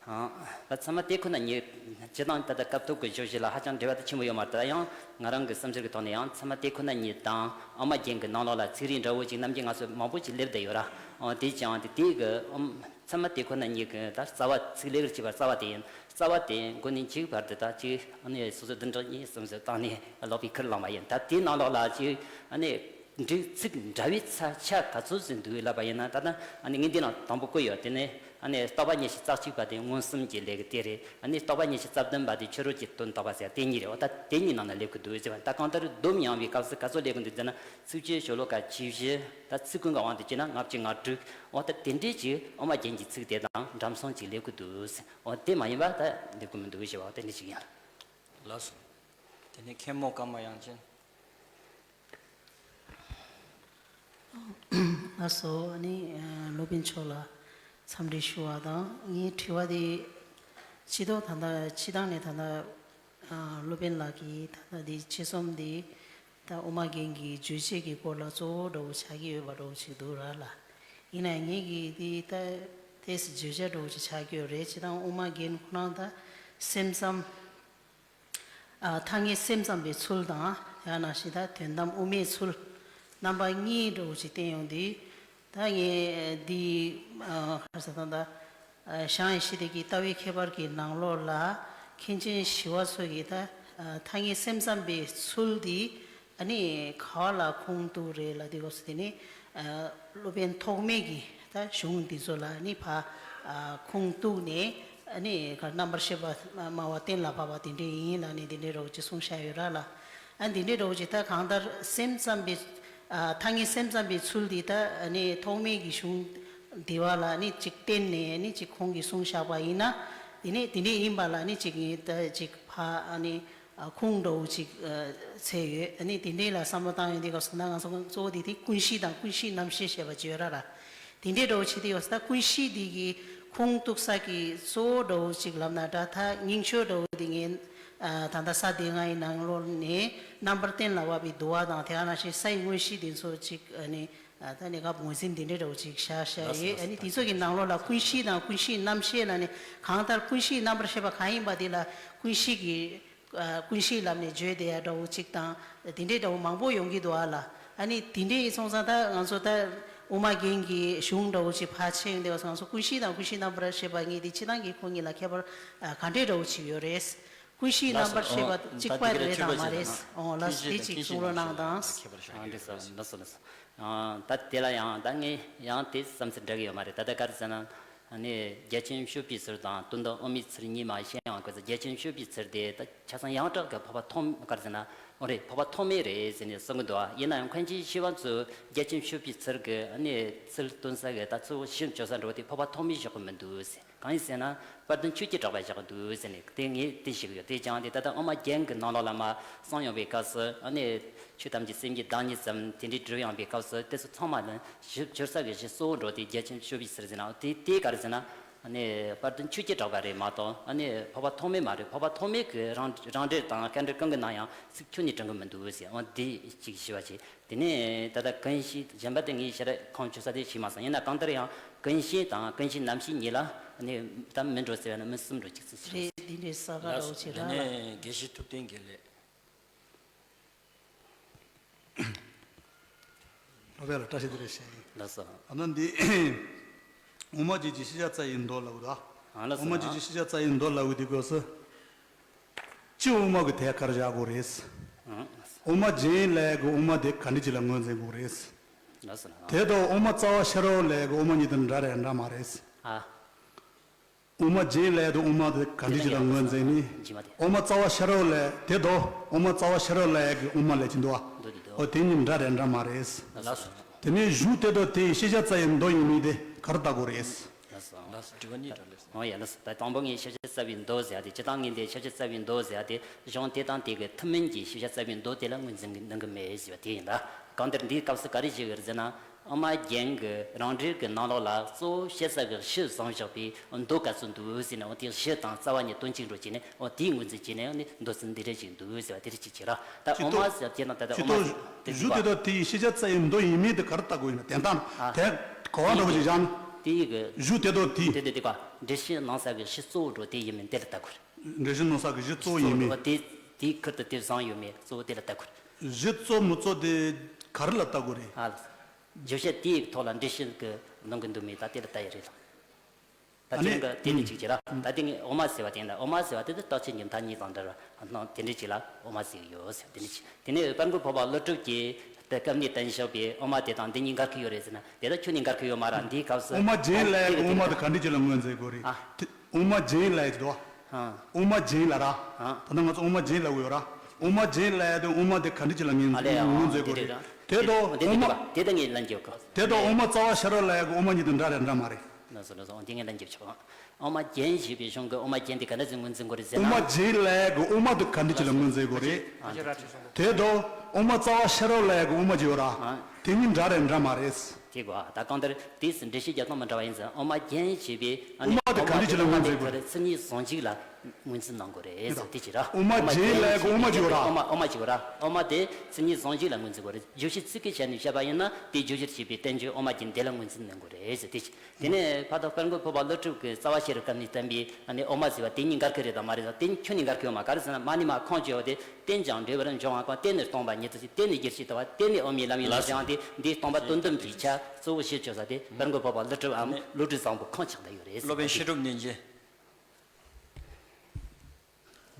ད་ཚད་མ་དེ་ཁོ་ན་ཉིད་སྤྱིར་བཏང་ད་ལྟ་སྐབས་ཐོག་གི་བརྗོད་གཞི་ལ་ཧ་ཅང་འབྲེལ་བ་དེ་ཆེན་པོ་ཡོད་མ་རེད། ད་ཡང་ང་རང་གི་བསམ་ཚུལ་གྱི་ཐོག་ནས་ཡང་ཚད་མ་དེ་ཁོ་ན་ཉིད་དང་ཨོ་མ་རྒྱན་གྱི་ནང་ལོགས་ལ་ཚིག་རིས་འདྲ་བོ་ཅིག་ནམ་རྒྱུན་ང་ཚོ་མང་པོ་ཅིག་སླེབས་བསྡད་ཡོད་ར། འོ་དེ་ཅང་དེ་དེ་གི་ཨོ་ཚད་མ་དེ་ཁོ་ན་ཉིད་ཀྱི་ད་རྩ་བ་ཚིག་ལེགས་པར་བྱས་པ་རྩ་བ་དེ་ཡིན། རྩ་བ་དེ་མགོ་ནས་མཇུག་བར་དུ་ད་ཅིག་ཨ་ནི་སོ་སོ་བདུན་ཕྲག་གཉིས་གསུམ་ཙམ་བཏང་ནས་ཀློག་པའི་ཁུར་བླངས་པ་ཡིན། ད་དེའི་ནང་ལོགས་ལ་ཅིག་ཨ་ནི། འགྲིག་ཚིག་འདྲ་བའི་ཚ་ཆ་ག་ཚོད་ཟིན་འདུག་ལབ་པ་ཡིན་ན། ད་ལྟ་ཨ་ནི་ངས་འདི་ནང་དང་པོ་བཀོད་ཡོད། དེ་ནས་ཨ་ནི་རྟོག་པ་ཉི་ཤུ་རྩ་གཅིག་པ་དེ་མངོན་སུམ་གྱི་ལས་ཀྱི་དེ་རེད། ཨ་ནི་རྟོག་པ་ཉི་ཤུ་རྩ་བདུན་པ་དེ་ཕྱི་རོལ་གྱི་དོན་རྟོགས་པ་ཟེར་དེ་གཉིས་རེད། འོ་ད་དེ་གཉིས་ནང་ན་སླེབས་ཀྱི་འདུག་ཟེར་བ། ད་གང་ལྟར་སྡོམ་ཡངས་པའི་སྐབས་སུ་ག་ཚོད་སླེབས་ཀྱི་འདུག་ཟེར་ན། ཚིགས་བཅད་ཤོ་ལོ་ཀ་བཅུ་བཞི། ད་ཚིག་ཀུན་གྱི་དབང་དུ་བྱས་ན་ལྔ་བཅུ་ང་དྲུག། འོ་ད་དེ་འདྲས་ཀྱི་ཨོ་མ་རྒྱན་གྱི་ཚིག་དེ་དང་འགྲམ་སོང་ཅིག་སླེབས་ཀྱི་འདུག་ཟེར། འོ་དེ་མ་ཡིན་པ་ད་སླེབས་ཀྱི་མི་འདུག་ཞེས་པ་འོ་དེ་འདྲས་ཞིག་ཡིན། ལགས་སོ། དེ་ནས་མཁན་མོ་ཀརྨ་དབྱངས་ཅན། ལགས་སོ། ཨ་ནི་སློབ་དཔོན་མཆོག་ལ་འཚམས་འདྲི་ཞུ་བ་དང་། ངའི་དྲི་བ་དེ་སྤྱི་ཐོག་ད་ལྟ་སྤྱི་བཏང་ནས་ད་ལྟ་སློབ་དཔོན་ལགས་ཀྱིས་ད་ལྟ་དེ་དཔྱད་རྩོམ་དེ་ ད་དབུ་མ་རྒན་གྱི་རྗོད་བྱེད་ཀྱི་སྐོར་ལ་གཙོ་བོ་འདྲ་བོ་ཆགས་ཀྱི་ཡོད་པ་འདྲ་བོ་ཅིག་འདུག་ར་ལ། ཡིན་ན་ངེད་ཀྱིས་འདི་ད་ཏོག་ཙམ་བརྗོད་བྱ་འདྲ་བོ་ཅིག་ཆགས་ཀྱི་ཡོད་རེད། སྤྱིར་བཏང་དབུ་མ་རྒན་ཁོ་རང་ད་སེམས་ཙམ། ཨ། ཐ་སྙད་སེམས་ཙམ་པའི་ཚུལ་དང་། དེ་ནང་བཞིན་ད་དོན་དམ་དབུ་མའི་ཚུལ། རྣམ་པ་གཉིས་འདྲ་བོ་ཅིག་བསྟན་ཡོང་དུས། ད་ངས་འདི། ཨ། ག་རེ་ཟེར་ད། ཨ། བྱང་ཡེ་ཤེས་སྡེ་དགེའི་ལྟ་བའི་ཁྱད་པར་གྱི་ནང་ལོགས་ལ། མཁན་ཆེན་ཞི་བ་འཚོ་གིས་ད། ཨ། ཐ་སྙད་སེམས་ཙམ་པའི་ཚུལ་འདི། ཨ་ནི་ག་བ་ལ་ཁུངས་གཏུགས་རེད་ལབ་དུས་སྐབས་སུ། དེ་ནི། ཨ། སློབ་དཔོན་ཐོགས་མེད་ཀྱིས་ད་གཞུང་འདི་ཚོ་ལ་ནི་ཕར། ཨ། ཁུངས་གཏུགས་ནས། ཨ་ནི་ག་རྣམ་པར་ཤེས་པ་སྨྲ་བ་གཏན་ལ་ཕབ་པ་དེ་འདྲས་ཡིན་ལབ་ནས་དེ་འདྲས་འདྲ་བོ་ཅིག་གསུངས་བཞག་ཡོད་ར་ལ། ཨ། འདི་འདྲས་འདྲ་བོ་ཅིག་ད་གང་ལྟར་སེམས་ཙམ་པའི། ཨ། ཐ་སྙད་སེམས་ཙམ་པའི་ཚུལ་འདི་ད། ཨ་ནི་ཐོགས་མེད་ཀྱི་གཞུང་འདི་བ་ལ་ནི་ཅིག་བརྟེན་ནས་ནི་ཅིག་ཁོང་གིས་གསུངས་བཞག་པ་ཡིན་ན། དེ་ནི་དེ་འདྲས་ཡིན་པ་ལ་ནི་ཅིག་ངས་ད་ཅིག་ཕར། ཨ་ནི། ཨ། ཁུངས་འདྲ་བོ་ཅིག་ཨ། བཙལ་ཡོད། ཨ་ནི་དེ་འདྲས་ལ་བསམ་བློ་བཏང་ཡོང་དུས་སྐབས་སུ་ན། ང་ཚོ་གཙོ་བོ་དེ་དེ་ཀུན་གཞི་དང་ཀུན་གཞིའི་རྣམ་ཤེས་ཞེས་པ་བརྗོད་ར་ར། དེ་འདྲས་འདྲ་བོ་བྱེད་དུས་སྐབས་སུ་ད་ཀུན་གཞི་འདི་གི་ཁུངས་གཏུགས་ས་གི་གཙོ་བོ་འདྲ་བོ་ཅིག་ལབ་ན་འདྲ། ད་རྙིང་ཤོས་འདྲ་བོ་དེ་ངས། ཨ། ད་ལྟ་ས་སྡེ་ལྔ་ཡི་ནང་ལོགས་ནས་རྣམ་པར་གཏན་ལ་དབབ་པའི་འདུལ་བ་དང་། དེ་ག་ནང་བཞིན་སའི་དངོས་གཞི་དེ་ཚོ་ཅིག་ཨ་ནི། ཨ། ད་གནས་སྐབས་ངོས་འཛིན་འདི་འདྲས་འདྲ་བོ་ཅིག་བཞག་བཞག་ཡོད། ཨ་ནི་དེ་ཚོ་གི་ནང་ལོགས་ལ་ཀུན་གཞི་དང་ཀུན་གཞིའི་རྣམ་ཤེས་ལབ་ནས། གང་ལྟར་ཀུན་གཞིའི་རྣམ་པར་ཤེས་པ་གང་ཡིན་པ་དེ་ལ་ཀུན་གཞི་གི། ཨ། ཀུན་གཞིའི་ལམ་ནས་བརྗོད་བསྡད་ཡ་འདྲ་བོ་ཅིག་དང་། དེ་འདྲས་འདྲ་བོ་མང་པོ་ཡོང་གི་འདུག་ཨ་ལ། ཨ་ནི་དེ་འདྲས་ཡིན་སོང་ཙང་ད་ང་ཚོ་ད་དབུ་མ་རྒན་གྱི་གཞུང་འདྲ་བོ་ཅིག་ཕར་ཕྱིན་དུས་སྐབས་སུ། ང་ཚོ་ཀུན་གཞི་དང་ཀུན་གཞིའི་རྣམ་པར་ཤེས་པ་གཉིས་དེ་སྤྱིར་བཏང་གི་ཁོ་གཉིས་ལ་ཁྱད་པར། ཨ། ག་འདྲས་འདྲ་བོ་ཅིག་ཡོད་རེད། ཀུན་གཞིའི་རྣམ་པར་ཤེས་པ་གཅིག་པ་རེད་དམ་མ་རེད། འོ་ལགས་སོ། དེ་ཅིག་གསུང་རོགས་གནང་དང་། ཨ། འགྲིག་སོང་། ལགས་སོ། ལགས་སོ། ཨ། ད་དེ་ལ་ཡང་ད་ངས་ཡང་དེ་བསམ་ཚུལ་འདྲ་གི་ཡོད་མ་རེད། ད་ལྟ་ག་རེ་ཟེར་ན། ཨ་ནི་རྒྱལ་ཆེན་སྤྱོད་པའི་ཚུལ་དང་དོན་དམ་དབུ་མའི་ཚུལ་གཉིས་མ་བཤད་ཡང་། ག་རེ་ཟེར། རྒྱལ་ཆེན་སྤྱོད་པའི་ཚུལ་དེ་ད་ཆ་ཚང་ཡང་དག་གི་འཕགས་པ་ཐོགས། ག་རེ་ཟེར་ན། འོ་རེད། འཕགས་པ་ཐོགས་མེད་རེད་ཟེར་ནས་གསུང་གི་འདུག་ཨ། ཡིན་ན་ཡང་མཁན་ཆེན་ཞི་བ་འཚོས་རྒྱལ་ཆེན་སྤྱོད་པའི་ཚུལ་གྱི། ཨ་ནི་ཚུལ་སྟོན་ས་གི་ད་གཙོ་བོ་གཞི་བཅོལ་ས་འདྲ་བོ་དེ་འཕགས་པ་ཐོགས་མེད་བཞག་གི་མི་འདུག་ཟེར། གང་ཡིན་ཟེར་ན། དཔལ་ལྡན་ཆོས་ཀྱི་གྲགས་པ་བཞག་འདུག་ཟེར་ནས་དེ་ངས་དེ་ཞིག་ཡོད། དེ་ཀྱང་དེ་ད་ལྟ་དབུ་མ་རྒྱན་གྱི་ནང་ལོགས་ལ་མར་གསུངས་ཡོང་བའི་སྐབས་སུ། ཨ་ནི་ཆོས་ཐམས་ཅད་སེམས་ཀྱི་བདག་ཉིད་ཙམ་དེ་འདྲའི་སྒྲུབ་ཡོང་བའི་སྐབས་སུ། དེ་ཚོ་ཚང་མ་ནི་གཞི་བཅོལ་ས་གི་གཞི་གཙོ་བོ་འདྲ་བོ་དེ་རྒྱལ་ཆེན་སྤྱོད་པའི་ཚུལ་ཟེར་ན། དེ་དེ་ག་རེ་ཟེར་ན། ཨ་ནི་དཔལ་ལྡན་ཆོས་ཀྱི་གྲགས་པ་རེད་མ་གཏོགས། ཨ་ནི་འཕགས་པ་ཐོགས་མེད་མ་རེད། འཕགས་པ་ཐོགས་མེད་ཀྱི་རང་རང་འགྲེལ་དང་སྐད་འགྲེལ་གང་གི་ནང་ཡང་ཚིག་ཁྱོན་ནས་དྲན་གི་མི་འདུག་ཟེར། འོ་འདི་གཅིག་ཞུ་བ་བྱས། དེ་ནས་ད་ལྟ་ཀུན་གཞི་གཞན་པ་དེ་ངས་ཞེ་དྲག་ཁུངས་བཅོལ་ས་དེ་ཞིག་མ་སོང་། ཡིན་ན་གང་ལྟར་ཡང་ཀུན་གཞི་དང་ཀུན་གཞིའི་རྣམ་ཤེས་གཉིས་ལ་ནི་ད་མི་འགྲོ་ཟེར་བ་ན་མི་གསུམ་འགྲོ་གཅིག་ཙམ་ཞིག་རེད། དེ་འདྲའི་ས་ག་རོགས་བྱེད་ར་ལ། དེ་ནས་དགེ་བཤེས་ཐུབ་བསྟན་དགེ་ལེགས། སློབ་དཔོན་ལ་བཀྲ་ཤིས་བདེ་ལེགས་ཞུ་ཡིན། ལགས་སོ། ཨ་ནི་འདི་དབུ་མ་རྒྱན་གྱི་ཤེས་བྱ་རྩ་བའི་མདོ་ལབ་ཡོད་ད། ཨ་ལགས་སོ། དབུ་མ་རྒྱན་གྱི་ཤེས་བྱ་རྩ་བའི་མདོ་ལབ་ཡོད་དུས་སྐབས་སུ། སྤྱི་དབུ་མ་གི་དེ་ག་རེ་བཞག་དགོས་རེད། ཨང་། དབུ་མ་རྒྱན་ལས་ཀྱི་དབུ་མ་དེ་ག་འདྲ་ཅིག་ལ་ངོས་འཛིན་དགོས་རེད། ལགས་སོ། དེ་དང་དབུ་མ་རྩ་བ་ཤེས་རབ་ལས་ཀྱི་དབུ་མ་གཉིས་དེ་འདྲ་རེད་འདྲ་མ་རེད། ཨ། དབུ་མ་རྒྱན་ལས་དང་དབུ་མ་དེ་ག་འདྲ་ཅིག་ལ་ངོས་འཛིན་ནི། རྒྱན་མ་དེ། དབུ་མ་རྩ་བ་ཤེས་རབ་ལས་དེ་དང་དབུ་མ་རྩ་བ་ཤེས་རབ་ལས་ཀྱི་དབུ་མ་ལབ་ཀྱི་འདུག་ཨ། འདུག་འདུག་འདུག་འོ་དེ་གཉིས་འདྲ་རེད་འདྲ་མ་རེད། ལགས་སོ། དེ་ནས་གཞུག་དེ་དང་དེ་ཡི་ཤེས་བྱ་རྩ་བའི་མདོ་ཡིན་མིན་དེ་ག་རེ་ལྟ་དགོས་རེད། ལགས་སོ། ལགས་སོ། དྲི་བ་གཉིས་རེད་ལགས་སོ། འོ་ཡ་ལགས་སོ། ད་དང་པོ་ངས་ཤེས་བྱ་རྩ་བའི་མདོ་ཟེར་ཡ་དེ། སྤྱིར་བཏང་ངས་འདི་ཤེས་བྱ་རྩ་བའི་མདོ་ཟེར་ཡ་དེ་གཞུང་དེ་དང་དེ་གི་ཐུན་མིན་གྱི་ཤེས་བྱ་རྩ་བའི་མདོ་དེ་ལ་ངོས་འཛིན་གནང་གི་མེད་ཟེར་བ་དེ་ཡིན་ད། གང་ལྟར་འདིའི་སྐབས་སུ་ག་རེ་བྱེད་ཀྱི་རེད་ཟེར་ན། དབུ་མ་རྒྱན་གྱི་རང་འགྲེལ་གྱི་ནང་ལོགས་ལ་གཙོ་བོ་བཤད་ས་གི་གཞི་བཟུང་བཞག་པའི་མདོ་ག་ཚོད་འདུག་ཟེར་ན། འོ་དེ་གཞི་དང་རྩ་བ་གཉིས་དོན་གཅིག་འགྲོ་བྱས་ནས། འོ་དེའི་ངོས་འཛིན་བྱས་ནས། འོ་ནི་མདོ་ཚན་འདི་འདྲ་ཞིག་འདུག་ཟེར་བ་དེ་འདྲ་ཅིག་བྱེད་ར། ད་དབུ་མ་ཟེར་བ་དེ་ན་ད་ལྟ་དབུ་མ་ཟེར་དེ་གཞུག་དེ་དག་དེ་ཡི་ཤེས་བྱ་རྩ་བའི་མདོ་ཡིན་མིན་དེ་ག་རེ་ལྟ་དགོས་ཡིན་ན། དོན་དག་ཨ། དེ་གོ་བ་འདྲ་བོ་ཞིག་བཞག་ན། དེ་ཡི་གི་གཞུག་དེ་དག་དེ་དེ་དེ་དེ་ག་འགྲེལ་བཤད་གནང་ས་གི་གཞི་གཙོ་བོ་འགྲོ་དེ་ཡིན་མིན་དེ་ལ་ལྟ་དགོས་རེད། འགྲེལ་བཤད་གནང་ས་གི་གཞི་གཙོ་བོ་ཡིན་མིན། གཙོ་བོ་དེ་དེའི་ཁུར་དུ་དེ་བཟང་ཡོད་མེད་གཙོ་བོ་དེ་ལ་ལྟ་དགོས་རེད། གཞི་གཙོ་མི་གཙོ་དེ་ག་རེ་ལ་ལྟ་དགོས་རེད། ཨ་ལ། བརྗོད་བྱ་དེའི་ཐོག་ལ་འགྲེལ་བཤད་ཀྱི་གནང་གི་འདུག་མེད་ད་དེ་ལ་ལྟ་ཡི་རེད་ལ། ད་ཨ་ནི་དེ་རིང་གི་དེ་ནི་ཅིག་བྱེད་ར། ད་དེ་ངས་དབུ་མ་ཟེར་བ་དེ་ཡིན་ད། དབུ་མ་ཟེར་བ་དེ་དེ་རྟགས་ཆོས་ཀྱི་མཐའ་གཉིས་དང་འབྲེལ་བ་སྣང་དེ་འདྲ་ཅིག་ལ་དབུ་མ་ཟེར་གྱི་ཡོད་ཟེར། དེ་འདྲ་ཅིག་དེ་ནས་དཔལ་མགོན་འཕགས་པ་ཀླུ་སྒྲུབ་ཀྱིས་དེ་སྐབས་ནས་བསྟན་བཞག་པའི་དབུ་མ་དེ་དང་འདི་གཉིས་འགལ་གྱི་ཡོད་རེད་ཟེར་ན། དེ་ད་ཁྱོན་ནས་འགལ་གྱི་ཡོད་མ་ར། འདིའི་སྐབས་སུ་དབུ་མ་རྒྱན་ལས་ཀྱི་དབུ་མ་དེ་ག་འདྲ་ཅིག་ལ་ངོས་འཛིན་དགོས་རེད། ཨ། དེ་དབུ་མ་རྒྱན་ལས་ཀྱི་དོ། ཨ། དབུ་མ་རྒྱན་ལ་ར། ཨ། ད་ལྟ་ང་ཚོ་དབུ་མ་རྒྱན་ལ་ཡོད་ར། དབུ་མ་རྒྱན་ལས་དེ་དབུ་མ་དེ་ག་འདྲ་ཅིག་ལ་ངོས་ཨ་ལས། ཨ། ངོས་འཛིན་དགོས་རེད། དེ་དོ་དེ་དབུ་མ་དེ་དེ་དེ་དེ་ངས་ལན་རྒྱབ་གོ། དེ་དོ་དབུ་མ་རྩ་བ་ཤེས་རབ་ལས་ཀྱི་དབུ་མ་གཉིས་དེ་འདྲ་རེད་འདྲ་མ་རེད། ལགས་སོ་ལགས་སོ། འོ་དེ་ངས་ལན་རྒྱབ་ཆོག་དབུ་མ་རྒྱན་ཞེས་པའི་གཞུང་གི་དབུ་མ་རྒྱན་དེ་ག་འདྲ་ཅིག་ངོས་འཛིན་དགོས་རེད་ཟེར་ན། དབུ་མ་རྒྱན་ལས་ཀྱི་དབུ་མ་དེ་ག་འདྲ་ཅིག་ལ་ངོས་འཛིན་དགོས་རེད། དེ་དོ་དབུ་མ་རྩ་བ་ཤེས་རབ་ལས་ཀྱི་དབུ་མ་ཅིག་ཡོད་ར། ཨ། དེ་གཉིས་འདྲ་རེད་འདྲ་མ་རེད། དེ་གོ། ད་གང་ལྟར་དེས་འགྲེལ་བཤད་རྒྱག་སྟངས་མི་འདྲ་བ་ཡིན་ཟེར། དབུ་མ་རྒྱན་ཞེས་པའི་ཨ་ནི་དབུ་མ་དེ་ག་འདྲ་ཅིག་ལ་ངོས་འཛིན་དགོས་རེད། ཚིག་གཉིས་ཟུང་གཅིག་ལ་ ངོས་འཛིན་གནང་དགོས་རེད་ཟེར། དེ་ཅི་ར། དབུ་མ་རྒྱན་ལ་གོ་དབུ་མ་ཅིག་ཡོད་ར། དབུ་མ་དབུ་མ་ཅིག་ཡོད་ར། དབུ་མ་དེ་མཚན་ཉིད་ཟུང་འཇུག་ལ་ངོས་འཛིན་དགོས་རེད། རྗོད་བྱེད་ཚིག་གི་ཆ་ནས་བཤད་པ་ཡིན་ན་དེ་རྗོད་བྱེད་ཅེས་པའི་བསྟན་བཅོས་དབུ་མ་རྒྱན་དེ་ལ་ངོས་འཛིན་གནང་དགོས་རེད་ཟེར། དེ་ཅི། དེ་ནས་ཕ་དག་དཔལ་མགོན་འཕགས་པ་ཀླུ་སྒྲུབ་ཀྱི་རྩ་བ་ཤེས་རབ་སྐབས་ནས་བསྟན་པའི་ཨ་ནི་དབུ་མ་ཟེར་བ་དེ་གཉིས་འགལ་གྱི་རེད་དམ་མ་རེད་དམ། དེ་ཁྱོན་ནས་འགལ་གྱི་ཡོད་མ། ག་རེ་ཟེར་ན་མ་ཎི་མ་ཁོང་ཅེས་པ་དེ་རྟེན་ཅིང་འབྲེལ་བར་འབྱུང་བ་ཀུན། རྟེན་ནི་སྟོང་པ་ཉིད་དུ་ཞེས། རྟེན་ནི་རྒྱུར་བྱས་ལྟ་བ། རྟེན་ནི་དབུ་མའི་ལམ་ཡིན་ལ་ཟེར་ཡང་དེ་འདིའི་སྟོང་པ་དོན་དམ་གྱི་ཆ་གཙོ་བོ་བྱེད་ཆོག་ས་དེ་དཔལ་མགོན་འཕགས་པ་ཀླུ་སྒྲུབ་འམ་ཀླུ་སྒྲུབ་བཟང་པོ་ཁོང་ཆགས་བསྡད་ཡོད་རེད། སློབ་དཔོན་བཤད་སྒྲུབ་ཉིན་བྱེད།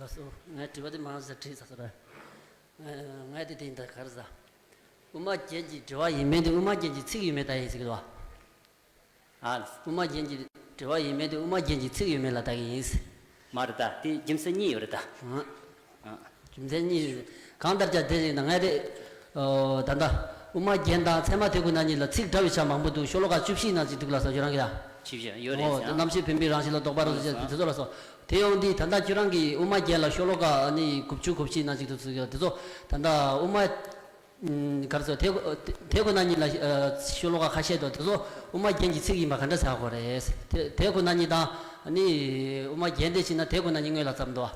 ལགས་སོ། ངས་དྲི་བ་དེ་མང་ཟེར་དྲིས་ཚར་སོང་ར། ངས་དེ་དེ་ཡིན་ད་ག་རེ་ཟ། དབུ་མ་རྒྱན་གྱི་འགྲེལ་བ་ཡིན་མིན་དེ་དབུ་མ་རྒྱན་གྱི་ཚིག་ཡོད་མེད་ལྟ་ཡིན་ཟེར་གི་འདུག་བ། ཨ། དབུ་མ་རྒྱན་གྱི་འགྲེལ་བ་ཡིན་མིན་དེ་དབུ་མ་རྒྱན་གྱི་ཚིག་ཡོད་མེད་ལ་ལྟ་གི་ཡིན། མ་རེད་ད། དེ་རྒྱུ་མཚན་གཉིས་ཡོད་རེད་ད། ཨ། ཨ། རྒྱུ་མཚན་གཉིས་ཡོད། གང་ལྟར་ཀྱང་དེ་ཡིན་ན་ངས་དེ། ཨོ། ད་ལྟ་དབུ་མ་རྒྱན་དང་ཚད་མ་དེ་ཁོ་ན་གཉིས་ལ་ཚིག་འདྲ་བའི་ཆ་མང་པོ་འདུག་ཤོ་ལོ་ཀ་བཅུ་བཞི་ནང་ཅིག་འདུག་ལ་སོགས་ཁྱོད་རང་གི་ལ། ཆེ་བཞག་ཡོད་རེད་ཨོ། ཟེར། རྣམ་ཤེས་བུམ་པའི་རང་བཞིན་ལ་ལྡོག་པ་རོ་ཟེར་དེ་ཚོ་ལ་སོགས། དེ་ཡོང་དུས་ད་ལྟ་ཁྱོད་རང་གིས་དབུ་མ་རྒྱན་ལ་ཤོ་ལོ་ཀ་ནི་དགུ་བཅུ་གོ་གཅིག་ནང་ཅིག་འདུག་ཚུལ་ཡོད་དེ་ཚོ་ད་ལྟ་དབུ་མ། ཨུམ། ག་རེ་ཟེར། དེ་དེ་ཁོ་ན་གཉིས་ལ་ཨ་ཤོ་ལོ་ཀ་ཁ་ཤས་འདུག་དེ་ཚོ་དབུ་མ་རྒྱན་གྱི་ཚིག་ཡིན་པ་ག་འདྲ་ཟེར་དགོས་རེད། དེ་དེ་ཁོ་ན་གཉིས་དང་ནི་དབུ་མ་རྒྱན་དེ་བྱས་ན་དེ་ཁོ་ན་གཉིས་སྔོན་ལ་བརྩམས་འདུག་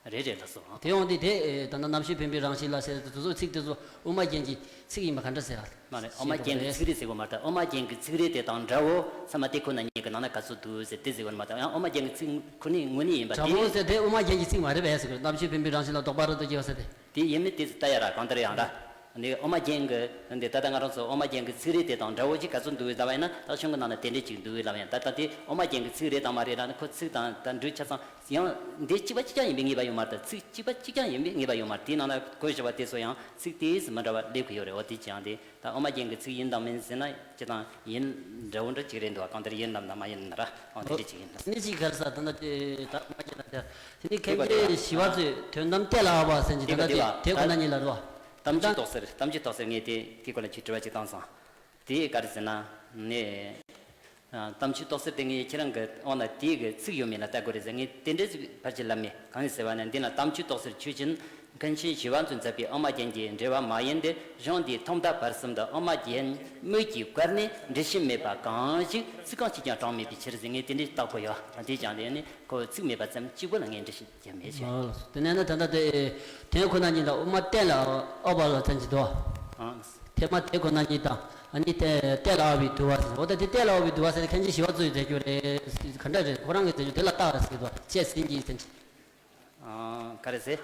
རེད་རེད་ལགས་སོ། དེ་ཡོང་དུས་དེ་ད་ལྟ་རྣམ་ཤེས་བུམ་པའི་རང་བཞིན་ལ་ཟེར་དེ་ཚོ་ཚིག་དེ་ཚོ་དབུ་མ་རྒྱན་གྱི་ཚིག་ཡིན་པ་ག་འདྲ་ཟེར། མ་རེད། དབུ་མ་རྒྱན་གྱི་ཚིག་རེད་ཟེར་དགོས་མ་རེད། དབུ་མ་རྒྱན་གྱི་ཚིག་རེད་དེ་དང་འདྲ་བོ་ཚད་མ་དེ་ཁོ་ན་གཉིས་ཀྱི་ནང་ན་ག་ཚོད་འདུག་ཟེར་དེ་ཟེར་དགོས་མ་རེད། ཡང་དབུ་མ་རྒྱན་གྱི་ཚིག་ཁོ་ན་དངོས་གནས་ཡིན་པ་དེ། དྲང་པོ་ཟེར་དེ་དབུ་མ་རྒྱན་གྱི་ཚིག་མ་རེད་པས་ཟེར་དགོས། རྣམ་ཤེས་བུམ་པའི་རང་བཞིན་ལ་ལྡོག་པ་རོ་ཏོ་སྐྱེ་བ་ཟེར་དེ། དེ་ཡིན་མིན་དེ་ལྟ་ཡ་ར་གང་ལྟར་ཡང་ར། འདི་དབུ་མ་རྒྱན་གྱི་འདི་ད་ལྟ་ང་རང་ཚོ་དབུ་མ་རྒྱན་གྱི་ཚིག་རེད་དེ་དང་འདྲ་བོ་ཅིག་ག་ཚོད་འདུག་ལབ་པ་ཡིན་ན་ད་གཞུང་གི་ནང་ན་དེ་འདྲས་ཅིག་འདུག་ལབ་ཡང་ད་ལྟ་དེ་དབུ་མ་རྒྱན་གྱི་ཚིག་རེད་དང་མ་རེད་ལབ་ན་ཁོ་ཚིག་དང་ད་འགྲོས་ཆ་ཚང་ཡང་འདི་གཅིག་པ་གཅིག་རྐྱང་ཡིན་པའི་ངེས་པ་ཡོད་མ་རེད། ཚིག་གཅིག་པ་གཅིག་རྐྱང་ཡིན་པའི་ངེས་པ་ཡོད་མ་རེད། དེའི་ནང་ན་གོ་བཞག་པ་དེ་ཚོ་ཡང་ཚིག་དེས་མི་འདྲ་བ་སླེབས་ཀྱི་ཡོད་རེད། འོ་དེ་ཅི་ཡང་དེ་ད་དབུ་མ་རྒྱན་གྱི་ཚིག་ཡིན་དང་མིན་ཟེར་ན་སྤྱིར་བཏང་ཡིན་འདྲ་བོ་འདྲ་ཅིག་རེད་འདུག་གང་ལྟར་ཡིན་ནམ་ན་མ་ཡིན་ན་ར་འོ་དེ་འདྲས་ཅིག་ཡིན། ནི་ཅིག་ག་རེ་ཟ་ད་ལྟ་དེ་ད་དབུ་མ་རྒྱན་དང་དེ་ནི་མཁན་ཆེན་ཞི་བ་འཚོས་དོན་དམ་གཏད་ལ་དབབ་པ་ཟེར་གྱི་ད་ལྟ་དེ་དེ་ཁོ་ན་ཉིད་ལ་རོ། གཏམ་རྒྱུད་རྟོགས་ཟེར། གཏམ་རྒྱུད་རྟོགས་ཟེར། ངས་དེ་དེའི་སྐོར་ལ་ཅིག་དྲི་བ་ཅིག་བཏང་སོང་། དེ་ག་རེ་ཟེར་ན་ནི། གཏམ་རྒྱུད་རྟོགས་ཟེར་དེ་ངས་ཁྱེད་རང་གི་འོ་ན་དེའི་གི་ཚིག་ཡོད་མེད་ལ་ལྟ་དགོས་རེད་ཟེར། ངས་དེ་འདྲའི་ཚིག་ཕལ་ཆེར་ལབ་མེད། གང་ཡིན་ཟེར་བ་ན་འདི་ན་གཏམ་རྒྱུད་རྟོགས་ཟེར་ཆོས་ཅན། མཁན་ཆེན་ཞི་བ་འཚོས་མཛད་པའི་དབུ་མ་རྒྱན་གྱི་འགྲེལ་བ་མ་ཡིན་ཏེ་གཞུང་འདིའི་ཐོག་མཐའ་བར་གསུམ་དུ་དབུ་མ་རྒྱན་མོས་ཀྱིས་བཀར་ནས་འགྲེལ་བཤད་མེད་པ་གང་ཞིག་ཚིག་རྐང་གཅིག་ཀྱང་དྲངས་མེད་པའི་ཕྱིར་ཟེར། ངས་དེ་འདྲའི་བརྟག་དགོས་ཡོད། དེ་ཀྱང་དེ་ནི་ཁོ་ཚིག་མེད་པ་ཙམ་གཅིག་པོ་ལ་ངས་འགྲེལ་བཤད་རྒྱབ་མེད་ཅེས། ཨ་ལགས་སོ། དེ་ནས་ན་ད་ལྟ་དེ་དོན་ཁོ་ན་ཉིད་དང་དབུ་མ་གཏད་ལ་དབབ་པ་ལ་ཚན་གྱི་དོ། ཨ་ལགས་སོ། ཐེག་དམན་དེ་ཁོ་ན་ཉིད་དང་ཨ་ནི་དེ་གཏད་ལ་དབབ་པའི་དུ་བ་ཟེར། འོ་ད་དེ་གཏད་ལ་དབབ་པའི་དུ་བ་ཟེར་ཏེ་མཁན་ཆེན་ཞི་བ་འཚོས་མཛད་རྒྱུ་རེད། ག་འདྲ་རེད། ཁོ་རང་གིས་མཛད་རྒྱུ་དེ་ལ་བརྟག་ཟེར་གྱི་འདུག་བཅད་ཟིན་གྱིས་ཟེར་གྱི། ཨ། ག་རེ་ཟེར།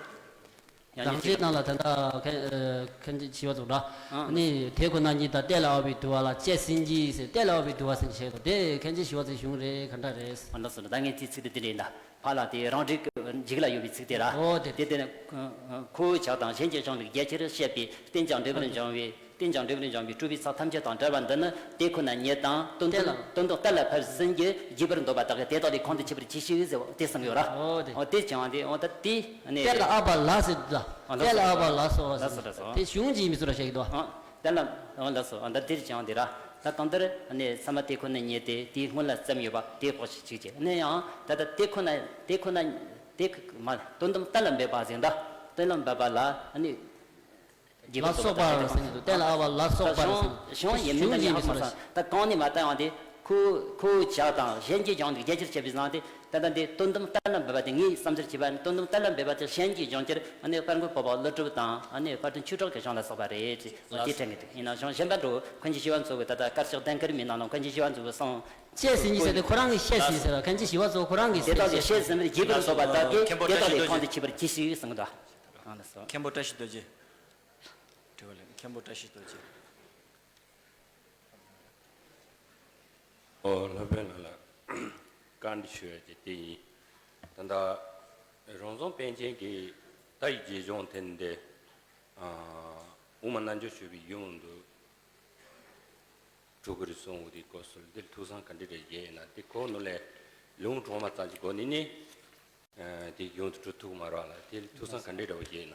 ཡང་རང་བཞིན་ནང་ལ་ད་ལྟ་མཁན་ཨ་མཁན་ཆེན་ཞི་བ་འཚོ་འདྲ། ཨ་ནི་དེ་ཁོ་ན་ཉིད་དང་གཏད་ལ་དབབ་པའི་དུ་བ་ལ་བཅད་ཟིན་གྱིས་ཟེར། གཏད་ལ་དབབ་པའི་དུ་བ་ཟེར་བཤད་དོ། དེ་མཁན་ཆེན་ཞི་བ་འཚོའི་གཞུང་རེད། ག་འདྲ་རེད། ཨ་ལགས་སོ། ད་ངས་དེའི་ཚིག་དེ་འདི་འདྲ་ཡིན་ད། ཕ་ལ་དེ་རང་འགྲེལ་གྱི་མཇུག་ལ་ཡོད་པའི་ཚིག་དེ་ར། འོ་དེ། དེ་དེ་ནི་ཁོ་བོའི་ཕྱག་དང་གཞན་གྱི་གཞུང་ལུགས་རྒྱ་ཆེར་བཤད་པའི་རྟེན་ཅིང་འབྲེལ་བར་འབྱུང་བའི་རྟེན་ཅིང་འབྲེལ་བར་འབྱུང་བའི་སྤྲུལ་པའི་ཚིག་ཐམས་ཅད་དང་བྲལ་བ་འདི་ནི་དེ་ཁོ་ན་ཉིད་དང་དོན་དམ་དོན་དམ་གཏད་ལ་ཕེབས་ཟིན་གྱི་རྒྱས་པར་འདོད་པ་དག་གིས་དེ་དག་ལས་གང་དུ་མཆིས་པར་གྱིས་ཤིག་ཟེར་བ་དེ་གསུངས་ཡོད་ར། འོ་དེ། འོ་དེ་ཀྱང་དེ་འོ་ད་དེ་ནི་གཏད་ལ་དབབ་པ་ལ་ཟེར་དུས་ལ། ཨ་ལགས་སོ། གཏད་ལ་དབབ་པ་ལ་སོགས་པ་ཟེར། ལགས་སོ། ལགས་སོ། དེ་གཞུང་གི་ཡིན་མིན་སོགས་ལ་བཤད་ཀྱི་འདུག་ཨ། གཏད་ལ། ཨ་ལགས་སོ། ཨ་ད་དེ་ཀྱང་དེ་ར། ད་གང་ལྟར་ནི་ཚད་མ་དེ་ཁོ་ན་ཉིད་དེ་དེའི་སྔོན་ལ་བརྩམས་ཡོད་པ་དེ་ཕོག་ཞིག་ཅིག་བྱས་ནས་ཡང་ད་ལྟ་དེ་ཁོ་ན་དེ་ཁོ་ན་དེ་མ་དོན་དམ་གཏད་ལ་འབེབས་པ་ཟེར་ད། གཏད་ལ་འབེབས་པ་ལ་ནི། རྒྱས་པར་ལ་སོགས་པ་ཟེར་གྱི་འདུག་གཏད་ལ་དབབ་པ་ལ་སོགས་པ་ཟེར་གྱི་འདུག་གཞུང་ཡིན་མིན་ལ་ཡང་ཧ་མ་སོང་། ད་གང་ནས་མ་བལྟ་ཡང་དེ་ཁོ་ཁོ་བོའི་ཕྱག་དང་གཞན་གྱི་གཞུང་ལུགས་རྒྱ་ཆེར་བཤད་པའི་བཟང་དེ། ད་ལྟ་འདི་དོན་དམ་གཏད་ལ་འབེབས་པ་དེ་ངའི་བསམ་ཚུལ་བྱས་པ་ནི་དོན་དམ་གཏད་ལ་འབེབས་པ་དེ་གཞན་གྱི་གཞུང་སྤྱིར་ཨ་ནི་དཔལ་མགོན་འཕགས་པ་ཀླུ་སྒྲུབ་དང་ཨ་ནི་དཔལ་ལྡན་ཆོས་གྲགས་ཀྱི་གཞུང་ལ་སོགས་པ་རེད་ཅེས་འོ་དེ་དྲན་གྱི་འདུག་ཡིན་ན་གཞུང་གཞན་པ་འགྲོ་མཁན་ཆེན་ཞི་བ་འཚོ་གི་ད་ལྟ་དཀར་ཆག་ལྡན་ཀར་མའི་ནང་ལ་མཁན་ཆེན་ཞི་བ་འཚོ་གི་གསུང་བཅད་ཟིན་གྱིས་ཟེར་ཏེ་ཁོ་རང་གིས་བཤད་ཟིན་ཟེར་བ་མཁན་ཆེན་ཞི་བ་འཚོ་ཁོ་རང་གིས་དེ་དག་ལས་བཤད་ཟིན་པར་རྒྱས་པར་འདོད་པ་དག་གིས་དེ་དག་ལས་གང་དུ་མཆིས་པར་གྱིས་ཤིག་གསུངས་གི་འདུག་ཨ་ལགས་སོ། མཁན་པོ་བཀྲ་ཤིས་རྡོ་རྗེ། དྲི་བ་ལེན། མཁན་པོ་བཀྲ་ཤིས་རྡོ་རྗེ། ཨོ་སློབ་དཔོན་ལགས་ལ་བཀའ་འདྲི་ཞུ་ཡ་ཅིག་དེ་ཡིན། ད་ལྟ་རོང་ཟོམ་པཎ་ཆེན་གྱི་རྟ་ཡི་རྗེས་གཞུང་དེ་འདི་དབུ་མ་རྣལ་འབྱོར་སྤྱོད་པའི་ཡུམ་དུ་གྲུབ་ཀྱི་རེད་གསུངས་འདུག་དེ་སྐོར་སོགས་འདིར་ཐུགས་བསམ་ག་འདྲ་རེ་བཞེས་ཡིན་ན། དེ་ཁོ་ནུ་ལས་ལུང་གྲོག་མ་ཙམ་གྱི་སྒོ་ནས་ནི་དེ་ཡུམ་དུ་གྲུབ་ཐུབ་མ་རེད་ལ། དེ་ཐུགས་བསམ་ག་འདྲ་རེ་བཞེས་ཡིན་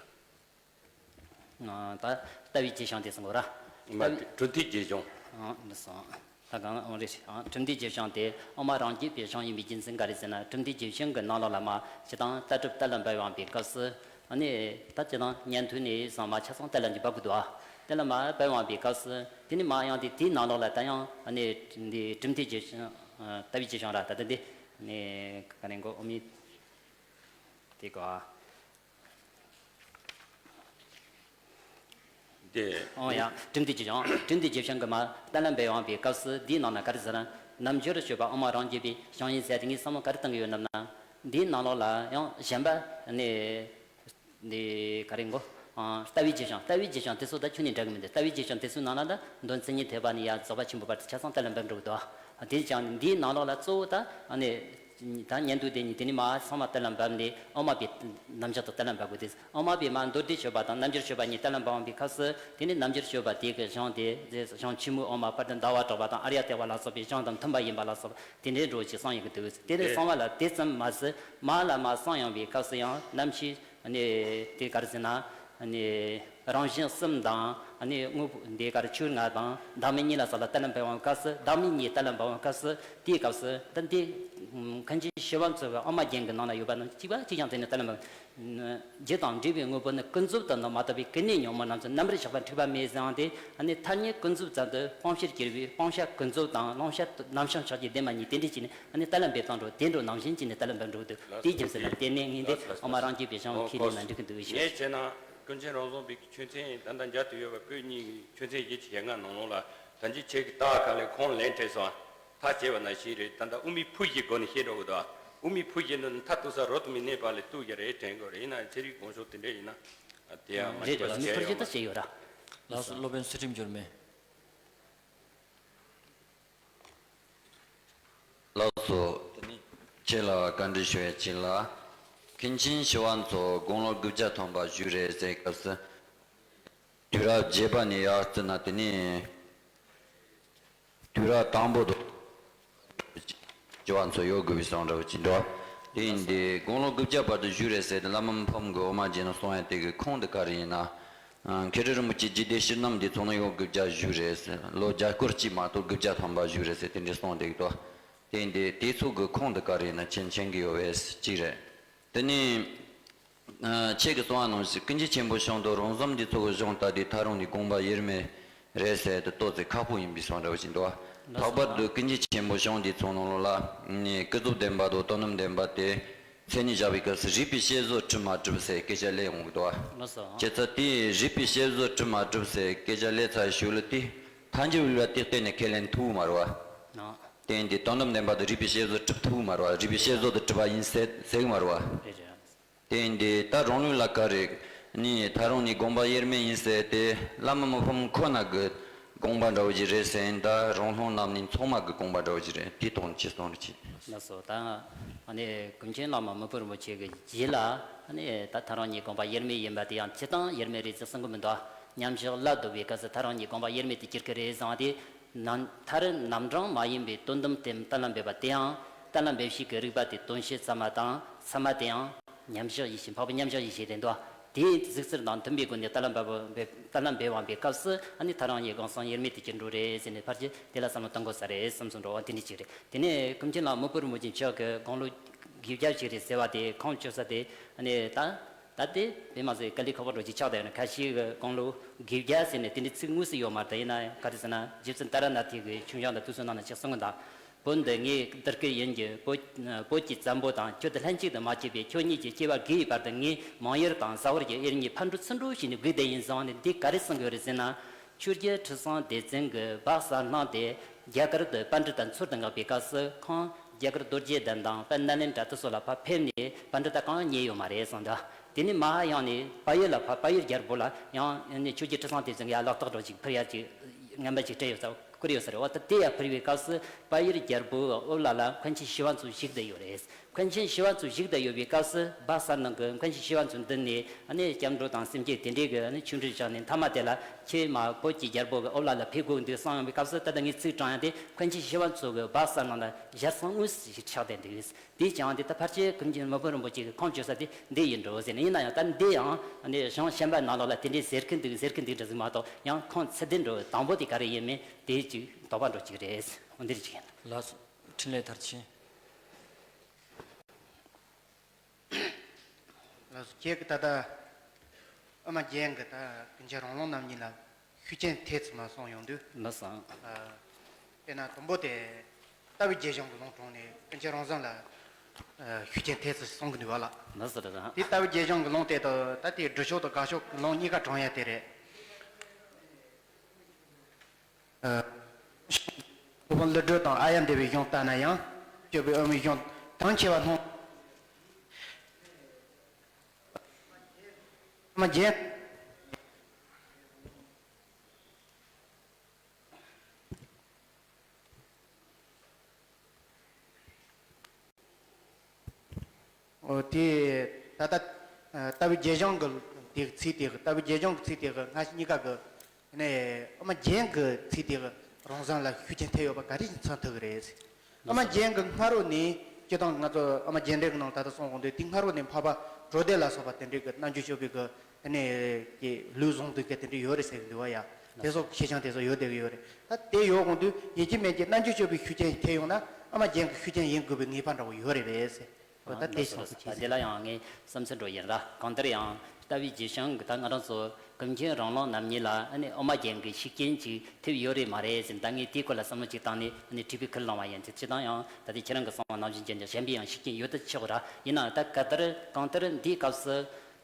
ན། ད་རྟ་བའི་རྗེས་གཞུང་དེ་གསུང་གོ་ར། མ་གྲུབ་མཐའི་རྗེས་གཞུང་། ཨང་། འདི་སོང་། ད་གང་འོང་རེ་ཞིག་ཨང་། གྲུབ་མཐའི་རྗེས་གཞུང་དེ་དབུ་མ་རང་རྒྱུད་པའི་གཞུང་ཡིན་པའི་རྒྱུ་མཚན་ག་རེ་ཟེར་ན། གྲུབ་མཐའི་རྗེས་གཞུང་གི་ནང་ལོགས་ལ་མ་སྤྱིར་བཏང་ལྟ་གྲུབ་གཏད་ལ་འབེབས་པའི་སྐབས་སུ་ཨ་ནི་ད་སྤྱིར་བཏང་ཉན་ཐོས་ནས་བཟུང་མ་ཆ་ཚང་གཏད་ལ་འབེབས་ཀྱི་འདུག་ཨ། གཏད་ལ་མ་འབེབས་པའི་སྐབས་སུ་དེ་ནི་མ་ཡང་དེ་དེའི་ནང་ལོགས་ལ་ད་ཡང་ཨ་ནི་འདི་གྲུབ་མཐའི་རྗེས་གཞུང་ལྟ་བའི་རྗེས་གཞུང་ར། ད་ལྟ་འདི་ནི་ག་རེ་གོ་དབུ་མའི། དེ་ག་འདི། ཨོ་ཡ། ཀྲིམ་ཏི་ཇི་ཞང་། ཀྲིམ་ཏི་ཇི་ཞང་གི་མ་གཏན་ལ་འབེབས་འོང་བའི་སྐབས་སུ་འདིའི་ནང་ན་ག་རེ་ཟེར་ན། རྣལ་འབྱོར་སྤྱོད་པ་དབུ་མ་རང་རྒྱུད་པའི་ཞང་ཡིན་ཟེར་དེ་ངས་བསམ་བློ་ག་རེ་བཏང་གི་ཡོད་ནམ་ན། འདིའི་ནང་ལོགས་ལ་ཡང་གཞན་པ་ནི། འདི་ག་རེ་འགོ། ཨ། ལྟ་བའི་རྗེས་ཤང་། ལྟ་བའི་རྗེས་ཤང་དེ་ཚོ་ད་ཁྱོན་ནས་འདྲ་གི་མི་འདུག་ལྟ་བའི་རྗེས་ཤང་དེ་ཚོའི་ནང་ན་ད་མདོ་མཚན་ཉིད་ཐེག་པ་ནས་ཡར་རྫོགས་པ་ཆེན་པོའི་བར་དུ་ཆ་ཚང་གཏན་ལ་འབེབས་འགྲོ་གི་འདུག་དེ་ཀྱང་འདིའི་ནང་ལོགས་ལ་གཙོ་བོ་ད་ཨ་ནི། ད་ཉན་ཐོས་སྡེ་གཉིས་དེ་ནས་མར་ཚང་མ་གཏན་ལ་འབེབས་ནས་དབུ་མ་པའི་རྣམ་གཞག་ཏུ་གཏན་ལ་འབེབས་དགོས་ཏེ། དབུ་མ་པའི་མར་མདོ་སྡེ་སྤྱོད་པ་དང་རྣལ་འབྱོར་སྤྱོད་པ་གཉིས་གཏན་ལ་འབེབས་འོང་བའི་སྐབས་སུ། དེ་ནས་རྣལ་འབྱོར་སྤྱོད་པ་དེ་གི་ཞང་དེ་ཞང་ཆེན་མོའི་དབུ་མ་དཔལ་ལྡན་ཟླ་བ་གྲགས་པ་དང་ཨཱརྱ་དེ་བ་ལ་སོགས་པའི་ཞང་དང་མཐུན་པ་ཡིན་པ་ལ་སོགས་པ་དེ་འདྲའི་འགྲོ་ཅིག་གསུངས་ཡོད་ཀྱི་འདུག་དེ་ནས་གསུངས་པ་ལ་དེ་ཙམ་མ་ཟད་མར་ལ་མར་གསུངས་ཡོང་བའི་སྐབས་སུ་ཡང་རྣམ་ཤེས། ཨ་ནི་དེ་ག་རེ་ཟེར་ན། ཨ་ནི་རང་བཞིན་གསུམ་དང་། ཨ་ནི་དངོས་པོ་འདི་ག་རེ་ཆོས་ལྔ་དང་བདག་མེད་གཉིས་ལ་སོགས་ལ་གཏན་ལ་འབེབས་པའི་སྐབས་སུ། བདག་མེད་གཉིས་གཏན་ལ་འབེབས་པའི་སྐབས་སུ། དེའི་སྐབས་སུ་ད་འདི་མཁན་ཆེན་ཞི་བ་འཚོ་གི་དབུ་མ་རྒྱན་གྱི་ནང་ན་ཡོད་པ་རྣམས་གཅིག་པ་གཅིག་ཀྱང་དེ་ནི་གཏན་ལ་འབེབས། རྒྱུ་དང་འབྲས་བུའི་དངོས་པོ་ནི། ཀུན་རྫོབ་ཏུ་ནི་མ་རྟོགས་པའི། ཀུན་ནས་མྱོང་མེད་རྣམས་སུ། ནམ་ར་བཞག་པ་འཁྲུལ་པ་མེད་ཟེར་ཡང་དེ། ཨ་ནི་ཐ་སྙད་ཀུན་རྫོབ་ཙམ་དུ་སྤང་བྱར་གྱུར་པའི་སྤང་བྱ་ཀུན་རྫོབ་དང་བླང་བྱ་རྣམ་བྱང་ཕྱོགས་ཀྱི་བདེན་པ་གཉིས་དེ་འདྲ་བྱས་ནས། ཨ་ནི་གཏན་ལ་འབེབས་བཏང་འགྲོ། དེ་འགྲོ་ནང་བཞིན་བྱས་ནས་གཏན་ལ་འབེབས་འགྲོ་འདུག་དེའི་རྒྱུ་མཚན་ལ་བརྟེན་ནས་ངས་འདི་ཨོ་མ་རང་རྒྱུད་པའི་ཞང་ཁས་ལེན་ན་འགྲིག་གི་འདུག་ཞུ། ངས་བྱས་ན་ཀུན་མཁྱེན་རང་བཟང་པའི་ཆོས་ཚན་ད་ལྟ་མཇལ་དུ་ཡོད་པ་བོད་གཉིས་ཀྱི་ཆོས་ཚན་བཞི་བཅུ་ཞེ་ལྔ་ནང་ལོགས་ལ། ད་ཅི་ཁྱེད་ཀྱི་ལྟ་བ་ཁ་ལས་ཁུངས་ལེན་བྲལ་སོང་། ཐག་བཅད་པ་ནང་བཞིན་རེད། ད་ལྟ་དབུ་མའི་ཕུགས་ཀྱི་སྒོ་ནས་བཤད་འགྲོ་གི་འདུག་དབུ་མའི་ཕུགས་ཀྱི་ནི་མཐའ་གཏུགས་ས་རོ་དུ་མི་གནས་པ་ལས་གཏུགས་ཀྱི་རེད་དྲན་གི་རེད། ཡིན་ན་ཚན་རིག་གོང་ཤོག་དེ་འདྲ་ཡིན་ན་དེ་ཡང་མ་རེད་ཤེས་པ་རེད། དབུ་མའི་ཕུགས་ཀྱི་ད་བཤད་ཡོད་ར། ལགས་སོ། སློབ་དཔོན་ཚུལ་ཁྲིམས་འགྱུར་མེད། ལགས་སོ། དེ་ནི་ཁྱེད་ལ་བཀའ་འདྲི་ཞུ་ཡ་ཅིག་ལ། མཁན་ཆེན་ཞི་བ་འཚོ་དགུང་ལོ་དགུ་བརྒྱ་ཐམ་པ་བཞུགས་རེད་ཟེར་སྐབས་སུ། དུས་རབས་བརྒྱད་པ་ནས་ཡར་བརྩིས་ན་དེ་ནི་དུས་རབས་དང་པོ་དུ་ཞི་བ་འཚོ་ཡོད་དགོས་པའི་བསམ་འདྲ་བ་ཅིག་འདུག་དེ་ཡིན་དུས་དགུང་ལོ་དགུ་བརྒྱ་བར་དུ་བཞུགས་རེད་ཟེར་ཏེ་བླ་མ་མི་ཕམ་གྱི་དབུ་མ་རྒྱན་ནས་གསུངས་ཡ་དེ་གི་ཁུངས་དེ་ག་རེ་ཡིན་ན། ཨ། མཁན་རིན་རིན་པོ་ཆེ་རྒྱུད་སྡེ་ཕྱི་ནང་འདི་ཚོ་ནི་ཡང་དགུ་བརྒྱ་བཞུགས་རེད་ཟེར། ལོ་བརྒྱ་སྐོར་གཅིག་མ་གཏོགས་དགུ་བརྒྱ་ཐམ་པ་བཞུགས་རེད་ཟེར་དེ་འདྲའི་གསུངས་བསྡད་ཀྱི་འདུག་དེ་འདི་དེ་ཚོ་གི་ཁུངས་དེ་ག་རེ་ཡིན་ན་མཁྱེན་མཁྱེན་གྱི་ཡོད་པས་གཅིག་རེད། དེ་ནས་ཨ། ཁྱེད་ཀྱིས་གསུངས་པ་ནང་བཞིན་ཀུན་མཁྱེན་ཆེན་པོ་ཞང་དུ་རོང་ཟོམ་འདི་ཚོ་གི་གཞུང་ལྟ་དུས་ཐག་རིང་ནས་དགོངས་པ་དབྱེར་མེད་རེད་ཟེར་དེ་ཏོག་ཙམ་ཁག་པོ་ཡིན་པའི་བསམ་འདྲ་བ་ཞིག་འདུག་ལྷག་པར་དུ་ཀུན་མཁྱེན་ཆེན་པོ་ཞང་འདི་ཚོ་ནང་ལོགས་ལ་ནི་ཀུན་རྫོབ་བདེན་པ་དང་དོན་དམ་བདེན་པ་དེ། མཚན་ཉིད་བཞག་པའི་སྐབས་སུ་རིགས་པས་དཔྱད་བཟོད་གྲུབ་མ་གྲུབ་ཟེར་སྐད་ཆ་སླེབས་འོང་གི་འདུག་བ། ལགས་སོ། བྱས་ཙང་དེ་རིགས་པས་དཔྱད་བཟོད་གྲུབ་མ་གྲུབ་ཟེར་སྐད་ཆ་སླེབས་ཚར་ཞོར་ལ་དེ་ཐལ་འགྱུར་བའི་ལ་དེ་གཏན་ནས་ཁས་ལེན་ཐུབ་མ་རེད་བ། ཨ། དེ་ཡིན་དུས་དོན་དམ་བདེན་པ་དེ་རིགས་པས་དཔྱད་བཟོད་གྲུབ་ཐུབ་མ་རེད་བ། རིགས་པས་དཔྱད་བཟོད་དེ་གྲུབ་པ་ཡིན་ཟེར་ཟེར་གི་མ་རེད་བ། རེད་རེད། དེ་ཡིན་དུས་ད་རང་ལུགས་ལ་ག་རེ་ནི་ཐག་རིང་ནས་དགོངས་པ་དབྱེར་མེད་ཡིན་ཟེར་ཏེ་བླ་མ་མི་ཕམ་ཁོ་ན་གི་དགོངས་པ་འདྲ་བོ་ཞིག་རེད་ཟེར་ཡིན། ད་རང་ལྷུང་རྣམ་གཉིས་ཚང་མ་གི་དགོངས་པ་འདྲ་བོ་ཞིག་རེད། དེ་དང་ཅི་གསུང་རེད་ཅི། ལགས་སོ། ད་ཨ་ནི་ཀུན་མཁྱེན་བླ་མ་མི་བུ་རིན་པོ་ཆེ་གི་རྗེས་ལ་ཨ་ནི་ད་ཐག་རིང་གཉིས་དགོངས་པ་དབྱེར་མེད་ཡིན་པ་དེ་ཡང་སྤྱིར་བཏང་དབྱེར་མེད་རེད་ཟེར་གསུང་གི་མི་འདུག་མཉམ་བཞག་ལ་འདུ་བའི་སྐབས་སུ་ཐག་རིང་གཉིས་དགོངས་པ་དབྱེར་མེད་དུ་གྱུར་གི་རེད་གསུངས་ཏེ། ནམ་མཐར་རྣམ་གྲངས་མ་ཡིན་པའི་དོན་དམ་དེ་གཏན་ལ་འབེབས་པ་དེའང་། གཏན་ལ་འབེབས་བྱེད་ཀྱི་རིགས་པ་དེ་དོན་བྱེད་ཚད་མ་དང་ཚད་མ་དེའང་མཉམ་བཞག་ཡེ་ཤེས། འཕགས་པའི་མཉམ་བཞག་ཡེ་ཤེས་དེ་འདུག་དེའི་གཟུགས་ཚུལ་དང་མཐུན་པའི་སྒོ་ནས་གཏན་ལ་འབེབས་པ། གཏན་ལ་འབེབས་འོང་བའི་སྐབས་སུ་ཨ་ནི་ཐག་རིང་གཉིས་དགོངས་ཟོན་དབྱེར་མེད་དུ་གྱུར་འགྲོ་རེད་ཟེར་ནས་ཕལ་ཆེར་དེ་ལ་བསམ་བློ་གཏོང་དགོས་ས་རེད་བསམ་སོང་འགྲོ་བ་དེ་འདྲ་ཅིག་རེད། དེ་ནས་ཀུན་མཁྱེན་བླ་མ་མི་བུ་རིན་པོ་ཆེ་མཆོག་གི་དགུང་ལོ་དགུ་བརྒྱ་ཞིག་རེད་ཟེར་བ་དེ་ཁུངས་བཅོལ་ས་དེ་ཨ་ནི་ད། ད་དེ་དཔེ་མ་ཟད་དཀའ་ལས་ཁག་པོ་འགྲོ་ཅིག་ཆགས་བསྡད་ཡོད་ན། ཁ་ཤས་ཀྱི་དགུང་ལོ་དགུ་བརྒྱ་ཟེར་ནས་དེ་འདྲའི་ཚིག་དངོས་སུ་ཡོད་མ་རེད། ད་ཡིན་ན་ཡང་ག་རེ་ཟེར་ན་རྗེ་བཙུན་ཏཱ་ར་ནཱ་ཐའི་གི་ཆོས་འབྱུང་དང་དུས་གསུམ་ནང་ན་ཅིག་གསུང་གི་འདུག་བོད་འདི་ངའི་དེ་སྐད་ཡིན་གྱི། བོད་བོད་ཀྱི་བཙན་པོ་དང་ཁྱོད་དེ་ལྷན་ཅིག་ཏུ་མ་སྐྱེས་པས། ཁྱོད་གཉིས་ཀྱི་སྐྱེ་བ་དགུ་ཡི་བར་དུ་ངས་མང་ཡུལ་དང་ཟ་ཧོར་གྱི་གཡུལ་ངས་ཕར་འགྲོ་ཚུར་འགྲོ་བྱས་ནས་སྒུག་བསྡད་ཡིན་གསུངས་ནས། འདི་ག་རེ་གསུང་གི་ཡོད་རེད་ཟེར་ན། ཆོས་རྒྱལ་ཁྲི་སྲོང་ལྡེ་བཙན་གྱི་སྦ་གསལ་སྣང་དེ་རྒྱ་གར་དུ་པཎྜི་ཏ་འཚོལ་དུ་མངགས་པའི་སྐབས་སུ་ཁོང་རྒྱ་གར་རྡོ་རྗེ་གདན་དང་དཔལ་ནཱ་ལེནྡྲ་དེ་ཚོ་ལ་ཕར་ཕེབས་ནས་པཎྜི་ཏ་གང་ཡང་རྙེད་ཡོད་མ་རེད་གསུངས་འདུག་དེ་ནས་མར་ཡོང་ནས་བལ་ཡུལ་ལ་ཕར། བལ་ཡུལ་རྒྱལ་པོ་ལ་ཡང་ནས་ཆོས་རྒྱལ་ཁྲི་སྲོང་ལྡེ་བཙན་གྱི་ཡར་ལག་རྟགས་འདྲ་ཅིག་ཕུལ་ཡ་ཅིག་རྔན་པ་ཅིག་སྤྲད་ཡོད་ས་བསྐུར་ཡོད་ས་རེད། འོ་ད་དེ་ཡར་ཕུལ་བའི་སྐབས་སུ་བལ་ཡུལ་རྒྱལ་པོའི་དབུ་བླ་ལ་མཁན་ཆེན་ཞི་བ་འཚོ་བཞུགས་བསྡད་ཡོད་རེད། མཁན་ཆེན་ཞི་བ་འཚོ་བཞུགས་བསྡད་ཡོད་པའི་སྐབས་སུ་སྦ་གསལ་སྣང་གིས་མཁན་ཆེན་ཞི་བ་འཚོའི་མདུན་ནས་ཨ་ནི་སྐྱབས་འགྲོ་དང་སེམས་བསྐྱེད་དེ་འདྲའི་གི་ཨ་ནི་ཆོས་འབྲེལ་བཞག་ནས། མཐའ་མ་དེ་ལ་ཁྱེད་མར་བོད་ཀྱི་རྒྱལ་པོ་གི་དབུ་བླ་ལ་ཕེབས་དགོས་འདུག་གསུངས་ཡོང་བའི་སྐབས་སུ། ད་ལྟ་ངས་ཚིག་དྲངས་ཡ་དེ་མཁན་ཆེན་ཞི་བ་འཚོ་གི་སྦ་གསལ་སྣང་ལ་ཞལ་གསུང་དངོས་སུ་ཞིག་ཆགས་བསྡད་འདུག་དེ་ཀྱང་དེ་ད་ཕལ་ཆེར་ཀུན་མཁྱེན་མི་བུ་རིན་པོ་ཆེ་གི་ཁུངས་བཅོལ་ས་དེ་འདི་ཡིན་འགྲོ་ཟེར་ནས། ཡིན་ན་ཡང་ད་འདི་ཡང་ཨ་ནི་གཞུང་གཞན་པ་ནང་ལོགས་ལ་དེ་འདྲའི་ཟེར་གི་འདུག་ཟེར་གི་འདུག་འདྲ་ཟིག་མ་གཏོགས། ཡང་ཁུངས་ཚད་ལྡན་འགྲོ་དང་པོ་དེ་ག་རེ་ཡིན་མིན་དེ་ཅིག་དོགས་པ་འགྲོ་ཅིག་རེད། འོ་འདི་རེད་ཅིག་ཡིན། ལགས་སོ། འཕྲིན་ལས་མཐར་ཕྱིན། ལགས་སོ། ཁྱེད་ཀྱིས་ད་ལྟ་ཨ་མ་རྒྱན་གྱི་ད་ཀུན་མཁྱེན་རང་ལུགས་རྣམ་གཉིས་ལ་ཤུགས་རྐྱེན་ཐེབས་ཚུལ་མ་གསུངས་ཡོང་དུས། མི་གསུངས། ཨ། དཔེར་ན་དང་པོ་དེ་ལྟ་བའི་རྗེས་ཤང་གི་ལུང་དྲངས་ནས་ཀུན་མཁྱེན་རང་བཟང་ལ་ ཤུགས་རྐྱེན་ཐེབས་ཚུལ་གསུང་གི་འདུག་བ་ལ། ལགས་སོ་ལགས་སོ། དེ་ལྟ་བུའི་རྒྱས་བྱང་གི་ལུང་དེ་དང་ད་དེའི་སྒྲུབ་ཕྱོགས་དང་དགག་ཕྱོགས་ཀྱི་ལུང་གཉིས་ཀ་དྲངས་ཡ་དེ་རེད། ཨ། ཁོ་བོ་ཀླུ་སྒྲུབ་དང་ཨཱརྱ་དེ་བའི་གཞུང་ལྟར་ན་ཡང་སྤྱོད་པའི་དབུ་མའི་གཞུང་དང་ཕྱེ་བ་སྣང་། ཨ་མ་རྒྱན། འོ་དེ་ད་ལྟ་ལྟ་བའི་རྒྱས་བྱང་གི་དེ་ཚིག་དེ་གི་ལྟ་བའི་རྒྱས་བྱང་གི་ཚིག་དེ་གི་སྔ་ཕྱི་གཉིས་ཀ་གི་ནས་ཨ་མ་རྒྱན་གི་ཚིག་དེ་གི་རང་བཞིན་ལ་ཤུགས་རྐྱེན་ཐེབས་ཡོད་པ་ག་རེ་ཞིག་མཚོན་ཐུབ་ཀྱི་རེད། ཨ་མ་རྒྱན་གི་སྔ་རོལ་ནས་སྤྱིར་བཏང་ང་ཚོ་ཨ་མ་རྒྱན་འགྲེལ་གི་ནང་ད་ལྟ་གསུངས་འོང་དུས་དེ་སྔ་རོལ་ནས་འཕགས་པ་གྲོལ་སྡེ་ལ་སོགས་པ་དེ་འདྲའི་གི་རྣལ་འབྱོར་སྤྱོད་པའི་གི་ཨ་ནི་གི་ལུགས་བཟུང་དུས་གི་དེ་འདྲ་ཡོད་རེད་ཟེར་གི་འདུག་བ་ཡ། དེ་སོགས་ཁྱད་ཆོས་དེ་ཚོ་ཡོད་བསྡད་ཀྱི་ཡོད་རེད། ད་དེ་ཡོད་དགོངས་དུས་ཡིན་གཅིག་མིན་གཅིག་རྣལ་འབྱོར་སྤྱོད་པའི་ཤུགས་རྐྱེན་ཐེབས་ཡོང་ན་ཨ་མ་རྒྱན་གྱི་ཤུགས་རྐྱེན་ཡིན་དགོས་པའི་ངེས་པ་འདྲ་བོ་ཡོད་རེད་པས་ཟེར། ཨོ་ད་དེ་ལགས་སོ་ལགས་སོ། ད་དེ་ལ་ཡང་ངས་བསམ་ཚུལ་འགྲོ་ཡིན་ར། གང་ལྟར་ཡང་ལྟ་བའི་རྗེས་བྱང་གི་ད་ང་རང་ཚོ་ཀུན་མཁྱེན་རང་བློ་རྣམ་གཉིས་ལ་ཨ་ནི་ཨ་མ་རྒྱན་གྱི་ཤུགས་རྐྱེན་ཅིག་ཐེབས་ཡོད་རེད་མ་རེད་ཟེར་ད་ངས་དེའི་སྐོར་ལ་བསམ་བློ་ཅིག་བཏང་ནས་ཨ་ནི་དྲིས་པའི་ཁུལ་བླངས་པ་ཡིན། སྤྱིར་བཏང་ཡང་ད་ལྟའི་ཁྱེད་རང་གི་གསུངས་པ་ནང་བཞིན་ཅན་གྱི་གཞན་པའི་ཡང་ཤུགས་རྐྱེན་ཡོད་དུ་ཆོག་ར། ཡིན་ནའང་ད་ག་ལྟར་གང་ལྟར་འདིའི་སྐབས་སུ།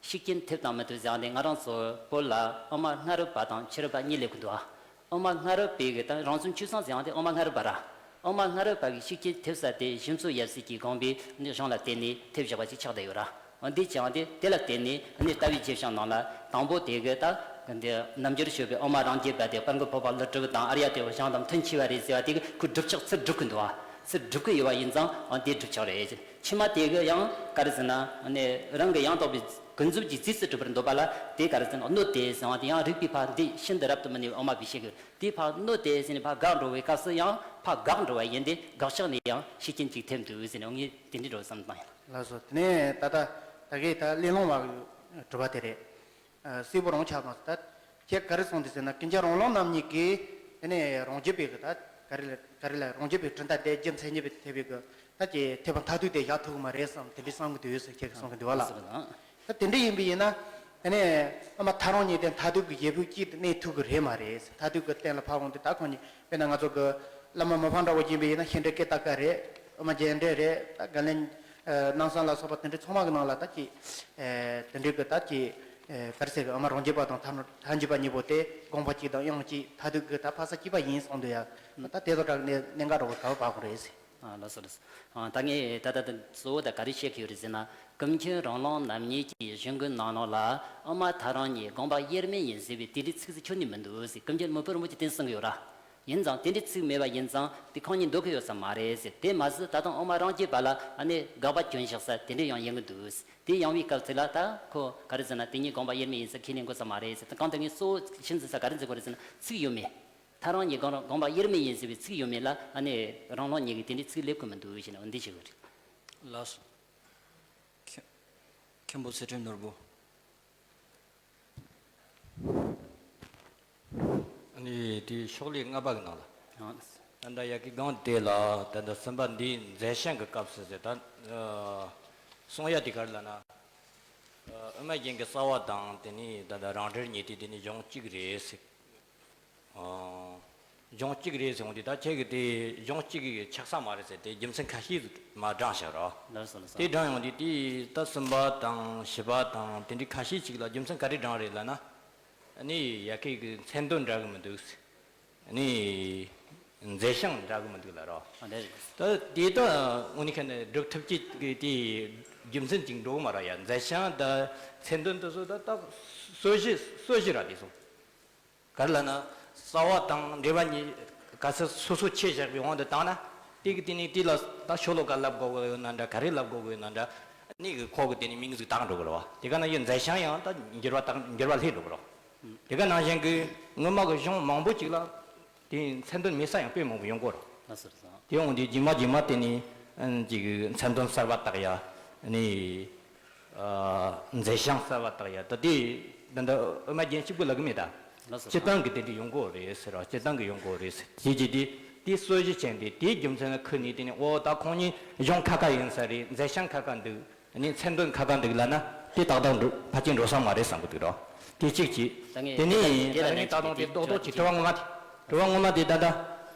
ཤུགས་རྐྱེན་ཐེབས་དང་མི་ཐེབས་ཟེར་ཡང་དེ་ང་རང་ཚོ་བོད་ལ་ཨོ་མ་སྔ་རབས་པ་དང་ཕྱི་རབས་པ་གཉིས་སླེབས་ཀྱི་འདུག་ཨ། ཨོ་མ་སྔ་རབས་པའི་གི་དང་རང་བྱུང་ཆོས་སྲུང་ཟེར་ཡང་དེ་ཨོ་མ་སྔ་རབས་པ་ར། ཨོ་མ་སྔ་རབས་པ་གི་ཤུགས་རྐྱེན་ཐེབས་ས་དེ་ཞིམ་མཚོ་ཡབ་སྲས་ཀྱི་དགོངས་པའི་གཞུང་ལ་བརྟེན་ནས་ཐེབས་བཞག་པ་ཅིག་ཆགས་བསྡད་ཡོད་ར། འོ་འདི་ཅང་དེ་དེ་ལ་བརྟེན་ནས་ནི་ལྟ་བའི་རྗེས་བྱང་ནང་ལ་དང་པོ་དེ་གི་ད་འདི་རྣལ་འབྱོར་སྤྱོད་པའི་ཨོ་མ་རང་རྒྱུད་པ་དེ་དཔལ་མགོན་འཕགས་པ་ཀླུ་སྒྲུབ་དང་ཨཱརྱ་དེ་བ་གཞུང་དང་མཐུན་ཆེ་བ་རེད་ཟེར་བ་དེ་གི་ཁོ་སྒྲུབ་ཕྱོགས་ཚུར་སྒྲུབ་ཀྱི་འདུག་ཨ། ཚུར་སྒྲུབ་ཀྱི་ཡོད་པ་ཡིན་ཙང་འོ་འདི་སྒྲུབ་ཕྱོགས་རེད། ཕྱི་མ་དེ་གི་ཡང་ག་རེ་ཟེར་ན་ནི་རང་གི་ཡང་དག་པའི་ཀུན་རྫོབ་ཀྱི་རྫས་སུ་གྲུབ་པར་འདོད་པ་ལ་དེ་ག་རེ་ཟེར་ན་གནོད་དེ་ཟེར་བ་དེ་ཡང་རིགས་པའི་ཕ་འདི་ཤིན་ཏུ་རབ་ཏུ་མི་གནས་པའི་དབུ་མ་པའི་ཤེས་ཀྱི་དེ་ཕ་གནོད་དེ་ཟེར་ནས་ཕ་དགག་འགྲོ་བའི་སྐབས་སུ་ཡང་ཕ་དགག་འགྲོ་བ་ཡིན་ཏེ་དགག་ཕྱོགས་ནས་ཡང་ཤུགས་རྐྱེན་ཅིག་ཐེབས་འདུག་ཟེར་ནས་ངས་དེ་འདྲའི་འགྲོ་བསམ་བཏང་ཡིན། ལགས་སོ། དེ་ནས་ད་ལྟ་ད་གའི་ད་གླེང་སློང་བ་གི་དྲི་བ་དེ་རེད། ཨ། གསལ་པོ་རང་ཆགས་མ་སོང་། ད་ཁྱེད་ག་རེ་གསུངས་འདུག་ཟེར་ན་ཀུན་མཁྱེན་རང་བློ་རྣམ་གཉིས་ཀྱིས་དེ་ནས་རང་རྒྱུད་པའི་གི་ད་ག་རེ་ལ་ག་རེ་ལ་རང་རྒྱུད་པའི་གྲུབ་མཐའ་དེ་རྒྱུ་མཚན་ཉིད་པའི་ཐེབས་པའི་གི་ད་ཀྱི་ཐེབས་པ་མཐར་ཐུག་དེ་བཞག་ཐུབ་ཀྱི་མ་རེད་བསམ་དེ་འདྲའི་བསམ་གི་འདུག་ཟེར་ཁྱེད་ཀྱིས་གསུང་གི་འདུག་བ་ལ། ད་དེ་འདྲ་ཡིན་པ་ཡིན་ན་དེ་ནས་ཨ་མ་ཐལ་རང་གཉིས་དེ་མཐར་ཐུག་གི་ཡེ་ཕུག་གཅིག་ཏུ་གནས་ཐུབ་ཀྱི་རེད་མ་རེད། མཐར་ཐུག་གི་གཏན་ལ་ཕབ་འོང་དུས་ད་ཁོང་གཉིས་དཔེར་ན་ང་ཚོ་གི་བླ་མ་མི་ཕམ་འདྲ་བོ་ཡིན་པ་ཡིན་ན་ཤེས་འདྲེ་སྐེ་ཏག་ཏག་རེད། ཨ་མ་རྒྱན་འདྲེ་རེད། ད་དགའ་ལན་ཨ་སྣང་བསམ་ལ་སོགས་པ་དེ་འདྲའི་ཚང་མ་གི་ནང་ལ་ད་ཀྱི་ཨ་དེ་འདྲའི་གི་ད་ཀྱི་ཨ་ག་རེ་ཟེར་གི་ཨ་མ་རང་རྒྱུད་པ་དང་ཐལ་ཐལ་འགྱུར་བ་གཉིས་པོ་དེ་དགོངས་པ་གཅིག་དང་དབྱངས་གཅིག་མཐར་ཐུག་གི་ད་ཕ་ས་གཅིག་པ་ཡིན་གསུངས་འདུག་ཡ། ད་དེ་ཚོ་དྲག་གནད་གནད་འགག་འདྲ་བོ་ག་བ་བབས་དགོས་རེད་ཟེར། ཨ་ལགས་སོ་ལགས་སོ། ཨ་ད་ངས་ད་ལྟ་ད་གཙོ་བོ་ད་ག་རེ་བཤད་ཀྱི་ཡོད་རེད་ཟེར་ན་ཀུན་མཁྱེན་རང་བློ་རྣམ་གཉིས་ཀྱི་གཞུང་གི་ནང་ནང་ལ་ཨ་མ་ཐལ་རང་གཉིས་དགོངས་པ་དབྱེར་མེད་ཡིན་ཟེར་བའི་དེ་འདྲའི་ཚིག་ཟིག་ཁྱོན་ནས་མི་འདུག་ཟེར་ཀུན་མཁྱེན་མི་ཕམ་རིན་པོ་ཆེ་བསྟན་གསུང་གི་ཡོད་ར། ཡིན་ཙང་དེ་འདྲའི་ཚིག་མེད་པ་ཡིན་ཙང་དེ་ཁོང་གཉིས་འདོད་ཀྱི་ཡོད་ས་མ་རེད་ཟེར། དེ་མ་ཟད་ད་དུང་ཨོ་མ་རང་རྒྱུད་པ་ལ་ཨ་ནི་དགག་པ་བསྐྱོན་བཞག་ས་དེ་འདྲའི་ཡང་ཡིན་གྱི་འདུག་ཟེར། དེ་ཡང་བའི་སྐབས་ཚིག་ལ་ད་ཁོ་ག་རེ་ཟེར་ན་དེ་གཉིས་དགོངས་པ་དབྱེར་མེད་ཡིན་ཟེར་ཁས་ལེན་དགོས་ས་མ་རེད་ཟེར། ད་གང་ལྟར་ངས་གཙོ་བོ་ཤིན་ཏུ་ས་ག་རེ་འཛིན་དགོས་རེད་ཟེར་ན་ཚིག་ཡོད་མེད། ཐལ་རང་གཉིས་དགོངས་དགོངས་པ་དབྱེར་མེད་ཡིན་ཟེར་བའི་ཚིག་ཡོད་མེད་ལ་ཨ་ནི་རང་བློ་གཉིས་ཀྱིས་དེ་འདྲའི་ཚིག་སླེབས་ཀྱི་མི་འདུག་ཞེས་ནས་འདི་ཞིག་རེད། ལགས་སོ། མཁན་མཁན་པོ་ཚེ་ཕྲན་ནོར་བུ། ཨ་ནི་དེའི་ཤོག་ལྷེ་ལྔ་པ་གི་ནང་ལ། ཨང་། ད་ལྟ་ཡ་གི་སྒང་དེ་ལ་ད་ལྟ་གསུམ་པ་འདིའི་མཛད་བྱང་གི་སྐབས་སུ་ཟེར་ད། ཨ། གསུང་ཡ་དེ་ག་རེ་ལབ་ན། ཨ། དབུ་མ་རྒྱན་གྱི་རྩ་བ་དང་དེ་ནི་ད་ལྟ་རང་འགྲེལ་གཉིས་དེ་དེ་ནི་གཞུང་གཅིག་རེད་ཟེར། ཨ། གཞུང་གཅིག་རེད་ཟེར་འོང་དུས་ད་ཁྱེད་ཀྱིས་དེ་གཞུང་གཅིག་གི་ཆགས་ས་མ་རེད་ཟེར་དེ་རྒྱུ་མཚན་ཁ་ཤས་མར་དྲངས་བཞག་རོགས། ལགས་སོ་ལགས་སོ། དེ་དྲངས་ཡོང་དུས་དེ་ད་གསུམ་པ་དང་བཞི་པ་དང་དེ་འདྲའི་ཁ་ཤས་ཅིག་ལ་རྒྱུ་མཚན་ག་རེ་དྲངས་རེད་ལབ་ན། ཨ་ནི་ཡ་གི་གི་མཚན་དོན་འདྲ་གི་མི་འདུག་ཨ་ནི་མཛད་བྱང་འདྲ་གི་མི་འདུག་ལབ་རོགས། ཨ་ལས་རེད། ད་དེ་ད་དངོས་གནས་ཁ་ནས་སྒྲུབ་ཐུབ་ཀྱི་གི་དེ་རྒྱུ་མཚན་ཅིག་འགྲོ་གི་མ་རེད་ཡ། མཛད་བྱང་ད་མཚན་དོན་དེ་ཚོ་ད་ད་རྩོད་གཞི་རྩོད་གཞི་ར་དེ་ཚོ། ག་རེ་ལབ་ན། རྩ་བ་དང་འབྲེལ་བ་གཉིས་ག་ཚོད་སོ་སོ་ཕྱེ་བཞག་པའི་དབང་དུ་བཏང་ན། དེ་གི་དེ་ནི་དེ་ལ་ད་ཤོ་ལོ་ཀ་ལབ་དགོས་ཀྱི་ཡོད་ན་འདྲ། ག་རེ་ལབ་དགོས་ཀྱི་ཡོད་ན་འདྲ། ནི་གི་ཁོ་གི་དེ་ནི་མིང་ཟིག་བཏགས་འགྲོ་གི་རེད་བ། དེ་ག་ན་ཡི་མཛད་བྱང་ཡང་ད་འགྱུར་བ་བཏགས་འགྱུར་བ་སླེབས་འགྲོ་གི་རེད་བ། དེ་ག་ནང་བཞིན་གི་སྔོན་མ་གི་གཞུང་མང་པོ་ཅིག་ལ་དེ་མཚན་དོན་མེད་ས་ཡང་དཔེ་མང་པོ་ཡོང་གི་རེད། ལགས་སོ་ལགས་སོ། དེ་འོང་དུས་རྗེས་མ་རྗེས་མ་དེ་ནི་ཨ་ཅིག་མཚན་དོན་གསར་བ་བཏགས་ཡ་ནི། ཨ། མཛད་བྱང་གསར་བ་བཏགས་ཡ་ད་དེ་ད་ལྟ་དབུ་མ་རྒྱན་གཅིག་པུ་ལབ་གི་མེད་ད། ལགས་སོ། སྤྱིར་བཏང་གི་དེ་འདྲ་ཡོང་གི་རེད་ཟེར་བ། སྤྱིར་བཏང་གི་ཡོང་གི་རེད་ཟེར། དེ་ཅི་དེ་དེ་རྩོད་གཞི་ཅན་དེ་དེའི་རྒྱུ་མཚན་ལ་ཁུར་ནས་དེ་ནས་འོ་ད་ཁོང་གཉིས་གཞུང་ཁ་ཁ་ཡིན་ས་རེད། མཛད་བྱང་ཁ་ཁ་འདུག་ནི་མཚན་དོན་ཁ་ཁ་འདུག་ལབ་ན་དེ་ཏག་ཏག་འགྲོ་ཕལ་ཆེར་འགྲོ་ས་མ་རེད་བསམ་གི་འདུག་རོ། དེ་གཅིག་གཅིག་ད་ངས་དེ་ནས་དེ་ལ་ད་ངས་ད་དུང་དེ་རྡོག་རྡོག་གཅིག་དྲི་བ་ངོ་མ་དེ་དྲི་བ་ངོ་མ་དེ་ད་ལྟ།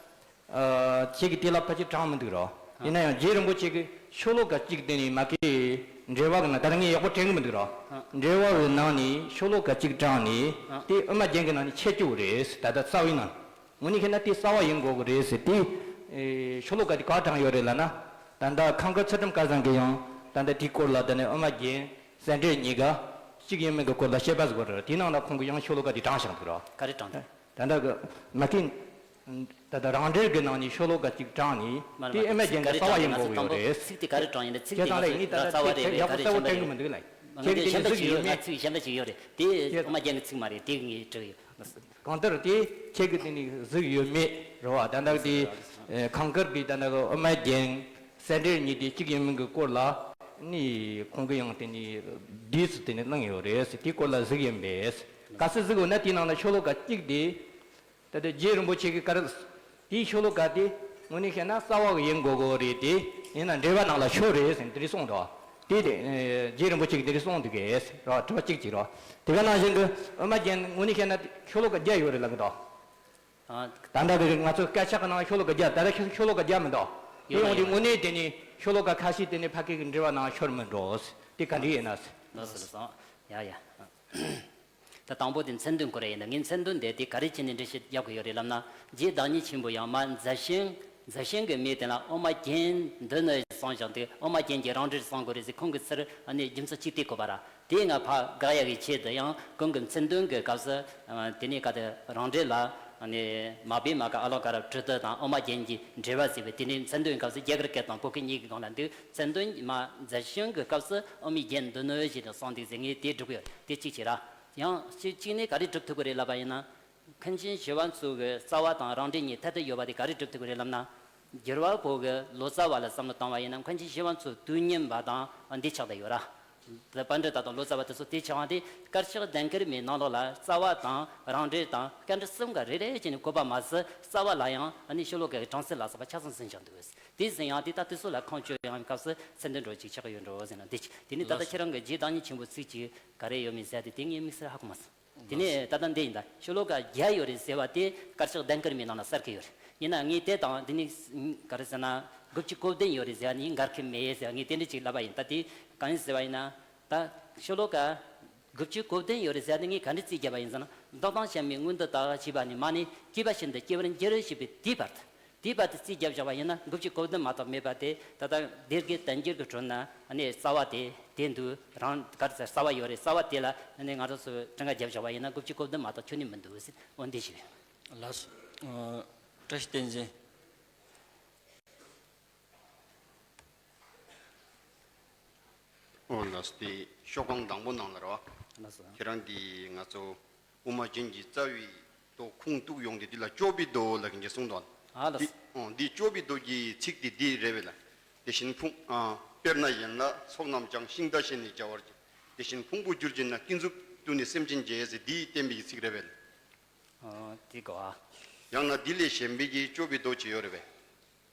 ཨ། ཁྱེད་ཀྱིས་དེ་ལ་ཕལ་ཆེར་དྲངས་མི་འདུག་རོ། ཡིན་ན་ཡང་རྗེ་རིན་པོ་ཆེ་གི་ཤོ་ལོ་ཀ་གཅིག་དེ་ནི་མ་གི་འགྲེལ་པ་གི་ནང་ད་ནི་ངས་ཡག་པོ་དྲན་གི་མི་འདུག་ར། འགྲེལ་པ་གི་ནང་ནས་ཤོ་ལོ་ཀ་གཅིག་དྲངས་ནས་དེ་དབུ་མ་རྒྱན་གི་ནང་ནས་ཆད་རྒྱུ་རེད། ད་ལྟ་རྩ་བའི་ནང་། དངོས་གནས་བཤད་ན་དེ་རྩ་བ་ཡིན་དགོས་གི་རེད་ཟེར། དེ་ཨེ་ཤོ་ལོ་ཀ་དེ་ག་དྲངས་ཡོད་རེད་ལབ་ན། ད་ལྟ་ཁམས་དཀར་ཚུལ་ཁྲིམས་སྐལ་བཟང་གིས་ཡང་ད་ལྟ་དེའི་སྐོར་ལ་ད་ནི་དབུ་མ་རྒྱན་གསལ་འགྲེལ་གཉིས་ཀ་གཅིག་ཡིན་མིན་གྱི་སྐོར་ལ་བཤད་པ་ཟིག་རེད། དེའི་ནང་ལ་ཁོང་གིས་ཡང་ཤོ་ལོ་ཀ་དེ་དྲངས་བཞག་འདུག་ར། ག་རེ་དྲངས་འདུག་ད་ལྟ་གི་མ་གི་ད་ལྟ་རང་འགྲེལ་གྱི་ནང་ནས་ཤོ་ལོ་ཀ་གཅིག་དྲངས་ནས་མ་རེད་དེ་མ་དབུ་མ་རྒྱན་གྱི་རྩ་བ་ཡིན་དགོས་ཀྱི་ཡོད་རེད། ཚིག་དེ་ག་རེ་དྲངས་ཡིན་ན། ཚིག་དེ་ང་ཚོ་རྩ་བ་རེད་པས་ག་རེ་བཤད་པ་རེད། ང་ཚོས་གཞན་པ་ཅིག་ཡོད་ན། ཚིག་གཞན་པ་ཅིག་ཡོད་རེད། དེ་དབུ་མ་རྒྱན་གྱི་ཚིག་མ་རེད། དེ་ངས་དྲི་གི་ཡོད། གང་ལྟར་དེ་ཁྱེད་ཀྱི་དེ་ནི་གཟིགས་ཡོད་མེད་རེད་བ། ད་ལྟ་དེ་ཨེ་ཁམས་དཀར་གྱི་ད་ལྟ་གི་དབུ་མ་རྒྱན་གསལ་འགྲེལ་གཉིས་དེ་གཅིག་ཡིན་མིན་གྱི་སྐོར་ལ་ནི་ཁོང་གིས་ཡང་དེ་ནི་བསྡུས་སུ་དེ་ནི་གནང་ཡོད་རེད་ཟེར། དེའི་སྐོར་ལ་གཟིགས་ཡིན་པས། གལ་སྲིད་གཟིགས་ཡོད་ན་དེའི་ནང་ལ་ཤོ་ལོ་ཀ་གཅིག་དེ་ད་ལྟ་རྗེ་རིན་པོ་ཆེ་གིས་ག་རེ་དེའི་ཤོ་ལོ་ཀ་དེ་དངོས་གནས་བཤད་ན་རྩ་བ་གི་ཡིན་དགོས་གི་རེད། དེ་ཡིན་ན་འགྲེལ་པ་ནང་ལ་ཤོར་རེད་ཟེར་དེ་རེད་གསུངས་འདུག་དེ་དེ་ཨེ་རྗེ་རིན་པོ་ཆེ་གིས་དེ་རེད་གསུངས་འདུག་གས་ར། དྲི་བ་གཅིག་གཅིག་ར། དེ་ག་ནང་བཞིན་གྱི་དབུ་མ་རྒྱན་དངོས་གནས་བཤད་ན་ཤོ་ལོ་ཀ་བརྒྱ་ཡོད་རེད་ལབ་གི་འདུག་ཨ། ད་ལྟ་གི་ང་ཚོ་སྐད་ཆ་གི་ནང་ཤོ་ལོ་ཀ་བརྒྱ། ད་ལྟ་ཤོ་ལོ་ཀ་བརྒྱ་མི་འདུག་དེ་ཡོད་ཡོང་དུས་ཡོད་དངོས་གནས་དེ་ནི་ཤོ་ལོ་ཀ་ཁ་ཤས་དེ་ནི་ཕ་གི་གི་འགྲེལ་པ་ནང་ཤོར་མི་འགྲོ། དེ་ག་འདྲ་ཡིན་ན། ལགས་སོ་ལགས་སོ། ཡ་ཡ། ད་དང་པོ་དེ་མཚན་དོན་སྐོར་ཡིན་ན། ངས་མཚན་དོན་དེ་དེ་ག་རེ་བྱས་ནས་འགྲེལ་བཤད་རྒྱབ་གི་ཡོད་རེད་ལབ་ན། རྗེ་བདག་ཉིད་ཆེན་པོ་ཡང་མ་མཛད་ཞིང་མཛད་ཞིང་གི་མི་དེ་ལ་དབུ་མ་རྒྱན་མདོ་ནི་གསུངས་བཞག་དུས་དབུ་མ་རྒྱན་གྱི་རང་འགྲེལ་གསུང་དགོས་རེད་ཟེར་ཁོང་གི་ཚུར་ཨ་ནི་རྒྱུ་མཚན་གཅིག་དེ་བཀོད་པ་ར། དེ་ང་ཕར་དགག་ཡག་གི་ཆེད་དུ་ཡང་གོང་གི་མཚན་དོན་གྱི་སྐབས་སུ་དེ་ནས་ག་དེ་རང་འགྲེལ་ལ་ཨ་ནི་མ་བི་མ་ག་ཨ་ལོ་ཀ་ར་དྲི་དོད་དང་དབུ་མ་རྒྱན་གྱི་འགྲེལ་པ་ཟེར་བའི་དེ་ནས་མཚན་དོན་སྐབས་སུ་རྒྱ་གར་སྐད་དང་བོད་སྐད་གཉིས་ཀྱི་སྒང་ལ་འདུག་མཚན་དོན་མ་མཛད་ཞིང་གི་སྐབས་སུ་དབུ་མའི་རྒྱན་མདོ་ནི་ཞེས་ནས་གསུངས་འདུག་ཟེར། ངས་དེ་སྒྲུབ་ཀྱི་ཡོད། དེ་གཅིག་བྱས་ར། ཡང་གཅིག་གཅིག་ནས་ག་རེ་སྒྲུབ་ཐུབ་ཀྱི་རེད་ལབ་པ་ཡིན་ན། མཁན་ཆེན་ཞི་བ་འཚོ་གི་རྩ་བ་དང་རང་འགྲེལ་གཉིས་ཐད་དུ་ཡོད་པ་དེ་ག་རེ་སྒྲུབ་ཐུབ་ཀྱི་རེད་ལབ་ན། རྒྱལ་བ་པོ་གི་ལོ་ཙཱ་བ་ལ་བསམ་བློ་བཏང་བ་ཡིན་ན། མཁན་ཆེན་ཞི་བ་འཚོ་དུས་མཉམ་པ་དང་འདི་ཆགས་བསྡད་ཡོད་ར། ད་པཎྜི་ཏ་དང་ལོ་ཙཱ་བ་དེ་ཚོ་དེ་ཆགས་པ་དེ་དཀར་ཆག་ལྡན་ཁུལ་མའི་ནང་ལོགས་ལ་རྩ་བ་དང་རང་འགྲེལ་དང་སྐད་འགྲེལ་གསུམ་ཀ་རེ་རེ་བྱས་ནས་བཀོད་པ་མ་ཟད། རྩ་བ་ལ་ཡང་ཨ་ནི་ཤོ་ལོ་ཀའི་གྲངས་ཚད་ལ་སོགས་པ་ཆ་ཚང་ཟིན་བཞག་འདུག་དེ་ཟིན་ཡང་དེ་ད་དེ་ཚོ་ལ་ཁུངས་བཅོལ་ཡང་སྐབས་སུ་མཚན་དོན་འགྲོ་ཅིག་ཆགས་ཀྱི་ཡོད་འགྲོ་ཟེར་ན་འདི་ཅིག་དེ་ནས་ད་ལྟ་ཁྱེད་རང་གི་རྗེ་བདག་ཉིད་ཆེན་པོ་ཚིག་ཅིག་ག་རེ་ཡོད་མེད་ཟེར་ཏེ་དེ་ངས་དམིགས་བསལ་ཧ་གོ་མ་སོང་། དེ་ནས་ད་ལྟ་འདི་ཡིན་ད། ཤོ་ལོ་ཀ་བརྒྱ་ཡོད་རེད་ཟེར་བ་དེ་དཀར་ཆག་ལྡན་ཁུལ་མའི་ནང་ལ་གསལ་གི་ཡོད་རེད། ཡིན་ན་ངས་དེ་དང་འདི་ནི་ག་རེ་ཟེར་ན། དགུ་བཅུ་གོ་བདུན་ཡོད་རེད་ཟེར་བ་ནི་འགལ་གི་མེད་ཟེར་བ། ངས་དེ་འདྲ་ཅིག་ལབ་པ་ཡིན། ད་དེ་གང་ཡིན་ཟེར་བ་ཡིན་ན། ད་ཤོ་ལོ་ཀ་དགུ་བཅུ་གོ་བདུན་ཡོད་རེད་ཟེར་བ་ནི་ངས་ག་འདྲ་རྩིས་བརྒྱབ་པ་ཡིན་ཟེར་ན། བདག་དང་བྱམས་པའི་མངོན་མཐོ་དག་ཅེས་པ་ནས་མ་ནི་སྐྱེས་པ་ཤིན་ཏུ་སྐྱེ་བར་འགྱུར་ཞེས་པའི་དེའི་བར་དུ། དེའི་བར་དུ་རྩིས་བརྒྱབ་བཞག་པ་ཡིན་ན། དགུ་བཅུ་གོ་བདུན་མ་གཏོགས་མེད་པ་དེ། ད་ལྟ་སྡེ་དགེ་བསྟན་འགྱུར་གྱི་ཁྲོད་ན་ཨ་ནི་རྩ་བ་དེ་དེ་འདུག་རང་ག་རེ་ཟེར། རྩ་བ་ཡོད་རེད། རྩ་བ་དེ་ལ་ཨ་ནི་ང་རང་ཚོས་གྲངས་ཀ་བརྒྱབ་བཞག་པ་ཡིན་ན་དགུ་བཅུ་གོ་བདུན་མ་གཏོགས་ཁྱོན་ནས་མི་འདུག་ཟེར། འོ་འདི་ཞིག་རེད། ལགས་སོ། ཨ། བཀྲ་ཤིས་བསྟན་འཛིན། ཨོ་ལགས་སོ། དེ་ཤོག་གྲངས་དང་པོ་ནང་ལ་རེད་བ། ལགས་སོ། ཁྱེད་རང་གིས་ང་ཚོ་དབུ་མ་རྒྱན་གྱི་རྩ་བའི་མདོ་ཁུངས་གཏུགས་ཡོང་དུས་འདི་ལ་སྐྱོབ་པའི་མདོ་ལབ་མཁན་ཅིག་གསུངས་འདུག་ཨ་ལགས་འདི། སོ། ཨོ་འདི་སྐྱོབ་པའི་མདོ་གི་ཚིག་དེ་འདི་རེད་པས་ལ། དེ་བཞིན་ཕུང་། ཨ། དཔེར་ན་ཡན་ལག་ཚོགས་རྣམས་ཀྱང་ཤིང་རྟ་བཞིན་ནི་བྱ་བར་གྱུར། དེ་བཞིན་ཕུང་པོ་གྱུར་ཅིང་ན། ཀུན་རྫོབ་ཏུ་ནི་སེམས་ཅན་བརྗེད་ཟེར། འདི་བསྟན་པའི་ཚིག་རེད་པས་ལ། ཨོ་དེ་གོ་ཨ། ཡང་ན་འདི་ལས་གཞན་པའི་གི་སྐྱོབ་པའི་མདོ་ཅིག་ཡོད་རེད་པས།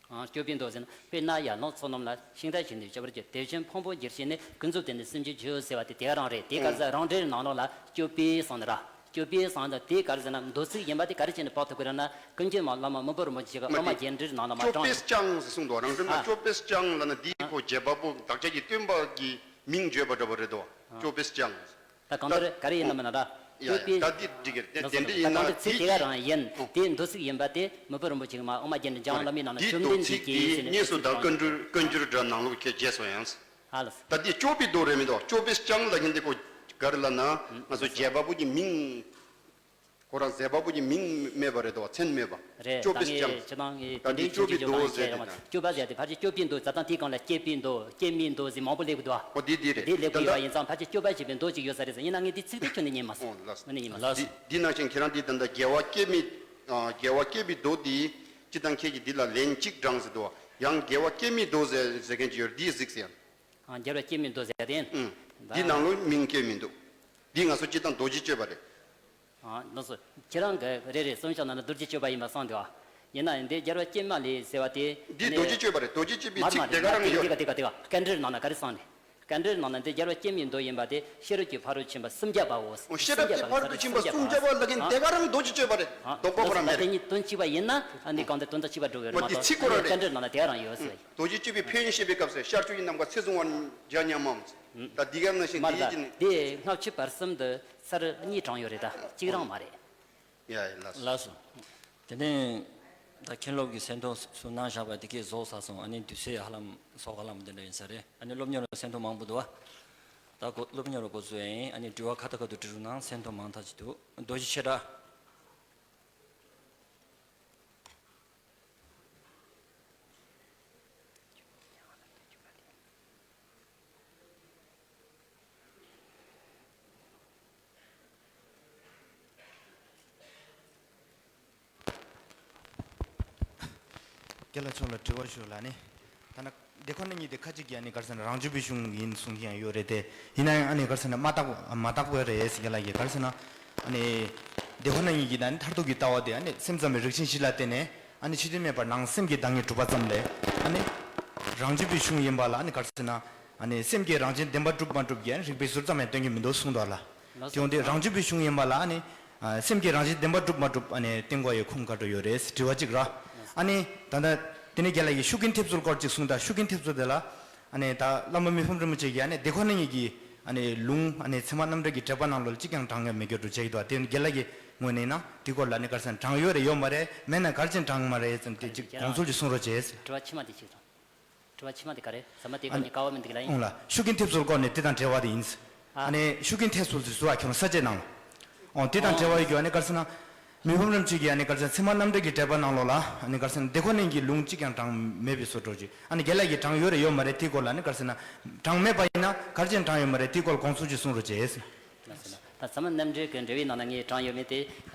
ཨ། སྐྱོབ་པའི་མདོ་ཟེར་ན། དཔེར་ན་ཡན་ལག་ཚོགས་རྣམས་ལ་ཤིང་རྟ་བཞིན་དུ་བྱ་བར་གྱུར། དེ་བཞིན་ཕུང་པོ་གྱུར་ཅིང་ནི། ཀུན་རྫོབ་ཏུ་ནི་སེམས་ཅན་བརྗེད་ཟེར་བ་དེ་དེ་ག་རང་རེད། དེ་ག་ཟེར་རང་འགྲེལ་ནང་ལོགས་ལ་སྐྱོབ་པའི་གསུངས་ནི་ར། སྐྱོབ་པའི་གསུངས་ནི་དེ་ག་རེ་ཟེར་ན་མདོ་ཚིག་ཡིན་པ་དེ་ག་རེ་བྱས་ནས་དཔོག་ཐུབ་ཀྱི་རེད་ན། ཀུན་མཁྱེན་མ་བླ་མ་མི་ཕམ་རིན་པོ་ཆེ་གི་དབུ་མ་རྒྱན་འགྲེལ་ནང་ལ་མ་དྲངས་ནས། སྐྱོབ་པས་ཀྱང་ཟེར་གསུངས་འདུག་རང་འགྲེལ་ན། ཨ། སྐྱོབ་པས་ཀྱང་ལབ་ན་འདི་ཁོ་རྗེ་དཔའ་བོ་བདག་ཅག་གི་སྟོན་པ་གི་མིང་བརྗོད་པ་འདྲ་པོ་རེད་དོ། ཨ། སྐྱོབ་པས་ཀྱང་། ད་གང་ལྟར་ག་རེ་ཡིན་ནམ་ན་ར། ཡ་ཡ། སྐྱོབ་པའི། ད་འདི་འགྲིག་གི་རེད། དེ་དེ་འདྲ་ཡིན་ན་ད་གང་ལྟར་ཚིག་དེ་ག་རང་ཡིན། ཨོ། དེ་མདོ་ཚིག་ཡིན་པ་དེ་མི་ཕམ་རིན་པོ་ཆེ་གི་མ་དབུ་མ་རྒྱན་འགྲེལ་འཇམ་དབྱངས་བླ་མའི་ནང་ལ་འདི་བཅོམ་ལྡན་འདས་ཀྱིས་ཟེར་ནས་དངོས་སུ་བདག་ཀུན་འགྱུར་ཀུན་འགྱུར་སྒྲ་ནང་ལོགས་ཁྱེད་རྗེས་སུ་ཡང་། ཨ་ལ། ད་འདི་སྐྱོབ་པའི་མདོ་རེད་མི་འདུག་སྐྱོབ་པས་ཀྱང་ལབ་མཁན་འདི་ཁོ་ག་རེ་ལབ་ན། ང་ཚོ་རྗེ་དཔའ་བོ་གི་མིང་། ཁོ་རང་རྗེ་དཔའ་བོ་གི་མིང་མེད་པ་རེད་དོ། མཚན་མེད་པ། རེད། སྐྱོབ་པས་ཀྱང་། ད་ངས་ཁྱེད་རང་གི་ད་འདི་དེ་འདྲའི་སྐྱོབ་པའི་མདོ་ཟེར་དེ་དང་། སྐྱོབ་པ་ཟེར་དེ་ཕལ་ཆེར་སྐྱོབ་པའི་མདོ་ཟེར་དང་དེའི་སྒང་ལ་སྐྱེད་པའི་མདོ། སྐྱེད་མའི་མདོ་ཟེར་མང་པོ་སླེབས་ཀྱི་འདུག་ཨ། ཨོ་འདི་འདི་རེད། དེ་སླེབས་ཀྱི་ཡོད་པ་ཡིན་ཙང་ཕལ་ཆེར་སྐྱོབ་པ་ཞེས་པའི་མདོ་ཅིག་ཡོད་ས་རེད་ཟེར། ཡིན་ན་ངས་འདི་ཚིག་དེ་ཁྱོན་ནས་ཉན་མ་སོང་། ཨོ་ལགས། ངས་ནས་ཉན་མ་སོང་། ལགས། འདི་འདི་ནང་བཞིན་ཁྱེད་རང་འདི་ད་ལྟ་རྒྱལ་བ་སྐྱེད་མའི། ཨ། རྒྱལ་བ་སྐྱེད་པའི་མདོ་འདི་སྤྱིར་བཏང་ཁྱེད་ཀྱིས་འདི་ལ་ལན་གཅིག་དྲངས་ཟེར་འདུག་ཡང་རྒྱལ་བ་སྐྱེད་མའི་མདོ་ཟེར་ཟེར་མཁན་ཅིག་ཡོད་རེད། འདི་གཟིགས་ཟེར་ཡང་། ཨ། རྒྱལ་བ་སྐྱེད་མའི་མདོ་ཟེར་ཡ་དེ། ཨང་། ད་འདི་ནང་ལོགས་མིང་སྐྱེད་མི་འདུག་འདི་ང་ཚོ་སྤྱིར་བཏང་རྡོ་རྗེ་གཅོད་པ་རེད། ཨ། ལགས་སོ། ཁྱེད་རང་གི་རེ་རེ་གསུང་བཤད་ནང་ན་རྡོ་རྗེ་གཅོད་པ་ཡིན་པ་གསུངས་འདུག་ཨ། ཡིན་ན་འདི་རྒྱལ་བ་སྐྱེད་མ་ལས་ཟེར་བ་དེ། འདི་རྡོ་རྗེ་གཅོད་པ་རེད། རྡོ་རྗེ་གཅོད་པའི་ཚིག་དེ་ག་རང་ཡོད་རེད། དེ་ག་དེ་ག་དེ་ག་སྐད་འགྲེལ་ནང་ན་ག་རེ་གསུངས་ནས། བཀའ་འགྲེལ་ནང་ན་འདི་རྒྱལ་བ་སྐྱེ་མེད་མདོ་ཡིན་པ་དེ་ཤེས་རབ་ཀྱི་ཕ་རོལ་ཕྱིན་པ་སུམ་བརྒྱ་པའོ། ཨོ་ཤེས་རབ་ཀྱི་ཕ་རོལ་ཕྱིན་པ་སུམ་བརྒྱ་པ་ལ་གིན་དེ་ག་རང་རྡོ་རྗེ་གཅོད་པ་རེད། ཨ་རྡོག་པོ་ཁོ་རང་མེད་རེད། དེ་གཉིས་དོན་གཅིག་པ་ཡིན་ན་ཨ་ནི་གང་དེ་དོན་དག་གཅིག་པ་འགྲོ་གི་རེད་མ་གཏོགས་ཨ་ནི་བཀའ་འགྲེལ་ནང་ན་དེ་ག་རང་ཡོད་ཟེར། རྡོ་རྗེ་གཅོད་པའི་ཕན་ཡོན་བཤད་པའི་སྐབས་སུ་ཤར་ཕྱོགས་ཀྱི་ནམ་མཁའ་ཚེ་བཟུང་བར་བྱ་སྙམ་མམ། ད་འདི་ག་ནང་བཞིན་མར་དེ་ཡིད་ད་ཀྱི་ནི། དེ་ལྔ་བཅུ་བར་གསུམ་དུ་ཚར་གཉིས་དྲངས་ཡོད་རེད་ད་གཅིག་རང་མ་རེད། ཡ་ཡ་ལགས་སོ། ལགས་སོ། དེ་ནས་ད་མཁན་སློབ་ཀྱི་སེམས་ཐོག་སུ་གནང་བཞག་པ་དེ་གས་རྫོགས་ཚར་སོང་། ཨ་ནི་དུས་ཚོད་ཧ་ལམ་སོགས་ཧ་ལམ་དེ་འདྲ་ཡིན་ས་རེད། ཨ་ནི་སློབ་གཉེར་བ་སེམས་ཐོག་མང་པོ་འདུག་བ། ད་གོ་སློབ་གཉེར་བ་འགོ་ཚུགས་ཡིན། ཨ་ནི་དྲི་བ་ཁ་ཐག་ཁ་ཐུག་དྲི་རུ་ནང་སེམས་ཐོག་མང་ཐག་ཅིག་འདུག་རྡོ་རྗེ་ཆེ་དྲགས། རྒན་ལགས་མཆོག་ལ་དྲི་བ་ཞུ་ལ་ནི། ད་ན་དེ་ཁོ་ན་ཉིད་དེ་ཁ་ཅིག་གིས་ཨ་ནི་ག་རེ་ཟེར་ན་རང་རྒྱུད་པའི་གཞུང་ཡིན་གསུང་གི་ཡང་ཡོད་རེད་དེ། ཡིན་ན་ཡང་ཨ་ནི་ག་རེ་ཟེར་ན་མ་དག་མ་དག་པ་རེད་ཟེར་རྒན་ལགས་ཀྱིས་ག་རེ་ཟེར་ན། ཨ་ནི་དེ་ཁོ་ན་ཉིད་ཀྱིས་ད་ནི་མཐར་ཐུག་གི་ལྟ་བ་དེ་ཨ་ནི་སེམས་ཙམ་པའི་རིགས་ཅན་བཞི་ལ་བརྟེན་ནས་ཨ་ནི་ཕྱི་དོན་མེད་པར་ནང་སེམས་ཀྱི་བདག་ཉིད་གྲུབ་པ་ཙམ་ལས་ཨ་ནི་རང་རྒྱུད་པའི་གཞུང་ཡིན་པ་ལ་ཨ་ནི་ག་རེ་ཟེར་ན། ཨ་ནི་སེམས་ཀྱི་རང་བཞིན་བདེན་པར་གྲུབ་མ་གྲུབ་ཀྱི་ཨ་ནི་རིགས་པའི་ཟུར་ཙམ་ཡང་སྟོན་གྱི་མི་འདུག་གསུངས་འདུག་ལ། ལགས་སོ། དེ་འོན་ཏེ་རང་རྒྱུད་པའི་གཞུང་ཡིན་པ་ལ་ཨ་ནི། ཨ་སེམས་ཀྱི་རང་བཞིན་བདེན་པར་གྲུབ་མ་གྲུབ་ཨ་ནི་བསྟན་དགོས་ཡའི་ཁུངས་ག་འདྲ་ཡོད་རེད་དྲི་བ་གཅིག་ར། ཨ་ནི་ད་ལྟ་དེ་ནས་རྒན་ལགས་ཀྱིས་ཤུགས་རྐྱེན་ཐེབས་ཚུལ་སྐོར་གཅིག་གསུངས་དང་ཤུགས་རྐྱེན་ཐེབས་ཚུལ་དེ་ལ། ཨ་ནི་ད་བླ་མ་མི་ཕམ་རིན་པོ་ཆེ་གིས་ཨ་ནི་དེ་ཁོ་ན་ཉིད་ཀྱི་ཨ་ནི་ལུང་ཨ་ནི་ཚད་མ་རྣམ་འགྲེལ་གྱི་འགྲེལ་པ་ནང་ལོགས་ལ་གཅིག་ཀྱང་དྲངས་ཡོད་མེད་སྐྱོ་སྒྲུབ་བྱེད་ཀྱི་འདུག་དེ་རྒན་ལགས་ཀྱིས་ངོས་ནས་ན་དེ་སྐོར་ལ་ནི་ག་རེ་ཟེར་ན་དྲངས་ཡོད་རེད་ཡོད་མ་རེད་མེད་ན་ག་རེ་བྱས་དྲངས་མ་རེད་ཙམ་དེ་གཅིག་དགོངས་ཚུལ་གྱིས་གསུང་རོགས་བྱས། དྲི་བ་ཕྱི་མ་དེ་གཅིག་དང་། དྲི་བ་ཕྱི་མ་དེ་ག་རེ། ཟ་མ་དེ་ཨ་ཁོ་ནི་ཀ་བ་མི་འདུག་ལ་ཡིན། འོང་ལ་ཤུགས་རྐྱེན་ཐེབས་ཚུལ་སྐོར་ནས་དེ་དང་འབྲེལ་བ་དེ་ཡིན། ཨ། ཨ་ནི་ཤུགས་རྐྱེན་ཐེབས་ཚུལ་དེ་ཟུར་བ་ཁྱོད་རང་ས་བཅད་ནང་། ཨོ་དེ་དང་འབྲེལ་བ་ཡོད་རྒྱུ་ཨ་ནི་ག་རེ་ཟེར་ན། མི་ཕམ་རིན་པོ་ཆེ་གིས་ཨ་ནི་ག་རེ་ཟེར་ན་ཚད་མ་རྣམ་འགྲེལ་གྱི་འགྲེལ་པ་ནང་ལོགས་ལ་ཨ་ནི་ག་རེ་ཟེར་ན་དེ་ཁོ་ནན་གྱི་ལུང་གཅིག་ཀྱང་དྲངས་མེད་པའི་བཟོ་འདྲ་ཅིག་ཨ་ནི་རྒན་ལགས་ཀྱིས་དྲངས་ཡོད་རེད་ཡོད་མ་རེད་དེའི་སྐོར་ལ་ཨ་ནི་ག་རེ་ཟེར་ན། དྲངས་མེད་པ་ཡིན་ན་ག་རེ་བྱས་དྲངས་ཡོད་མ་རེད་དེའི་སྐོར་དགོངས་ཚུལ་ཅིག་གསུང་རོགས་བྱས། ལགས་སོ། ད་ཚད་མ་རྣམ་འགྲེལ་གྱི་འགྲེལ་བའི་ནང་ན་ངས་དྲངས་ཡོད་མེད་དེ་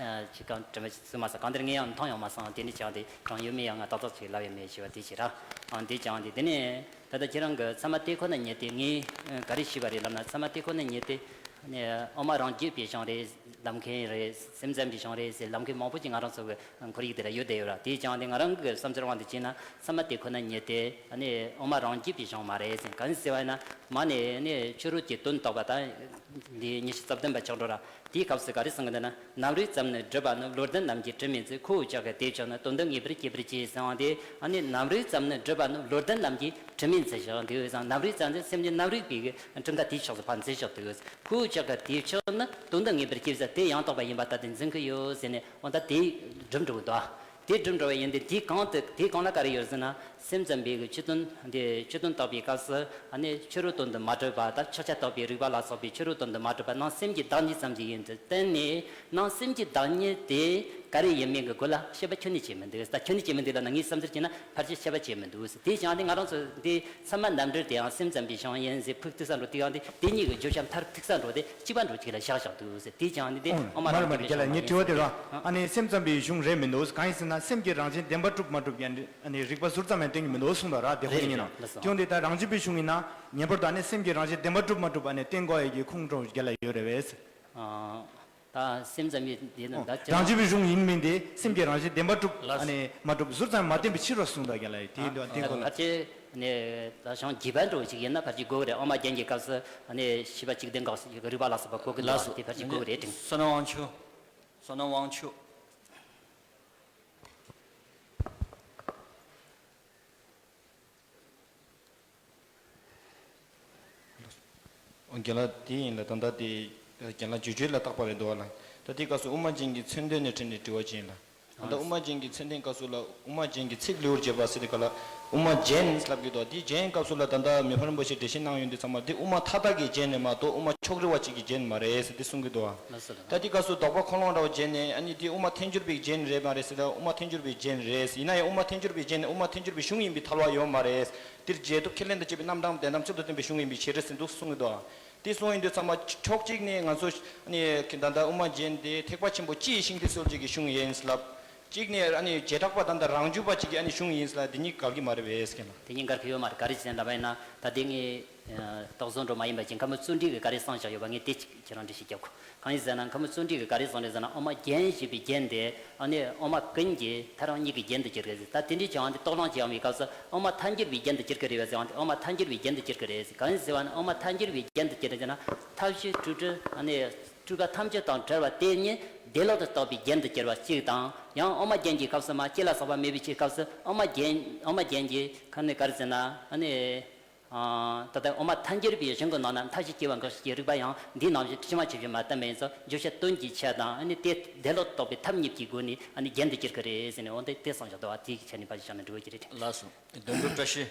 ཅིག་གང་དྲན་པ་ཞིག་སོང་མ་སོང་གང་ལྟར་ངས་ཡང་མཐོང་ཡོང་མ་སོང་དེ་ནས་ཀྱང་དེ་དྲངས་ཡོད་མེད་ཡང་ང་ཏག་ཏག་ཅིག་ལབ་ཡོད་མེད་ཞེས་པ་དེ་ཞིག་ར། ཨང་དེ་ཀྱང་དེ་དེ་ནས་ད་ལྟ་ཁྱེད་རང་གི་ཚད་མ་དེ་ཁོ་ན་ཉིད་དེ་ངས་ག་རེ་ཤེས་པ་རེད་ལབ་ན་ཚད་མ་དེ་ཁོ་ན་ཉིད་དེ་དབུ་མ་རང་རྒྱུད་པའི་གཞུང་རེད་ལབ་མཁན་རེད་སེམས་ཙམ་པའི་གཞུང་རེད་ཟེར་ལབ་མཁན་མང་པོ་ཅིག་ང་རང་ཚོ་གི་ཁོར་ཡུག་དེ་ལ་ཡོད་བསྡད་ཡོད་ར། དེ་ཀྱང་དེ་ང་རང་གི་བསམ་ཚུལ་དབང་དུ་བྱས་ན་ཚད་མ་དེ་ཁོ་ན་ཉིད་དེ་དབུ་མ་རང་རྒྱུད་པའི་གཞུང་མ་རེད་ཟེར་གང་ཟེར་བ་ཡིན་ན་མ་ནས་ནས་ཕྱི་རོལ་གྱི་དོན་རྟོགས་པ་དང་། འདི་ཉི་ཤུ་རྩ་བདུན་པ་ཆགས་འགྲོ་ར། དེའི་སྐབས་སུ་ག་རེ་གསུང་གི་འདུག་ན། རྣམ་རིག་ཙམ་ནི་སྒྲིབ་པ་ནི། བློ་ལྡན་རྣམས་ཀྱིས་དྲི་མེད་མཛོད། ཁོ་བོས་ཅག་གི་དེ་ཕྱིར་ནི། དོན་དུ་ངེས་པར་སྐྱེ་བར་བྱེད། གསུངས་ཏེ། ཨ་ནི་རྣམ་རིག་ཙམ་ནི་སྒྲིབ་པ་ནི། བློ་ལྡན་རྣམས་ཀྱིས་དྲི་མེད་མཛོད་ཀྱང་འདུག་ཟེར། རྣམ་རིག་ཙམ་ནི་སེམས་ཀྱི་རྣམ་རིག་པའི་གྲུབ་མཐའ་དེའི་ཕྱོགས་སུ་ཕར་མཛད་ཀྱང་འདུག་ཁོ་བོས་ཅག་གི་དེ་ཕྱིར་ནི། དོན་དུ་ངེས་པར་སྐྱེ་བར་བྱེད། དེ་ཡང་དག་པ་ཡིན་པར་ལྟ་སྟེ་འཛིན་གྱི་ཡོད་ཟེར་ནས་འོ་ད་དེ་སྒྲུབ་འགྲོ་གི་འདུག་དེ་སྒྲུབ་འགྲོ་བ་ཡིན་ཏེ་དེའི་གང་དུ་དེའི་གང་ལ་ག་རེ་ཡོད་ཟེར་ན། སེམས་ཙམ་པའི་གི་ཕྱི་དོན་འདི་ཕྱི་དོན་རྟོགས་པའི་སྐབས་སུ་ཨ་ནི་ཕྱི་རོལ་དོན་དུ་མ་གྲུབ་པ་དང་ཕྱག་རྒྱ་རྟོགས་པའི་རིགས་པ་ལ་སོགས་པའི་ཕྱི་རོལ་དོན་དུ་མ་གྲུབ་པ་ནང་སེམས་ཀྱི་བདག་ཉིད་ཙམ་ཞིག་ཡིན་དུ་བསྟན་ནས་ནང་སེམས་ཀྱི་བདག་ཉིད་དེ་ག་རེ་ཡིན་མིན་གྱི་སྐོར་ལ་བཤད་པ་ཁྱོན་ནས་བྱས་མི་འདུག་ད་ཁྱོན་ནས་བྱས་མི་འདུག་ལབ་ན་ངའི་བསམ་ཚུལ་བྱས་ན་ཕལ་ཆེར་བཤད་པ་བྱས་མི་འདུག་དེ་ཀྱང་ནི་ང་རང་ཚོ་འདི་ཚད་མ་རྣམ་འགྲེལ་དེའང་སེམས་ཙམ་པའི་གཞུང་ཡིན་ཟེར་ཕུགས་ཐུག་ས་འགྲོ་དེའང་འདི་དེ་གཉིས་ཀྱི་བརྗོད་བྱ་མཐར་ཐུག་ས་འགྲོ་དེ་གཅིག་པ་འགྲོ་གཅིག་ལ་བཞག་བཞག་འདུག་དེ་ཀྱང་ནི་འདི་ཨོ་ཨོ་མ་མ་རང་རེད་མ་རྒྱལ་ལ་ངའི་དྲི་བ་དེ་ར་ཨ་ནི་སེམས་ཙམ་པའི་གཞུང་རེད་མི་འདུག་གང་ཡིན་ཟེར་ན་སེམས་ཀྱི་རང་བཞིན་བདེན་པར་གྲུབ་མ་གྲུབ་ཀྱང་། ཨ་ནི་རིགས་པ་ཟུར་ཙམ་ཡང་སྟོན་གྱི་མི་འདུག་གསུངས་དང་ར་དེ་ཁོ་རེད་ཡིན་ན། རེད་རེད་ལགས་སོ། དེ་ཡོང་དུས་ད་རང་རྒྱུད་པའི་གཞུང་ཡིན་ན་ངེས་པར་དུ་ཨ་ནི་སེམས་ཀྱི་རང་བཞིན་བདེན་པར་གྲུབ་མ་གྲུབ་ཨ་ནི་བསྟན་དགོས་ཡ་གི་ཁུངས་འགྲོ་རྒྱ་ལ་ཡོད་རེད་བས། ཨ། ད་སེམས་ཙམ་ཡིན་དེ་ནི་ད་ཅི་རང་རྒྱུད་པའི་གཞུང་ཡིན་མིན་དེ་སེམས་ཀྱི་རང་བཞིན་བདེན་པར་གྲུབ་ལགས་སོ། ཨ་ནི་མ་གྲུབ་ཟུར་ཙམ་མ་བསྟན་པའི་ཕྱིར་རོ་གསུངས་དང་རྒྱ་ལ་ཡོད་དེ་ཡིན་དུས་ཨ་དེ་ཁོ་ལ། ཕལ་ཆེར་ནི་ད་གཞུང་རྒྱས་པ་འགྲོ་ཞིག་ཡིན་ན་ཕལ་ཆེར་དགོས་རེད། ཨོ་མ་རྒྱན་གྱི་སྐབས་སུ་ཨ་ནི་ཤེས་པ་གཅིག་བདེན་འགག་ཞིག་རིགས་པ་ལ་སོགས་པ་གོ་གི་འདུག་ལགས་སོ། དེ་ཕལ་ཆེར་དགོས་རེད་དྲན། བསོད་ནམས་དབང་ཕྱུག་བསོད་ནམས་དབང་ཕྱུག་རྒན་ལགས་དེ་ཡིན་ལ་ད་ལྟ་དེ་རྒན་ལགས་བརྗོད་བྱ་ལ་བརྟག་པ་རེད་འདུག་བ་ལ། ད་དེ་སྐབས་སུ་དབུ་མ་རྒྱན་གྱི་མཚོན་དོན་ནས་དྲངས་ནས་དྲི་བ་བྱས་ཡིན་ལ། ད་ལྟ་དབུ་མ་རྒྱན་གྱི་མཚོན་དོན་སྐབས་སུ་ལ་དབུ་མ་རྒྱན་གྱི་ཚིག་ལེའུར་བྱས་པ་ཟེར་དེ་ག་ལ་དབུ་མ་རྒྱན་ལབ་ཀྱི་འདུག་དེ་རྒྱན་སྐབས་སུ་ལ་ད་ལྟ་མི་ཕམ་རིན་པོ་ཆེ་འགྲེལ་བཤད་གནང་ཡོང་དུས་ཚང་མ་དེ་དབུ་མ་མཐའ་དག་གི་རྒྱན་རེད་མ་གཏོགས་དབུ་མ་ཕྱོགས་རིས་པ་གཅིག་གི་རྒྱན་མ་རེད་ཟེར་དེ་གསུང་གི་འདུག་བ། ལགས་སོ་ལགས། ད་དེ་སྐབས་སུ་དོགས་པ་ཁོ་ལོང་འདྲ་བོ་བརྗོད་ནས་ཨ་ནི་དེ་དབུ་མ་ཐལ་འགྱུར་བའི་རྒྱན་རེད་མ་རེད་ཟེར་ད་དབུ་མ་ཐལ་འགྱུར་བའི་རྒྱན་རེད་ཟེར་ཡིན་ན་ཡང་དབུ་མ་ཐལ་འགྱུར་བའི་རྒྱན་ནི་དབུ་མ་ཐལ་འགྱུར་བའི་གཞུང་ཡིན་པའི་ཐལ་བ་ཡོད་མ་རེད། འདིར་རྗེས་ཐོབ་ཁས་ལེན་དང་བཅས་པའི་རྣམ་གྲངས་བདེན་གཏམ་ཚུལ་དང་ལྡན་པའི་གཞུང་ཡིན་པའི་ཕྱིར་ཟེར་འདུག་གསུང་གི་འདུག་དེ་གསུང་ཡོང་དུས་ཚང་མ་ཕྱོགས་གཅིག་ནས་ང་ཚོ་ཨ་ནི་ད་ལྟ་དབུ་མ་རྒྱན་དེ་ཐེག་པ་ཆེན་པོ་སྤྱི་ཡི་ཤིང་རྟའི་སྲོལ་འབྱེད་ཀྱི་གཞུང་ཡིན་ལབ། གཅིག་ནས་ཨ་ནི་བྱེ་བྲག་པ་ད་ལྟ་རང་རྒྱུད་པ་གཅིག་གི་ཨ་ནི་གཞུང་ཡིན་ལབ་འདི་གཉིས་འགལ་གྱི་མ་རེད་པས་ཟེར་གྱི་ན། དེ་གཉིས་འགལ་གྱི་ཡོད་མ་རེད། ག་རེ་བྱས་ནས་ལབ་པ་ཡིན་ན་ད་དེ་ངས་ ལག་བཟོ་འགྲོ་མ་ཡིན་པ་ཅིག་མཁན་པོ་བརྩོན་འགྲུས་ཀྱིས་ག་རེ་གསུངས་བཞག་ཡོད་པ་ངས་དེ་ཅིག་ཁྱེད་རང་འགྲེལ་བཤད་རྒྱབ་དགོས། གང་ཡིན་ཟེར་ན་མཁན་པོ་བརྩོན་འགྲུས་ཀྱིས་ག་རེ་གསུངས་རེད་ཟེར་ན་ཨོ་མ་རྒྱན་ཞེས་པའི་རྒྱན་དེ་ཨ་ནི་ཨོ་མ་ཀུན་གྱི་ཐལ་རང་གཉིས་ཀྱི་རྒྱན་དུ་གྱུར་གི་ཟེར། ད་དེ་འདྲའི་ཆེ་བ་འདི་རྟོགས་ལོང་བྱེད་ཡོང་བའི་སྐབས་སུ་ཨོ་མ་ཐལ་འགྱུར་བའི་རྒྱན་དུ་གྱུར་གི་རེད་བ་ཟེར་བ་འདི་ཨོ་མ་ཐལ་འགྱུར་བའི་རྒྱན་དུ་གྱུར་གི་རེད་ཟེར། གང་ཡིན་ཟེར་བ་ནི་ཨོ་མ་ཐལ་འགྱུར་བའི་རྒྱན་དུ་གྱུར་ཟེར་ན་ཐབས་ཤེས་སྤྲོས་བྲལ་ཨ་ནི་སྤྲོས་པ་ཐམས་ཅད་དང་བྲལ་བ་དེ་ཉིད་བདེ་བླག་ཏུ་རྟོགས་པའི་རྒྱན་དུ་གྱུར་པ་གཅིག་དང་། ཡང་ཨོ་མ་རྒྱན་གྱི་སྐབས་སུ་མ་སྐྱེ་ལ་སོགས་པ་མེད་པའི་ཕྱིར་སྐབས་སུ་ཨོ་མ་རྒྱན་ཨོ་མ་རྒྱན་གྱི་ཁ་ནས་ག་རེ་ཟེར་ན་ཨ་ནི། ཨ། ད་ལྟ་ཨོ་མ་ཐལ་འགྱུར་བའི་གཞུང་གི་ནང་ན་མཐའ་བཞི་སྐྱེ་བ་འགག་བྱེད་ཀྱི་རིགས་པ་ཡང་འདིའི་ནང་བཞིན་ཕྱི་མ་ཆོས་བཞིན་མ་བསྟན་པ་ཡིན་ཙང་བརྗོད་བྱ་དོན་གྱི་ཆ་དང་ཨ་ནི་དེ་བདེ་བླག་རྟོགས་པའི་ཐབས་གཉིས་ཀྱི་སྒོ་ནས་ཨ་ནི་རྒྱན་དུ་གྱུར་གྱི་རེད་ཟེར་ནས་འོ་འདི་དེ་གསུངས་བཞག་འདུག་བ། དེའི་ཆ་ནས་ཕར་བཞག་ན་འགྲིག་གི་རེད། ལགས་སོ། དོན་གྲུབ་བཀྲ་ཤིས།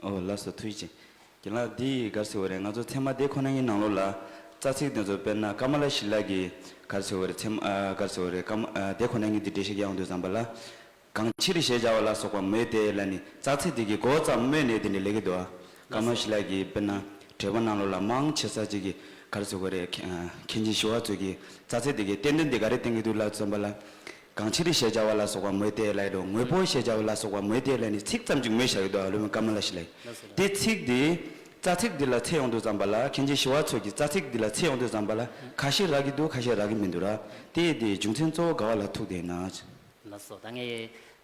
ཨོ་ལགས་སོ། ཐུགས་རྗེ་ཆེ། རྒན་ལགས་འདི་ག་རེ་ཟེར་བ་རེད། ང་ཚོ་ཚད་མ་དེ་ཁོ་ན་གི་ནང་ལོགས་ལ་རྩ་ཚིག་དེ་ཚོ་དཔེར་ན་ཀ་མ་ལ་ཤཱི་ལ་གི་ག་རེ་ཟེར་བ་རེད། ཚད་མ་ཨ་ག་རེ་ཟེར་བ་རེད། ཀ་མ་ཨ་དེ་ཁོ་ན་གི་འདི་འགྲེལ་བཤད་རྒྱག་ཡོང་དུས་ཙམ་པ་ལ། གང་ཕྱིར་ཞེས་བྱ་བ་ལ་སོགས་པ་སྨོས་ཏེ་ལབ་ནས་རྩ་ཚིག་དེ་གི་འགོ་ཙམ་སྨོས་ནས་དེ་འདྲ་ལབ་ཀྱི་འདུག་ཨ། ཀ་མ་ལ་ཤཱི་ལ་གི་དཔེར་ན་འགྲེལ་པ་ནང་ལོགས་ལ་མང་ཆེ་ས་ཅིག་གི་ག་རེ་ཟེར་བ་རེད། མཁན་ཆེན་ཞི་བ་འཚོ་གི་རྩ་ཚིག་དེ་གི་བསྟན་དོན་དེ་ག་རེ་བསྟན་གྱི་འདུག་ལབ་ཙམ་པ་ལ། གང་ཕྱིར་ཞེས་བྱ་བ་ལ་སོགས་པ་སྨོས་ཏེ་ལབ་ཡོད་དོ། དངོས་པོ་ཞེས་བྱ་བ་ལ་སོགས་པ་སྨོས་ཏེ་ལབ་ནས་ཚིག་ཙམ་ཅིག་སྨོས་བཞག་ཡོད་དོ། ཨ་ལོ་མི་ཀ་མ་ལ་ཤཱི་ལ་ཡིས། དེ་ཚིག་དེ་རྩ་ཚིག་འདི་ལ་འཚོལ་ཡོང་དུས་ཙམ་པ་ལ། མཁན་ཆེན་ཞི་བ་འཚོ་གི་རྩ་ཚིག་འདི་ལ་འཚོལ་ཡོང་དུས་ཙམ་པ་ལ་ཁ་ཤས་རག་གི་འདུག་ཁ་ཤས་རག་གི་མི་འདུག་ར། དེ་དེ་རྒྱུ་མཚན་གཙོ་བོ་ག་བ་ལ་ཐུག་བསྡད་ན། ལགས་སོ། ད་ངས་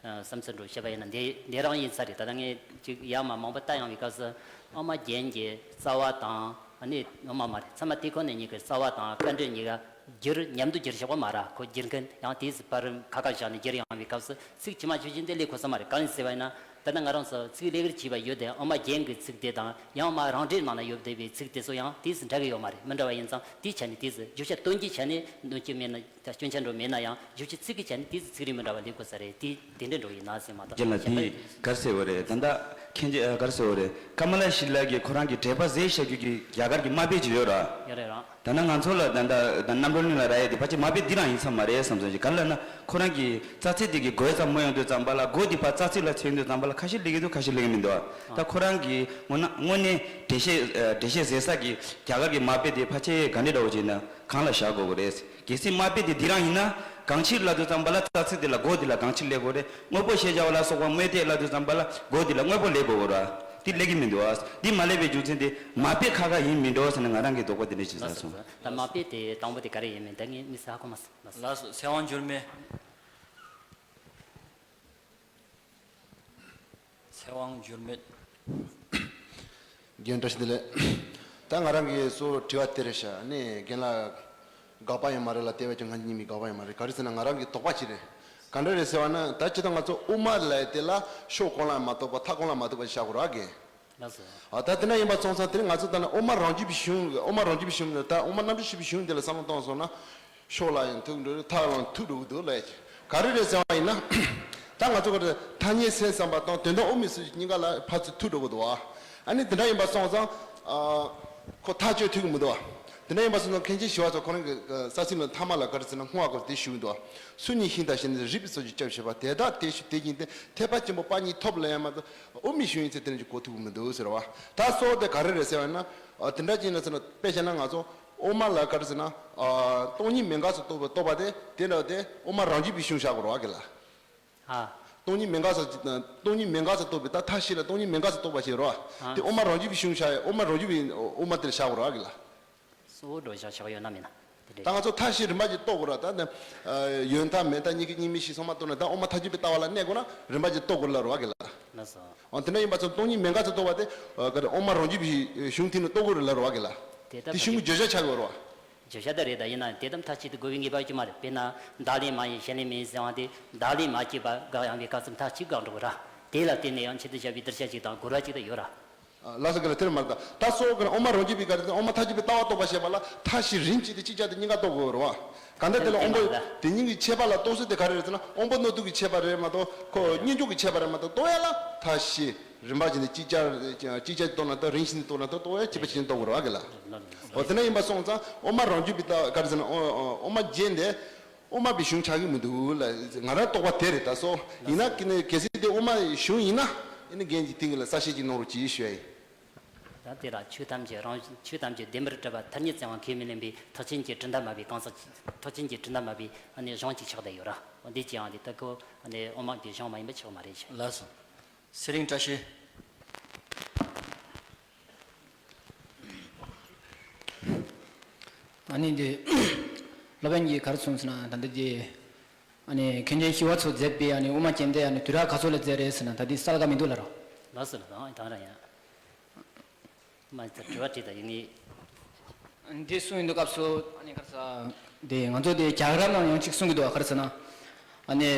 ཨ་བསམ་ཚུལ་འདྲ་བཤད་པ་ཡིན་ན་འདི་འདི་རང་ཡིན་ས་རེད། ད་ལྟ་ངས་ཅིག་ཡར་མར་མང་པོ་བལྟ་ཡོང་བའི་སྐབས་སུ་ཨོ་མ་རྒྱན་གྱི་རྩ་བ་དང་ཨ་ནི་ཨོ་མ་མ་རེད། ཚད་མ་དེ་ཁོ་ན་ཉིད་ཀྱི་རྩ་བ་དང་དཀའ་འགྲེལ་གཉིས་ཀ་བསྒྱུར་མཉམ་དུ་བསྒྱུར་བཞག་པ་མ་རེད། ཁོ་བསྒྱུར་མཁན་ཡང་དེས་བར་ཁ་ཁ་བཞག་ནས་བསྒྱུར་ཡོང་བའི་སྐབས་སུ་ཚིག་ཇི་མ་ཇི་བཞིན་དེ་ལེགས་ཁོ་ས་མ་རེད། གང་ཡིན་ཟེར་བ་ཡིན་ན་ད་ལྟ་ང་རང་ཚོ་ཚིག་ལེགས་པར་བྲིས་པ་ཡོད་དེ་ཨོ་མ་རྒྱན་གྱི་ཚིག་དེ་དང་ཡང་ཨོ་མ་རང་འགྲེལ་ནང་ན་ཡོད་བསྡད་པའི་ཚིག་དེ་ཚོ་ཡང་དེས་འདྲ་གི་ཡོད་མ་རེད། མི་འདྲ་བ་ཡིན་ཙང་དེའི་ཆ་ནས་དེས་བརྗོད་བྱ་དོན་གྱི་ཆ་ནས་གནོད་སྐྱོན་མེད་ན། ད་སྐྱོན་ཆ་འགྲོ་མེད་ན་ཡང་བརྗོད་བྱའི་ཚིག་གི་ཆ་ནས་དེ་ཚིག་རིགས་མི་འདྲ་བ་ལེགས་དགོས་ས་རེད། དེ་དེ་འདྲ་འགྲོ་ཡིན་ན་ཟེར་མ་གཏོགས་རྒན་ལགས་གཞན་པ་དེ་ག་རེ་ཟེར་བ་རེད། ད་ལྟ་མཁན་ཆེན་ཨ་ག་རེ་ཟེར་བ་རེད། ཀ་མ་ལ་ཤཱི་ལ་གིས་ཁོ་རང་གི་འགྲེལ་པ་མཛད་བཞག་རྒྱུ་གི་རྒྱ་གར་གྱི་དམར་དཔེ་ཅིག་ཡོད་ར། ཡོད་རེད་ར། ད་ནང་ང་ཚོ་ལ་ད་ལྟ་ད་རྣམ་གྲོལ་གླིང་ལ་རག་ཡས་དེ་ཕལ་ཆེར་དམར་དཔེ་འདི་རང་ཡིན་ས་མ་རེད་བསམ་སོང་ཞིག་ག་རེ་ལབ་ན་ཁོ་རང་གི་རྩ་ཚིག་དེ་གི་འགོ་ཙམ་སྨོས་ཡོང་དུས་ཙམ་པ་ལ་འགོ་འདི་ཕར་རྩ་ཚིག་ལ་འཚོལ་ཡོང་དུས་ཙམ་པ་ལ་ཁ་ཤས་ལེགས་ཀྱི་འདུག་ཁ་ཤས་ལེགས་ཀྱི་མི་འདུག་ད་ཁོ་རང་གི་དངོས་ན་དངོས་གནས་འགྲེལ་བཤད་ཨ་འགྲེལ་བཤད་མཛད་ས་གི་རྒྱ་གར་གྱི་དམར་དཔེ་དེ་ཕལ་ཆེར་ག་འདྲ་འདྲ་བོ་ཅིག་ཡིན་ན་གང་ལ་བཞག་དགོས་ཀྱི་རེད། གལ་སྲིད་དམར་དཔེ་དེ་འདི་རང་ཡིན་ན། གང་ཕྱིར་ལབ་དུས་ཙམ་པ་ལ་རྩ་ཚིག་དེ་ལ་འགོ་དེ་ལ་གང་ཕྱིར་སླེབས་དགོས་རེད། དངོས་པོ་ཞེས་བྱ་བ་ལ་སོགས་པ་སྨོས་ཏེ་ལབ་དུས་ཙམ་པ་ལ་འགོ་དེ་ལ་དངོས་པོ་སླེབས་དགོས་རེད། དེ་སླེབས་ཀྱི་མི་འདུག་ཨ། དེ་མ་སླེབས་པའི་རྒྱུ་མཚན་དེ་དམར་དཔེ་ཁ་ཁ་ཡིན་མི་འགྲོ་ཟེར་ནས་ང་རང་གི་དོགས་པ་དེ་འདྲ་ཞིག་ཟ་སོང་། ད་དམར་དཔེ་དེ་དང་པོ་དེ་ག་རེ་ཡིན་མིན་ད་ངས་དམིགས་བསལ་ཧ་གོ་མ་སོང་། ལགས་སོ། ཚེ་དབང་འགྱུར་མེད། ཚེ་དབང་འགྱུར་མེད། རྒན་བཀྲ་ཤིས་བདེ་ལེགས། ད་ང་རང་གི་གཙོ་བོ་དྲི་བ་དེ་རེད་ཤག་ནི་རྒན་ལགས་དགག་པ་ཡང་མ་རེད་ལ་དེ་བས་ཀྱང་ང་གཉིས་མི་དགག་པ་ཡང་མ་རེད། ག་རེ་ཟེར་ན་ང་རང་གི་དོགས་པ་ཅིག་རེད། ག་འདྲ་རེད་ཟེར་བ་ན་ད་ཅི་ད་ང་ཚོ་དབུ་མ་ལབ་དེ་ལ་ཕྱོགས་གང་ལ་མ་གཏོགས་པ་མཐའ་གང་ལ་མ་གཏོགས་པ་བཞག་དགོས་ར་རྒན། ལགས་སོ། ཨ་ད་དེ་འདྲ་ཡིན་པ་སོང་ཙང་དེ་རིང་ང་ཚོ་ད་ནི་དབུ་མ་རང་རྒྱུད་པའི་གཞུང་དབུ་མ་རང་རྒྱུད་པའི་གཞུང་ད་དབུ་མ་རྣམ་འགྲེལ་ཞེས་པའི་གཞུང་དེ་ལ་བསམ་བློ་གཏོང་སོང་ན། ཕྱོགས་ལ་ཡང་ཐུག་འགྲོ་མཐའ་ལ་ཐུག་འགྲོ་གི་འདུག་ལབ་ཀྱི། ག་རེ་རེད་ཟེར་བ་ཡིན་ན། ད་ང་ཚོ་ག་རེ་ཐ་སྙད་སེམས་ཙམ་པ་དང་དོན་དམ་དབུ་མའི་སྲིད་གཉིས་ཀ་ལ་ཕར་ཚུར་ཐུག་འགྲོ་གི་འདུག་བ། ཨ་ནི་དེ་འདྲ་ཡིན་པ་སོང་ཙང་། ཨ། ཁོ་ཐག་གཅོད་ཐུབ་ཀྱི་མི་འདུག་བ། དེ་འདྲ་ཡིན་པ་སོང་ཙང་མཁན་ཆེན་ཞི་བ་འཚོ་ཁོ་རང་གི་ས་སེམས་ལ་མཐའ་མ་ལ་ག་རེ་ཟེར་ན་བསྔོ་བ་སྐོར་དེ་ཞུ་གི་འདུག་བ། ཚུལ་གཉིས་ཤིང་རྟ་བཞིན་རིགས་པའི་ཚོགས་ཀྱིས་སྐྱབས་བྱེད་པ་དེ་དག་དེ་ཞུ་དེ་བཞིན་ཏེ་ཐེག་པ་ཆེན་པོ་པ་གཉིས་ཐོབ་ལ་ཡང་མ་གཏོགས་དབུ་མའི་གཞུང་ཡིན་ཚེ་དེ་འདྲ་ཞིག་གོ་ཐུབ་ཀྱི་མི་འདུག་ཟེར་བ། ད་གཙོ་བོ་དེ་ག་རེ་རེད་ཟེར་བ་ཡིན་ན། དེ་འདྲ་ཅིག་ཡིན་ན་ཟེར་ན་དཔེ་བཞག་ན་ང་ཚོ། དབུ་མ་ལ་ག་རེ་ཟེར་ན། ཨ། སྟོང་ཉིད་མེད་དགག་སུ་རྟོགས་པའི་རྟོགས་པ་དེ་དེ་འདྲ་དེ་དབུ་མ་རང་རྒྱུད་པའི་གཞུང་བཞག་དགོས་རེད་བ་གི་ལ། ཨ། སྟོང་ཉིད་མེད་དགག་སུ་སྟོང་ཉིད་མེད་དགག་སུ་རྟོགས་པའི་ད་མཐའ་བཞི་ལ་སྟོང་ཉིད་མེད་དགག་སུ་རྟོགས་པ་ཞེས་རོ། ཨ། དེ་དབུ་མ་རང་རྒྱུད་པའི་གཞུང་བཞག་ཡ་དབུ་མ་རང་རྒྱུད་པའི་དབུ་མ་དེ་ལ་བཞག་དགོས་རེད་བ་གི་ལ། གཙོ་བོ་འགྲོ་བཞག་ཆགས་ཡོད་ན་མིན་ན། དེ་འདྲ། ད་ང་ཚོ་མཐའ་བཞི་རིམ་པ་བཞིན་རྟོགས་དགོས་རེད་ད་ནི། ཡོད་མཐའ་མེད་མཐའ་གཉིས་ཀྱི་གཉིས་མེད་བཞི་ཚང་མ་རྟོགས་ན་ད་དབུ་མ་མཐའ་གཅིག་པའི་ལྟ་བ་ལ་གནས་དགོས་ན་རིམ་པ་བཞིན་རྟོགས་དགོས་རེད་ལབ་རོགས་གི་ལ། ལགས་སོ། འོ་དེ་འདྲ་ཡིན་པ་ཚོ་སྟོང་ཉིད་མེད་དགག་ཚོ་རྟོགས་པ་དེ་ག་རེ་དབུ་མ་རང་རྒྱུད་པའི་གཞུང་དེ་ནི་རྟོགས་དགོས་རེད་ལབ་རོགས་གི་ལ། དེ་ལྟ་དེ་གཞུང་གི་བརྗོད་བྱ་ཆགས་དགོས་རོགས། བརྗོད་བྱ་ད་རེད་ད་ཡིན་ན་དེ་ལྟར་མཐའ་གཅིག་ཏུ་དགོས་པའི་ངེས་པ་ཅིག་མ་རེད། དཔེར་ན་བདག་ལས་མ་ཡིན་གཞན་ལས་མིན་ཟེར་བ་དེ་བདག་ལས་མ་སྐྱེས་པ་དགག་ཡོང་བའི་སྐབས་སུ་མཐའ་གཅིག་དགག་འགྲོ་གི་ར། དེ་ལ་བརྟེན་ནས་ཡང་ཆེད་དུ་བཞག་པའི་གདུལ་བྱ་ཅིག་དང་རྒོལ་བ་ཅིག་ད་ཡོད་ར། ལགས་སོ་གི་ལ་དེར་མ་ལྟ་ད་སོགས་ཀྱི་དབུ་མ་རང་རྒྱུད་པའི་ག་རེ་དབུ་མ་ཐ་ཆད་པའི་ལྟ་བ་རྟོགས་པ་ཞེས་པ་ལ་མཐའ་བཞི་རིམ་གཅིག་ཏུ་གཅིག་ཅར་དུ་གཉིས་ཀ་རྟོགས་དགོས་རེད་བ། གང་ལྟར་དེ་ལ་དབང་པོ་དེ་གཉིས་ཀྱི་ཁྱད་པར་ལ་རྟོགས་ཚུལ་དེ་ག་རེ་རེད་ཟེར་ན་དབང་པོ་རྣོ་རྟུལ་གྱི་ཁྱད་པར་རེད་མ་གཏོགས་ཁོ་གཉིད་འཇུག་གི་ཁྱད་པར་རེད་མ་གཏོགས་རྟོགས་ཡ་ལ་མཐའ་བཞི་རིམ་པ་བཞིན་དུ་གཅིག་ཅར་གཅིག་ཅར་གྱིས་རྟོགས་ན་ད་རིམ་བཞིན་དུ་རྟོགས་ན་ད་རྟོགས་ཡ་གཅིག་པ་གཅིག་རྟོགས་དགོས་རེད་བ་གི་ལ། འོ་དེ་འདྲ་ཡིན་པ་སོང་ཙང་དབུ་མ་རང་རྒྱུད་པའི་ལྟ་ག་རེ་ཟེར་ན་དབུ་མ་རྒྱན་དེ། དབུ་མ་པའི་གཞུང་ཆགས་ཀྱི་མི་འདུག་ལ་ང་རང་རྟོགས་པ་དེ་རེད་ད་སོ། ཡིན་ན་ཀི་ནས་གལ་སྲིད་དེ་དབུ་མ་གཞུང་ཡིན་ན་ཨེ་ནི་རྒན་གྱིས་དེང་གི་ལ་གསལ་བཤད་ཅིག་གནང་རོགས་གྱིས་ཞུ་ཡ་ཡིན། ད་དེ་ལ་ཆོས་ཐམས་ཅད་རང་ཆོས་ཐམས་ཅད་བདེན་པར་གྲུབ་པ་ཐ་སྙད་ཙམ་ཡང་ཁས་མི་ལེན་པའི་ཐེག་ཆེན་གྱི་གྲུབ་མཐའ་མ་པའི་གང་ཟག་ཐེག་ཆེན་གྱི་གྲུབ་མཐའ་མ་པའི་ཨ་ནི་གཞུང་གཅིག་ཆགས་བསྡད་ཡོད་ར། འདི་ཅི་ཡང་འདི་ད་ཁོ་ནི་དབུ་མ་གི་གཞུང་མ་ཡིན་པ་ཆགས་མ་རེད་ཤག་ལགས་སོ། ཚེ་རིང་བཀྲ་ཤིས། ཨ་ནི་འདི་སློབ་དཔོན་གྱིས་ག་རེ་གསུངས་ཟེར་ན། ད་ལྟ་འདི་ཨ་ནི་མཁན་ཆེན་ཞི་བ་འཚོས་མཛད་པའི་ཨ་ནི་དབུ་མ་རྒྱན་དེ་ཨ་ནི་དུས་རབས་ག་ཚོད་ལ་མཛད་རེད་ཟེར་ན། ད་འདི་གསལ་ཁ་མི་འདུག་ལ་རོ། ལགས་སོ་ལགས་སོ། ཨང་དང་ར་ཡང་། མ་ད་དྲི་བ་དྲིས་ད་ཡིན་ངེས། འདི་གསུང་ཡིན་དུས་སྐབས་སུ་ཨ་ནི་ག་རེ་ཟ། འདི་ང་ཚོ་འདི་རྒྱ་གར་ནང་ཡང་གཅིག་གསུང་གི་འདུག་ག་རེ་ཟེར་ན། ཨ་ནི་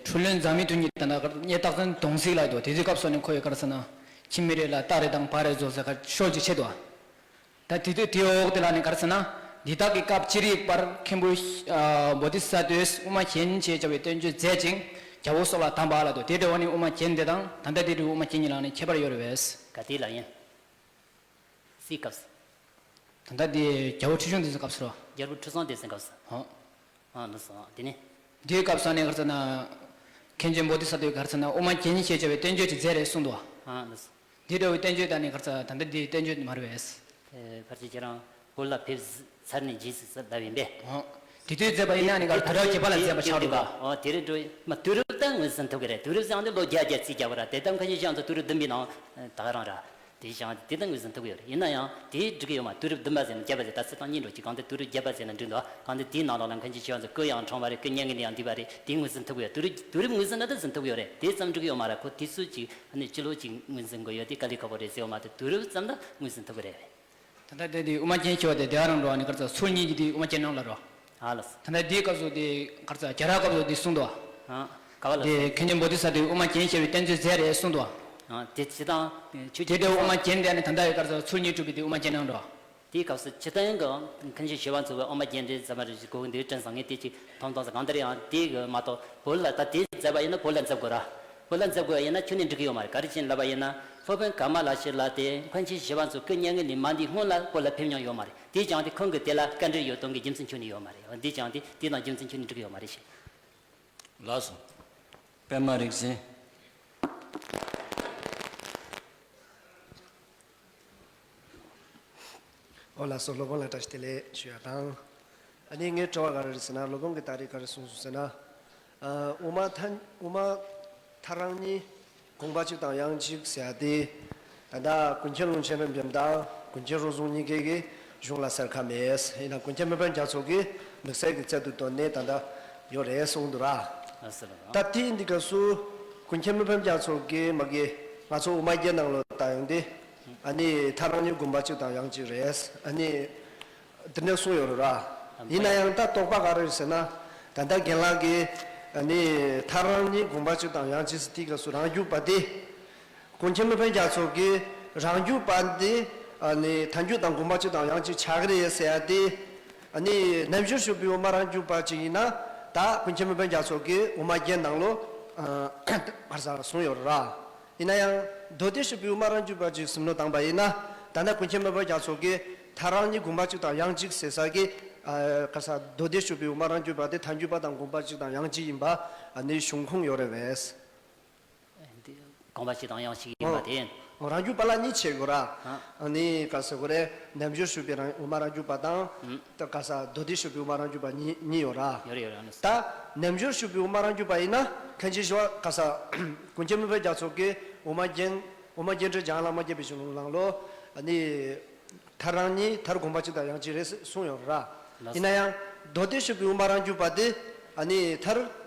འཕྲུལ་བློན་མཛངས་མི་དོན་གཉིས་ད་ལྟ་གཉེན་རྟགས་ཅན་གདོང་གཟིགས་ལ་འདུག་དེ་དུས་སྐབས་སུ་ཨ་ནི་ཁོ་ཡི་ག་རེ་ཟེར་ན། ཁྱི་མི་རེ་ལ་སྟག་རེ་དང་བ་རེ་བཟོ་ཟེར་ཁ་ཤོལ་ཅིག་བྱེད་འདུག་ད་དེ་དུས་དེའི་འོག་དེ་ལ་ནི་ག་རེ་ཟེར་ན། འདི་དག་གི་སྐབས་ཅི་རིགས་པར་མཁན་པོ་ཨ་བོ་དྷི་ས་ཏྭས་དབུ་མ་རྒྱན་ཞེས་བྱ་བའི་བསྟན་བཅོས་མཛད་ཅིང་རྒྱལ་པོ་སོགས་ལ་གདམས་པ་ལ་འདུག་དེ་འདྲ་བ་ནི་དབུ་མ་རྒྱན་དེ་དང་ད་ལྟ་དེ་འདྲའི་དབུ་མ་རྒྱན་གཉིས་ལ་ནི་ཁྱད་པར་ཡོད་རེད་པས། ག་དེ་ལ་ཡིན། སྲིད་སྐབས་སུ། ད་ལྟ་དེ་རྒྱལ་པོ་ཁྲི་སྲོང་ལྡེ་བཙན་སྐབས་སུ་རོ། རྒྱལ་པོ་ཁྲི་སྲོང་ལྡེ་བཙན་སྐབས་སུ། ཧོ། ཨ་ལགས་སོ། དེ་ནས། དེའི་སྐབས་སུ་ནི་ག་རེ་ཟེར་ན། མཁན་ཆེན་བོ་དྷི་ས་ཏྭས་ག་རེ་ཟེར་ན་དབུ་མ་རྒྱན་ཞེས་བྱ་བའི་བསྟན་བཅོས་ཅིག་མཛད་རེད་གསུངས་འདུག་ཨ་ལགས་སོ། འདི་འདྲ་བའི་བསྟན་བཅོས་དང་ནི་ག་རེ་ཟེར་ད་ལྟ་འདིའི་བསྟན་བཅོས་མ་རེད་པས། ཨེ་ཕལ་ཆེར་ཁྱེད་རང་བོད་ལ་ཕེབས་ཚར་ནས་རྗེས་སུ་ལབ་ཡིན་པས། ཨོ། དེ་དུས་མཛད་པ་ཡིན་ན་ནི་ག་རེ་དུས་རབས་བརྒྱད་པ་ལ་མཛད་པ་ཆགས་འདུག་ག་ཨོ་དེ་རེད་འགྲོ། མ་དུས་རབས་ད་ངོས་ཟིན་ཐུབ་ཀྱི་རེད། དུས་རབས་ཟེར་ཡང་དེ་ལོ་བརྒྱད་བརྒྱད་རྩིས་རྒྱག་པ་ར། དེ་ལྟར་མཁན་ཆེན་ཞི་བ་འཚོ་དུས་རབས་བདུན་པའི་ནང་ད་ག་རང་ར། དེ་བཞིན་དེ་ལྟར་ངོས་ཟིན་ཐུབ་ཀྱི་ཡོད་རེད། ཡིན་ན་ཡང་དེ་འགྲིག་གི་ཡོད་མ། དུས་རབས་བདུན་པ་ཟེར་ན་བརྒྱད་པ་ཟེར་ད་སྲིད་ཐང་གཉིས་འགྲོ་གི། གང་དེ་དུས་རབས་བརྒྱད་པ་ཟེར་ན་འགྲིག་འདུག་གང་དེ་དེའི་ནང་ལོགས་ལ་མཁན་ཆེན་ཞི་བ་འཚོ་སྐུ་ཡང་གྲོངས་པ་རེད། སྐུ་མྱ་ངན་ལ་ཡང་འདས་པ་རེད། དེ་ངོས་ཟིན་ཐུབ་ཀྱི་ཡོད། དུས་རབས་དུས་རབས་ངོས་ཟིན་ན་ད་ཟིན་ཐུབ་ཀྱི་ཡོད་རེད། དེ་ཙམ་འགྲིག་གི་ཡོད་མ་རེད། ཁོ་དུས་ཚོད་ཅིག་ཨ་ནི་སྤྱི་ལོ་ཅིག་ངོས་ཟིན་དགོས་ཡོད། དེ་དཀའ་ལས་ཁག་པོ་རེད་ཟེར་བ་མ་གཏོགས་དུས་རབས་ཙམ་ད་ངོས་ཟིན་ཐུབ་ཀྱི་རེད། ད་ལྟ་དེ་དེ་དབུ་མ་རྒྱན་ཞེས་པ་དེ་དེ་ག་རང་འགྲོ་བ་ནི་ག་རེ་ཟེར། ཚུལ་གཉིས་ཀྱི་དེ་དབུ་མ་རྒྱན་ནང་ལ་རོ། ཨ་ལགས། ད་ལྟ་དེའི་སྐབས་སུ་དེ་ག་རེ་ཟེར་རྒྱལ་རབས་སྐབས་སུ་དེ་གསུངས་འདུག་ཨ། ག་བ་ལ་དེ་སོང་། མཁན་ཆེན་བོ་དྷི་ས་ཏྭས་དབུ་མ་རྒྱན་ཞེས་པའི་བསྟན་བཅོས་མཛད་རེད་གསུངས་འདུག་ཨ། དེ་སྤྱིར་བཏང་ཆོས་དེ་ཀྱི་འདྲའི་དབུ་མ་རྒྱན་དེ་ནི་ད་ལྟ་ཡི་ག་རེ་ཟེར་ཚུལ་གཉིས་གྲུབ་པའི་དེ་དབུ་མ་རྒྱན་ནང་འགྲོ། དེའི་སྐབས་སུ་སྤྱིར་བཏང་གི་མཁན་ཆེན་ཞི་བ་འཚོ་བའི་དབུ་མ་རྒྱན་འདྲ་ཟེར་བ་རེ་ཞིག་གོ་གི་འདུག་དྲན་སོང་། ངས་དེ་ཅིག་མཐོང་མཐོང་ཟེར། གང་ལྟར་ཡང་དེ་གི་མ་གཏོགས་བོད་ལ་ད་དེ་མཛད་པ་ཡིན་ན་བོད་ལ་མཛད་དགོས་ར། བོད་ལ་མཛད་དགོས་ཡིན་ན་ཁྱོན་ནས་འགྲིག་གི་ཡོད་མ་རེད། ག་རེ་བྱས་ལབ་པ་ཡིན་ན་སློབ་དཔོན་ཀ་མ་ལ་ཤཱི་ལ་དེ་མཁན་ཆེན་ཞི་བ་འཚོ་སྐུ་མྱ་ངན་ལས་མ་འདས་སྔོན་ལ་བོད་ལ་ཕེབས་མྱོང་ཡོད་མ་རེད། དེ་ཀྱང་དེ་ཁོང་གིས་དེ་ལ་བཀའ་འདྲི་ཡོད་དོན་གྱི་རྒྱུ་མཚན་ཁྱོན་ནས་ཡོད་མ་རེད། འདི་ཀྱང་དེ་དེ་དང་རྒྱུ་མཚན་ཁྱོན་ནས་འགྲིག་གི་ཡོད་མ་རེད་ཤག་ལགས་སོ། པད་མ་རིག་འཛིན། ཨོ་ལགས་སོ། སློབ་དཔོན་ལ་བཀྲ་ཤིས་བདེ་ལེགས་ཞུ་ཡ་དང་། ཨ་ནི་ངའི་དྲི་བ་ག་རེ་རེད་ཟེར་ན། སློབ་དཔོན་གྱིས་ད་རེས་ག་རེ་གསུངས་སོང་ཟེར་ན། ཨ། དབུ་མ་ཐལ་དབུ་མ་ཐལ་རང་གཉིས་དགོངས་པ་གཅིག་དང་ཡང་གཅིག་ཟེར་ཡ་དེ། ད་ལྟ་ཀུན་མཁྱེན་ལུང་ཆེན་རབ་འབྱམས་དང་ཀུན་མཁྱེན་རོ་གཟུངས་གཉིས་ཀའི་གི་གཞུང་ལ་གསལ་ཁ་མེད། ཡིན་ན་ཀུན་མཁྱེན་མི་ཕམ་རྒྱ་མཚོ་གིས་དམིགས་བསལ་གྱི་ཚད་དུ་བཏོན་ནས་ད་ལྟ་ཡོད་རེད་གསུངས་འདུག་ར། ལགས་སོ། ད་དེ་འདི་སྐབས་སུ་ཀུན་མཁྱེན་མི་ཕམ་རྒྱ་མཚོ་གིས་མ་གི་ང་ཚོ་དབུ་མ་རྒྱན་ནང་ལོགས་ལ་ད་ཡོང་དུས། ཨ་ནི་ཐལ་རང་གཉིས་དགོངས་པ་གཅིག་དང་ཡང་གཅིག་རེད། ཨ་ནི་འདི་འདྲ་གསུངས་ཡོད་རེད་ར། ཡིན་ན་ཡང་ད་དོགས་པ་ག་རེ་རེད་ཟེར་ན། ད་ལྟ་རྒན་ལགས་ཀྱིས་ཨ་ནི་ཐལ་རང་གཉིས་དགོངས་པ་གཅིག་དང་ཡང་གཅིག་ཟེར་དུས་སྐབས་སུ་རང་རྒྱུད་པ་དེ། ཀུན་མཁྱེན་མི་ཕམ་རྒྱ་མཚོ་གིས་རང་རྒྱུད་པ་འདི་ཨ་ནི་ཐལ་འགྱུར་དང་དགོངས་པ་གཅིག་དང་ཡང་གཅིག་ཆགས་ཀྱི་རེད་ཟེར་ཡ་དེ། ཨ་ནི་རྣལ་འབྱོར་ཕྱུག་པའི་དབུ་མ་རང་རྒྱུད་པ་ཅིག་ཡིན་ན། ད་ཀུན་མཁྱེན་མི་ཕམ་རྒྱ་མཚོ་གིས་དབུ་མ་རྒྱན་ནང་ལོགས་ཨ་ག་རེ་ཟེར་གསུངས་ཡོད་རེད་ར། ཡིན་ན་ཡང་མདོ་སྡེ་ཕྱུག་པའི་དབུ་མ་རང་རྒྱུད་པ་ཅིག་ཟིན་ནོ་བཏང་པ་ཡིན་ན། ད་ལྟ་ཀུན་མཁྱེན་མི་ཕམ་རྒྱ་མཚོ་གིས་ཐལ་རང་གཉིས་དགོངས་པ་གཅིག་དང་ཡང་གཅིག་ཟེར་ས་གི། ཨ་ག་རེ་ཟེར། མདོ་སྡེ་ཕྱུག་པའི་དབུ་མ་རང་རྒྱུད་པ་དེ་ཐལ་འགྱུར་བ་དང་དགོངས་པ་གཅིག་དང་ཡང་གཅིག་ཡིན་པ་ཨ་ནི་གཞུང་ཁུངས་ཡོད་རེད་པས། འདི་དགོངས་པ་གཅིག་དང་ཡང་གཅིག་ཡིན་པ་དེ། ཨོ། རང་རྒྱུད་པ་ལ་གཉིས་ཕྱེ་དགོས་ར། ཨ། ཨ་ནི་ག་རེ་ཟེར་དགོས་རེད། རྣལ་འབྱོར་ཕྱུག་པའི་རང་དབུ་མ་རང་རྒྱུད་པ་དང་། ཨུམ། ད་ག་རེ་ཟེར། མདོ་སྡེ་ཕྱུག་པའི་དབུ་མ་རང་རྒྱུད་པ་གཉིས་གཉིས་ཡོད་ར། ཡོད་རེད་ཡོད་རེད། ད་རྣལ་འབྱོར་ཕྱུག་པའི་དབུ་མ་རང་རྒྱུད་པ་ཡིན་ན་མཁན་ཆེན་ཞི་བ་ག་རེ་ཟེར། ཀུན་མཁྱེན་མི་ཕམ་རྒྱ་མཚོ་གིས་དབུ་མ་རྒྱན་དབུ་མ་རྒྱན་འགྲེལ་འཇམ་དབྱངས་བླ་མ་དགྱེས་པའི་གཞུང་ལུགས་ནང་ལོགས་ཨ་ནི། ཐལ་རང་གཉིས་ཐལ་དགོངས་པ་གཅིག་དང་ཡང་གཅིག་རེད་གསུངས་ཡོད་ར། ལགས་སོ། ཡིན་ན་ཡང་མདོ་སྡེ་ཕྱུག་པའི་དབུ་མ་རང་རྒྱུད་པ་དེ་ཨ་ནི་ཐལ།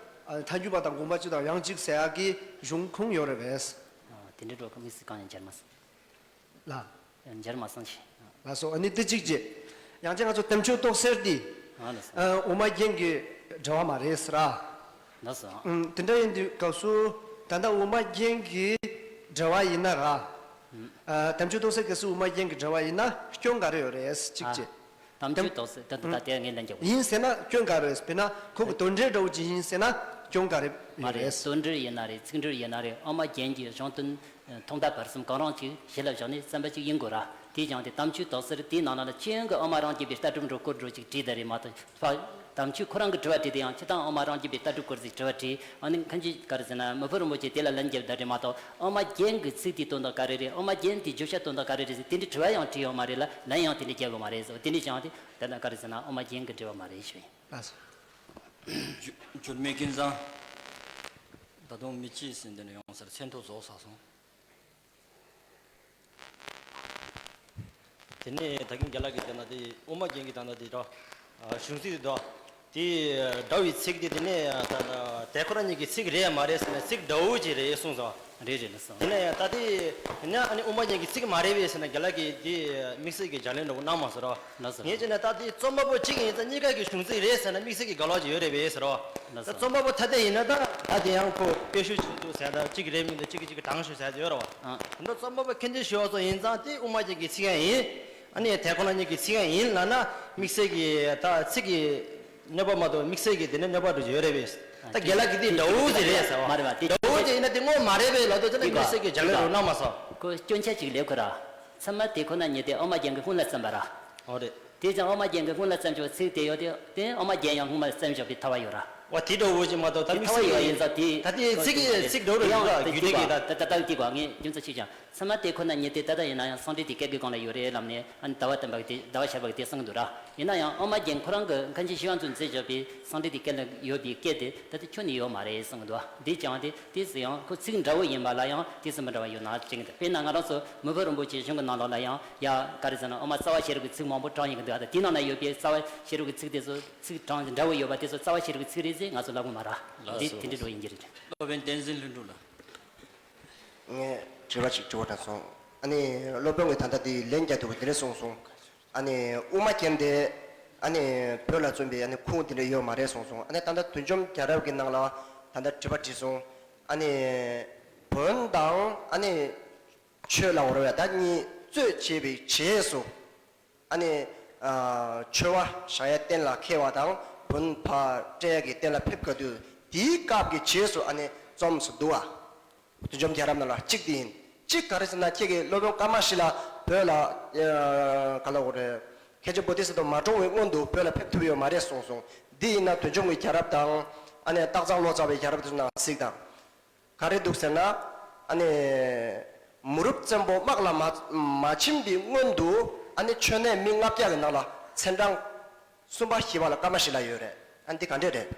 ཨ་ཐལ་འགྱུར་བ་དང་དགོངས་པ་གཅིག་དང་ཡང་གཅིག་ཟེར་ཡག་གི་གཞུང་ཁུངས་ཡོད་རེད་པས། ཨ་དེ་འདྲའི་འགྲོ་གི་མི་སྲིད་གང་ཡང་མཇལ་མ་སོང་། ལ། ཡང་མཇལ་མ་སོང་ཞེས། ལགས་སོ། ཨ་ནི་དེ་གཅིག་བྱས། ཡང་ཅིག་ང་ཚོ་དམ་ཆོས་ཏོག་གསེར་འདི། ཨ་ལགས་སོ། ཨ་དབུ་མ་རྒྱན་གྱི་འགྲེལ་བ་མ་རེད་ཟེར་ར། ལགས་སོ། ཨུམ། དེ་འདྲ་ཡིན་དུས་སྐབས་སུ་ད་ལྟ་དབུ་མ་རྒྱན་གྱི་འགྲེལ་བ་ཡིན་ན་ར། ཨུམ། ཨ་དམ་ཆོས་ཏོག་གསེར་གལ་སྲིད་དབུ་མ་རྒྱན་གྱི་འགྲེལ་བ་ཡིན་ན་སྐྱོན་ག་རེ་ཡོད་རེད་གཅིག་བྱས། ཨ་དམ་ཆོས་ཏོག་གསེར་ད་ལྟ་ད་ལྟའི་ངས་ལན་རྒྱག་དགོས། ཡིན་ཟེར་ན་སྐྱོན་ག་རེ་ཡོད་ཟེར་ན་ཁོ་གི་དོན་འགྲེལ་འདྲ་བོ་ཅིག་ཡིན་ཟེར་ན་སྐྱོན་ག་རེ་མ་ཡོད་རེད། རེད། དོན་འགྲེལ་ཡིན་ན་རེད། ཚིག་འགྲེལ་ཡིན་ན་རེད། དབུ་མ་རྒྱན་གྱི་གཞུང་དོན། ཐོག་མཐའ་བར་གསུམ་གང་རུང་ཅིག་ཞིབ་ལ་བཞག་ནས་བསམ་པ་ཅིག་ཡིན་དགོས་ར། དེས་ཀྱང་དེ་དམ་ཆོས་ཏོག་གསེར་དེའི་ནང་ན་ལ་ཅི་ཡང་གི་དབུ་མ་རང་རྒྱུད་པའི་ལྟ་གྲུབ་འགྲོ་སྐོར་འགྲོ་ཅིག་བྲིས་ད་རེད་མ་གཏོགས། དམ་ཆོས་ཁོ་རང་གི་དྲི་བ་དྲིས་དེ་ཡང་སྤྱིར་བཏང་དབུ་མ་རང་རྒྱུད་པའི་ལྟ་གྲུབ་སྐོར་ཅིག་དྲི་བ་དྲིས། ཨ་ནི་མཁན་ཆེན་ག་རེ་ཟེར་ན་མི་ཕམ་རིན་པོ་ཆེས་དེ་ལ་ལན་བརྒྱབ་ད་རེད་མ་གཏོགས། དབུ་མ་རྒྱན་གྱི་ཚིག་དེའི་དོན་དག་ག་རེ་རེད། དབུ་མ་རྒྱན་དེའི་བརྗོད་བྱ་དོན་དག་ག་རེ་རེད་ཟེར་དེ་འདྲའི་དྲི་བ་ཡང་དྲིས་ཡོད་མ་རེད་ལ། ལན་ཡང་དེ་འདྲ་རྒྱག་ཡོད་མ་རེད་ཟེར། དེ་འདྲ་ཀྱང་དེ་ད་ལྟ་ག་རེ་ཟེར་ན་དབུ་མ་རྒྱན་གྱི་འགྲེལ་བ་མ་རེད་ཞུ་ཡིན། ལགས་སོ། འགྱུར་མེད་ཀུན་བཟང་། ད་དུང་མི་གཅིག་ཟིན་དེ་ནས་ཡོང་སར་མཚན་ཐོ་རྫོགས་ཚར་སོང་། དེ་ནས་ད་གིན་རྒན་ལགས་ཀྱིས་བསྟན་ན་དེ་དབུ་མ་རྒྱན་གྱི་ད་ལྟ་དེ་འདྲ་གཞུང་ཚིག་དེ་འདྲ་དེ་འདྲ་བའི་ཚིག་དེ་དེ་ནས་ད་ལྟ་དེ་ཁོ་རང་ཉིད་ཀྱི་ཚིག་རེད་མ་རེད་ཟེར་ན་ཚིག་འདྲ་བོ་ཅིག་རེད་གསུངས་སོང་། རེད་རེད་ལགས་སོ། དེ་ནས་ད་དེ་ཡིན་ན་ཨ་ནི་དབུ་མ་རྒྱན་གྱི་ཚིག་མ་རེད་པས་ཟེར་ན་རྒན་ལགས་ཀྱིས་དེ་དམིགས་བསལ་གྱི་ལྗགས་ལན་འདྲ་བོ་གནང་མ་སོང་རོགས། ལགས་སོ། ངས་བྱས་ན་ད་དེ་རྩོམ་པ་པོ་གཅིག་ཡིན་ཙང་གཉིས་ཀ་གི་གཞུང་ཚིག་རེད་ཟེར་ན་དམིགས་བསལ་གྱི་དགའ་ལོག་ཅིག་ཡོད་རེད་པས་ཟེར་རོགས། ལགས་ད་སོ། རྩོམ་པ་པོ་ཐ་དད་ཡིན་ན་ད་ད་དེ་ཡང་ཁོ་དཔེ་ཤུགས་ཆེན་པོ་ཟེར་ད་གཅིག་རེད་མི་འདུག་གཅིག་གིས་གཅིག་གི་དྲང་ཤོས་ཟེར་ཡོད་རེད་བ། ཨ། ད་རྩོམ་པ་པོ་མཁན་ཆེན་ཞི་བ་འཚོ་ཡིན་ཙང་དེ་དབུ་མ་རྒྱན་གྱི་ཚིག་ཡང་ཡིན། ཨ་ནི་དེ་ཁོ་ན་ཉིད་ཀྱི་ཚིག་ཡང་ཡིན་ལབ་ན་དམིགས་བསལ་གྱི་ད་ཚིག་གི་གནོད་པ་མ་གཏོགས་དམིགས་བསལ་གྱི་དེ་ནས་གནོད་པ་འགྲོ་རྒྱུ་ཡོད་རེད་པས། ད་རྒན་ལགས་ཀྱིས་དེ་འདྲ་བོ་ཟིག་རེད་ཟེར་བ། མ་རེད་བ། དེ་འདྲ་བོ་ཅིག་ཡིན་ན་དེ་དངོས་མ་རེད་པས་ལབ་དུས་ཙམ་ན་དེ་ག་དམིགས་བསལ་གྱི་ལྗགས་ལན་རོགས་གནང་མ་སོང་། ཁོ་སྐྱོན་ཆ་ཅིག་ལས་ཁོ་ར། ཚད་མ་དེ་ཁོ་ན་ཉིད་དེ་དབུ་མ་རྒྱན་གྱིས་སྔོན་ལ་བརྩམས་པ་ར། ཨོ་རེད། དེ་ཙང་དབུ་མ་རྒྱན་གྱིས་སྔོན་ལ་བརྩམས་ཆོག་ཚིག་དེ་ཡོད་དེ་དེ་དབུ་མ་རྒྱན་ཡང་སྔོན་མ་བརྩམས་ཆོག་པའི་ཐལ་བ་ཡོད་ར། བ་དེ་འདྲ་བོ་ཅིག་མ་གཏོགས་ད་དེ་མི་ཐལ་བ་ཡོད་ཡིན་ཙང་དེ་ད་དེ་ཚིག་གི་ཚིག་འགྲོ་རུ་ཡོད་ལ་རྒྱུ་དེ་གི་ད་ད་ད་ལྟ་དེ་གོ་ངས་རྒྱུ་མཚན་ཆེ་ཅང་ཚད་མ་དེ་ཁོ་ན་ཉིད་དེ་ད་ལྟ་ཡིན་ན་ཡང་སང་གྲི་དེ་སྐད་ཀྱི་སྒང་ལ་ཡོད་རེད་ལབ་ནས་ཨ་ནི་ཟླ་བ་བསྟན་པ་གི་དེ་ཟླ་བ་ཤར་བ་གི་དེ་གསུངས་འདུག་ར། ཡིན་ན་ཡང་དབུ་མ་རྒྱན་ཁོ་རང་གི་མཁན་ཆེན་ཞི་བ་འཚོས་མཛད་བཞག་པའི་སང་གྲི་དེ་སྐད་ལ་ཡོད་པའི་སྐད་དེ་ད་ལྟ་ཁྱོན་ནས་ཡོད་མ་རེད་གསུངས་འདུག་འདི་ཀྱང་དེ་དེ་ཟེར་ཡང་ཁོ་ཚིག་འདྲ་བོ་ཡིན་པ་ལ་ཡང་དེ་ཙམ་མི་འདྲ་བ་ཡོད་ན་ཅིག་འདུག་དཔེར་ན་ང་རང་ཚོ་མི་ཕམ་རིན་པོ་ཆེའི་གཞུང་གི་ནང་ལོགས་ལ་ཡང་ཡ་ག་རེ་ཟེར་ན་དབུ་མ་རྩ་བ་ཤེས་རབ་ཀྱི་ཚིག་མང་པོ་དྲངས་ཡིན་གི་འདུག་ད་དེའི་ནང་ན་ཡོད་པའི་རྩ་བ་ཤེས་རབ་ཀྱི་ཚིག་དེ་ཚོ་ཚིག་གྲངས་འདྲ་བོ་ཡོད་པ་དེ་ཚོ་རྩ་བ་ཤེས་རབ་ཀྱི་ཚིག་རེད་ཟེར་ང་ཚོ་ལབ་གི་མ་རེད། ལགས་འདི་སོ། དེ་འདྲ་འགྲོ་ཡིན་གྱི་རེད། སློབ་དཔོན་བསྟན་འཛིན་ལྷུན་གྲུབ་ལགས། ངས་དྲི་བ་ཅིག་དྲི་བ་དྲན་སོང་། ཨ་ནི་སློབ་དཔོན་གྱིས་ད་ལྟ་དེ་ལན་རྒྱག་དུས་དེ་འདྲ་གསུངས་སོང་། ཨ་ནི་དབུ་མ་རྒྱན་དེ་ཨ་ནི་བོད་ལ་བརྩམས་པའི་ཨ་ནི་ཁུངས་དེ་འདྲ་ཡོད་མ་རེད་གསུངས་སོང་། ཨ་ནི་ད་ལྟ་བདུད་འཇོམས་རྒྱལ་རབས་ཀྱི་ནང་ལ་ད་ལྟ་དྲི་བ་དྲིས་སོང་། ཨ་ནི་བོན་དང་ཨ་ནི་ཆོས་ལ་འོར་བའི་ད་གཉིས་རྩོད་བྱས་པའི་རྗེས་སུ། ཨ་ནི་ཨ་ཆོས་པ་ཞང་ཡང་གཏན་ལ་འཁེལ་བ་དང་བོན་ཕར་སྤྲད་ཀྱི་གཏན་ལ་ཕེབས་དགོས་དུས་དེའི་སྐབས་ཀྱི་རྗེས་སུ་ཨ་ནི་རྩོམ་སོང་འདུག་ཨ། བདུད་འཇོམས་རྒྱལ་རབས་ནང་ལ་གཅིག་དེ་ཡིན། གཅིག་ག་རེ་ཟེར་ན་ཁྱེད་ཀྱིས་སློབ་དཔོན་ཀ་མ་ཤི་ལ་བོད་ལ་ཨ་ག་ལ་འོ་རེད། མཁན་ཆེན་བོ་དྷི་ས་ཏྭ་མ་གྲོངས་པའི་སྔོན་དུ་བོད་ལ་ཕེབས་ཐུབ་ཡོད་མ་རེད་གསུངས་སོང་། འདི་ཡིན་ན་བདུད་འཇོམས་ཀྱི་རྒྱལ་རབས་དང་ཨ་ནི་སྟག་ཚང་ལོ་ཙཱ་བའི་རྒྱལ་རབས་དེ་ཚོ་ནང་གཟིགས་དང་། ག་རེ་འདུག་ཟེར་ན། ཨ་ནི་མུ་རུབ་བཙན་པོ་དམག་ལ་མ་མ་ཕྱིན་པའི་སྔོན་དུ་ཨ་ནི་མཆོད་གནས་མི་ལྔ་བརྒྱ་གི་ནང་ལ་ཚན་གྲངས་གསུམ་པ་བཞི་པ་ལ་ཀ་མ་ཤི་ལ་ཡོད་རེད། ཨ་ནི་འདི་ག་འདྲས་རེད།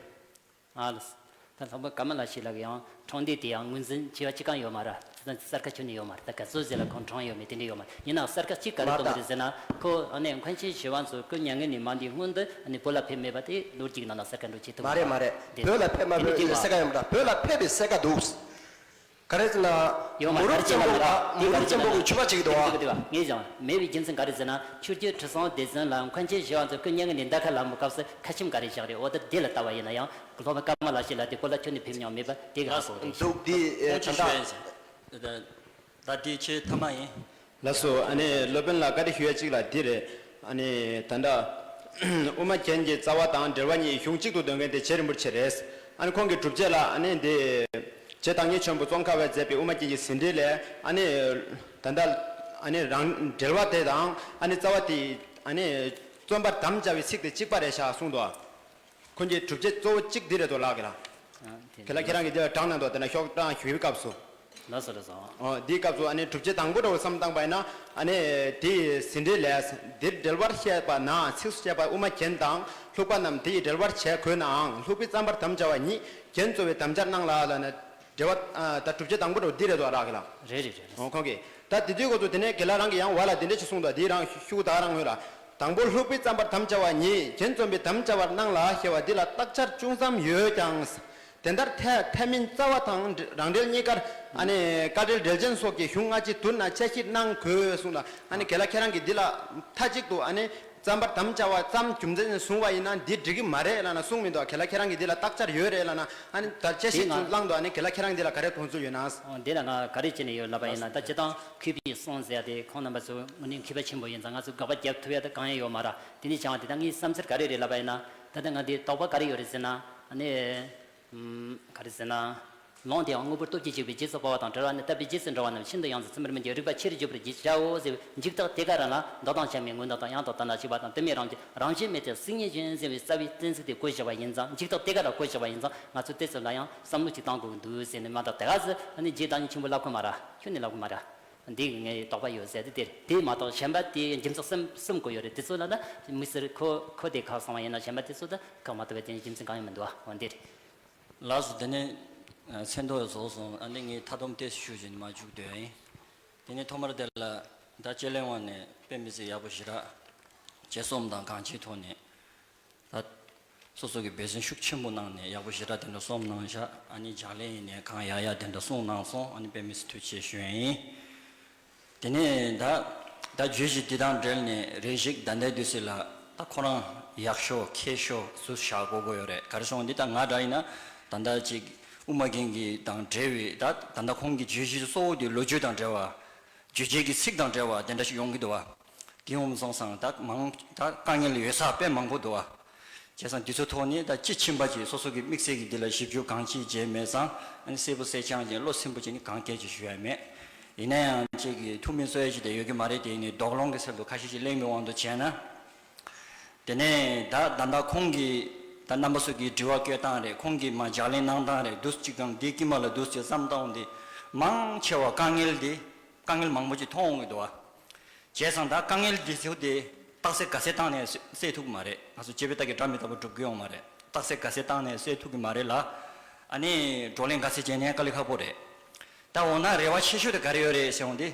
ཨ་ལགས། ད་ལྷག་པར་ཀ་མ་ལ་ཤི་ལ་གི་ཡང་འཁྲུངས་འདས་དེ་ཡང་ངོས་འཛིན་བྱས་པ་གཅིག་ཀྱང་ཡོད་མ་རེད། གསར་ཁ་ཁྱོན་ནས་ཡོད་མ་རེད། ད་ག་ཚོད་ཟེར་ལ་ཁོང་འཁྲུངས་ཡོད་མེད་དེ་འདྲ་ཡོད་མ་རེད། ཡིན་ནའང་གསར་ཁ་གཅིག་ག་རེ་མ་གཏོང་གི་རེད་ཟེར་ན་ཁོ་ཨ་ནི་མཁན་ཆེན་ཞི་བ་འཚོ་སྐུ་མྱ་ངན་ལས་མ་འདས་སྔོན་དུ་ཨ་ནི་བོད་ལ་ཕེབས་མེད་པ་དེ་ལོ་གཅིག་ནང་ལ་གསར་ཁ་འགྲོ་བྱེད་ཐུབ་མ་རེད། མ་རེད། དེ་བོད་ལ་ཕེབས་མ་དེ་ནི་ཕེབས་དེ་གསལ་ཁ་ཡོད་མ་རེད། བོད་ལ་ཕེབས་པའི་གསལ་ཁ་འདུག་ག་རེ་ཟེར་ན་ཡོད་མ་མུ་རུབ་རེད། བཙན་པོ་ག་མུ་རུབ་བཙན་པོ་གི་ཕྱུ་པ་ཅིག་འདུག་ག་ངས་ཀྱང་མེད་པའི་རྒྱུ་མཚན་ག་རེ་ཟེར་ན་ཆོས་རྒྱལ་ཁྲི་སྲོང་ལྡེ་བཙན་ལ་མཁན་ཆེན་ཞི་བ་འཚོ་སྐུ་མྱ་ངན་ལས་འདའ་ཁ་ལ་མོ་སྐབས་སུ་ཁ་ཆེམས་ག་རེ་བཞག་རེད། འོ་ད་དེ་ལ་ལྟ་བ་ཡིན་ན་ཡང་སློབ་དཔོན་ཀ་མ་ལ་ཤི་ལ་དེ་བོད་ལ་ཁྱོན་ནས་ཕེབས་མྱོང་མེད་པ་དེ་ག་ཧ་གོ་རེད། འདུག་འདི་ཨེ་ད་ལྟ་ད་འདི་ཆེས་མཐའ་མ་ཡིན། ལགས་སོ། ཨ་ནི་སློབ་དཔོན་ལ་བཀའ་འདྲི་ཞུ་ཡ་གཅིག་ལ་འདི་རེད། ཨ་ནི་ད་ལྟ་དབུ་མ་རྒྱན་གྱི་རྩ་བ་དང་འགྲེལ་པ་གཉིས་གཞུང་གཅིག་ཏུ་འདོན་མཁན་དེ་རྗེ་རིན་པོ་ཆེ་རེད། ཨ་ནི་ཁོང་གི་སྒྲུབ་བྱེད་ལ་ཨ་ནི་འདི་རྗེ་བདག་ཉིད་ཆེན་པོ་ཙོང་ཁ་པས་མཛད་པའི་དབུ་མ་རྒྱན་གྱི་ཟིན་བྲིས་ལས་ཨ་ནི་ད་ལྟ་ཨ་ནི་རང་འགྲེལ་པ་དེ་དང་ཨ་ནི་རྩ་བ་དེ་ཨ་ནི་རྩོམ་པར་དམ་བཅའ་བའི་ཚིག་དེ་གཅིག་པ་རེད་ཤག་གསུངས་འདུག་ཁོང་གི་སྒྲུབ་བྱེད་གཙོ་བོ་གཅིག་འདི་རེད་དོ་ལགས་ཀྱི་ལ། ཨ་དེ་དེ་ལ་ཁྱེད་རང་གིས་འདི་ལ་དྲངས་གནང་འདུག་དེ་ན་ཤོག་གྲངས་ཞུ་བའི་སྐབས་སུ། ལགས་སོ་ལགས་སོ། ཨོ་འདིའི་སྐབས་སུ་ཨ་ནི་སྒྲུབ་བྱེད་དང་པོ་འདྲ་བོ་བསམ་བཏང་པ་ཡིན་ན་ཨ་ནི་དེའི་ཟིན་བྲིས་ལས་འདིར་འགྲེལ་པར་བཤད་པ་ན་ཚིགས་སུ་བཅད་པ་དབུ་མ་རྒྱན་དང་ལྷུག་པ་རྣམས་དེ་ཡི་འགྲེལ་པར་བྱས་དགོས་ནའང་ལྷུག་པའི་རྩོམ་པར་དམ་བཅའ་བ་ཉིད་རྒྱན་གཙོ་བའི་དམ་བཅར་གནང་ལ་ལ་ནི་འགྲེལ་པ་ཨ་ད་སྒྲུབ་བྱེད་དང་པོ་འདྲ་བོ་འདི་རེད་དོ་རག་གི་ལ། རེད་རེད་རེད། ཨོ་ཁོང་གིས། ད་དེ་དུས་སྐབས་སུ་དེ་ནས་དགེ་ལགས་རང་གིས་ཡང་བ་ལ་དེ་འདྲ་ཞིག་གསུངས་འདུག་འདི་རང་ཤུགས་ད་རང་ངོས་ལ། དང་པོ་ལྷུག་པའི་རྩོམ་པར་དམ་བཅའ་བ་ཉིད་རྒྱན་རྩོམ་པའི་དམ་བཅའ་བར་སྣང་ལ་ཞེས་པ་འདི་ལ་རྟགས་འཆར་ཅུང་ཙམ་ཡོད་ཀྱང་། དེ་ལྟར་ཐལ་ཐལ་མིན་རྩ་བ་དང་རང་འགྲེལ་གཉིས་ཀར་ཨ་ནི་དཀའ་འགྲེལ་འགྲེལ་ཆེན་སོགས་ཀྱི་གཞུང་སྔ་ཕྱི་བསྡུར་ན་དཔྱད་ཞིབ་གནང་དགོས་གསུངས་ལ། ཨ་ནི་དགེ་ལགས་ཁྱེད་རང་གིས་འདི་ལ་མཐའ་གཅིག་ཏུ་ཨ་ནི། རྩོམ་པར་དམ་བཅའ་བ་ཙམ་རྒྱུ་མཚན་བཟུང་བ་ཡིན་ན་འདི་འགྲིག་གི་མ་རེད་ལབ་ན་གསུངས་མི་འདུག་དགེ་ལགས་ཁྱེད་རང་གིས་འདི་ལ་རྟགས་འཆར་ཡོད་རེད་ལབ་ན་ཨ་ནི་ད་དཔྱད་ཞིབ་ཅིག་བླངས་འདུག་ཨ་ནི་དགེ་ལགས་ཁྱེད་རང་འདི་ལ་ག་རེ་དགོངས་ཚུལ་ཡོད་ན། འདི་ལ་ང་ག་རེ་བྱས་ནས་ཡོད་ལབ་པ་ཡིན་ན་ད་སྤྱིར་བཏང་མཁས་པའི་གསུང་ཟེར་ཡ་དེ་ཁོང་རྣམ་པ་ཚོ་དངོས་གནས་མཁས་པ་ཆེན་པོ་ཡིན་ཙང་ང་ཚོ་དགག་པ་རྒྱབ་ཐུབ་ཡ་ད་གང་ཡང་ཡོད་མ་རེད། དེ་ནས་བྱུང་བ་དེ་ད་ངའི་བསམ་ཚུལ་ག་རེ་རེད་ལབ་པ་ཡིན་ན་ད་ལྟ་ང་འདི་དོགས་པ་ག་རེ་ཡོད་རེད་ཟེར་ན་ཨ་ནི། ག་རེ་ཟེར་ན། ལུང་དེའང་དངོས་པོར་སྟོབས་ཀྱིས་འཇུག་པའི་རྗེས་སུ་དཔག་པ་དང་བྲལ་བ་ནི་བཏབ་པའི་རྗེས་སུ་འགྲོ་བ་རྣམས་ཤིན་ཏུ་ཡོངས་སུ་ཚིམ་པར་མི་འགྱུར་རིག་པ་ཆེར་གྱུར་པར་བགྱིད་བྱའོ་ཟེར་བའི་འཇུག་ལྡོག་དེ་ག་རང་ལ་འདོད་དང་ཆ་མེད་མངོན་རྟོགས་དང་ཡང་དག་དོན་ལ་གཅིག་པ་དང་དུ་མའི་རང་རྒྱུད་རང་བཞིན་མེད་དེ་སིལ་སྙན་ཅན་ཟེར་བའི་རྩ་བའི་གཏན་ཚིགས་དེ་བཀོད་བཞག་པ་ཡིན་ཙང་འཇུག་ལྡོག་དེ་ག་རང་བཀོད་བཞག་པ་ཡིན་ཙང་ང་ཚོས་དེ་ཚོ་ལ་ཡང་བསམ་བློ་ཅིག་བཏང་དགོས་ཀྱི་འདུག་ཟེར་ནས་མ་གཏོགས་དེ་ག་ཟེར་ཨ་ནི་རྗེ་བདག་ཉིད་ཆེན་པོ་ལབ་ཁོ་མ་ར་ཁྱོན་ནས་ལབ་ཁོ་མ་ར། འདི་ངའི་དོགས་པ་ཡོད་ཟེར་དེ་དེ་རེད། དེ་མ་གཏོགས་གཞན་པ་དེ་རྒྱུ་མཚན་གསུམ་གསུམ་གོ་ཡོད་རེད། དེ་ཚོ་ལ་ད་དམིགས་བསལ་ཁོ་ཁོ་དེ་ཁག་སོང་བ་ཡིན་ན་གཞན་པ་དེ་ཚོ་ད་ཁག་མ་གཏོགས་པའི་དེ་རྒྱུ་མཚན་གང་ཡང་མི་འདུག་ཨ། འོ་འདི་རེད། ལགས་སོ། དེ་ནས་མཚན་ཐོ་རྫོགས་སོང་། ཨ་ནི་ངས་མཐའ་སྡོམ་ཏོག་ཙམ་ཞུ་བཞིན་མ་བཅུག་འདོད་ཡིན། དེ་ནས་ཐོག་མར་དེ་ལ་ད་སྤྱི་ལྷན་དབང་ནས་དཔེ་མི་སྲིད་ཡག་པོ་ཞེ་དྲག་བྱས་སོང་དང་། གང་ཅིའི་ཐོག་ནས་ད་སོ་སོ་གི་འབད་བརྩོན་ཤུགས་ཆེན་པོ་གནང་ནས་ཡག་པོ་ཞེ་དྲག་དེ་འདྲ་གསུངས་གནང་ཤག་ཨ་ནི་ལྗགས་ལན་ཡིན་ནའི་གང་ཡག་ཡག་དེ་འདྲ་གསུངས་གནང་སོང་། ཨ་ནི་དཔེ་མི་སྲིད་ཐུགས་རྗེ་ཆེ་ཞུ་ཡ་ཡིན། དེ་ནས་ད་ད་བརྗོད་གཞི་འདི་དང་འབྲེལ་ནས་རེ་ཞིག་ད་ལྟའི་དུས་ཚོད་ལ་ད་ཁོ་རང་ཡག་ཤོས་མཁས་ཤོས་སུ་བཞག་དགོས་དགོས་ཡོད་རེད། ག་རེ་སོང་འདི་ད་ང་འདྲ་ཡིན་ན་ད་ལྟ་ཅིག་དབུ་མ་རྒན་གྱི་དང་འབྲེལ་བའི་ད་ད་ལྟ་ཁོང་གི་བརྗོད་གཞི་གཙོ་བོ་དེ་ལོ་རྒྱུས་དང་འབྲེལ་བ། བརྗོད་བྱེད་ཀྱི་ཚིག་དང་འབྲེལ་བ་དེ་འདྲ་ཞིག་ཡོང་གི་འདུག་བ། དེ་ཡོང་སོང་ཙང་ད་མང་ད་དཀའ་ངལ་ཡོད་ས་དཔེ་མང་པོ་འདུག་བ། བྱས་ཙང་འདི་ཚོ་ཐོག་ནས་ད་དཔྱིས་ཕྱིན་པ་ཅིག་སོ་སོ་གི་དམིགས་བསལ་གྱི་འདི་ལ་ཞིབ་འཇུག་གང་ཅིའི་རྗེས་མེད་ཙང་། ཨ་ནི་གསལ་པོ་གསལ་རྐྱང་ཅན་བློ་ཚིམ་པོ་བྱས་ནས་གང་སྐད་ཅིག་ཞུ་ཡ་མེད། ཡིན་ན་ཡང་ཅིག་གི་ཐུགས་སྨོན་གསོ་ཡ་ཅིག་དེ་ཡོད་ཀྱི་མ་རེད། དེ་ཡིན་ནའི་དོགས་སློང་གི་ཚུལ་དུ་ཁ་ཤས་ཤིག་གླེང་བའི་དབང་དུ་བྱས་ན། དེ་ནས་ད་ད་ལྟ་ཁོང་གིས་ད་རྣམ་པ་ཚོ་གིས་དྲི་བ་བཀོད་སྟངས་རེད། ཁོང་གིས་མར་ལྗགས་ལན་གནང་སྟངས་རེད། འདུག་ཅིག་གམ་འདིའི་དཀྱིལ་མ་ལ་འདུག་ཅིག་བསམ་བཏང་འོང་དེ་མང་ཆེ་བ་དཀའ་ངལ་འདི་དཀའ་ངལ་མང་པོ་ཅིག་མཐོང་འོང་གི་འདུག་བ། བྱས་ཙང་ད་དཀའ་ངལ་འདི་ཚོ་དེ་རྟགས་གསལ་ག་ཚད་བཏང་ནས་སེལ་ཐུབ་ཀྱི་མ་རེད། ང་ཚོ་དཔྱད་པའི་རྟགས་ཀྱིས་སྒྲ་མི་རྟག་པ་སྒྲུབ་ཀྱི་ཡོད་མ་རེད། རྟགས་གསལ་ག་ཚད་བཏང་ནས་སེལ་ཐུབ་ཀྱི་མ་རེད་ལ། ཨ་ནི་བགྲོ་གླེང་ག་ཚད་བྱས་ནའི་དཀའ་ལས་ཁག་པོ་རེད། ད་འོ་ན་རེ་བ་ཆེ་ཤོས་དེ་ག་རེ་ཡོད་རེད་ཟེར་འོང་དེ།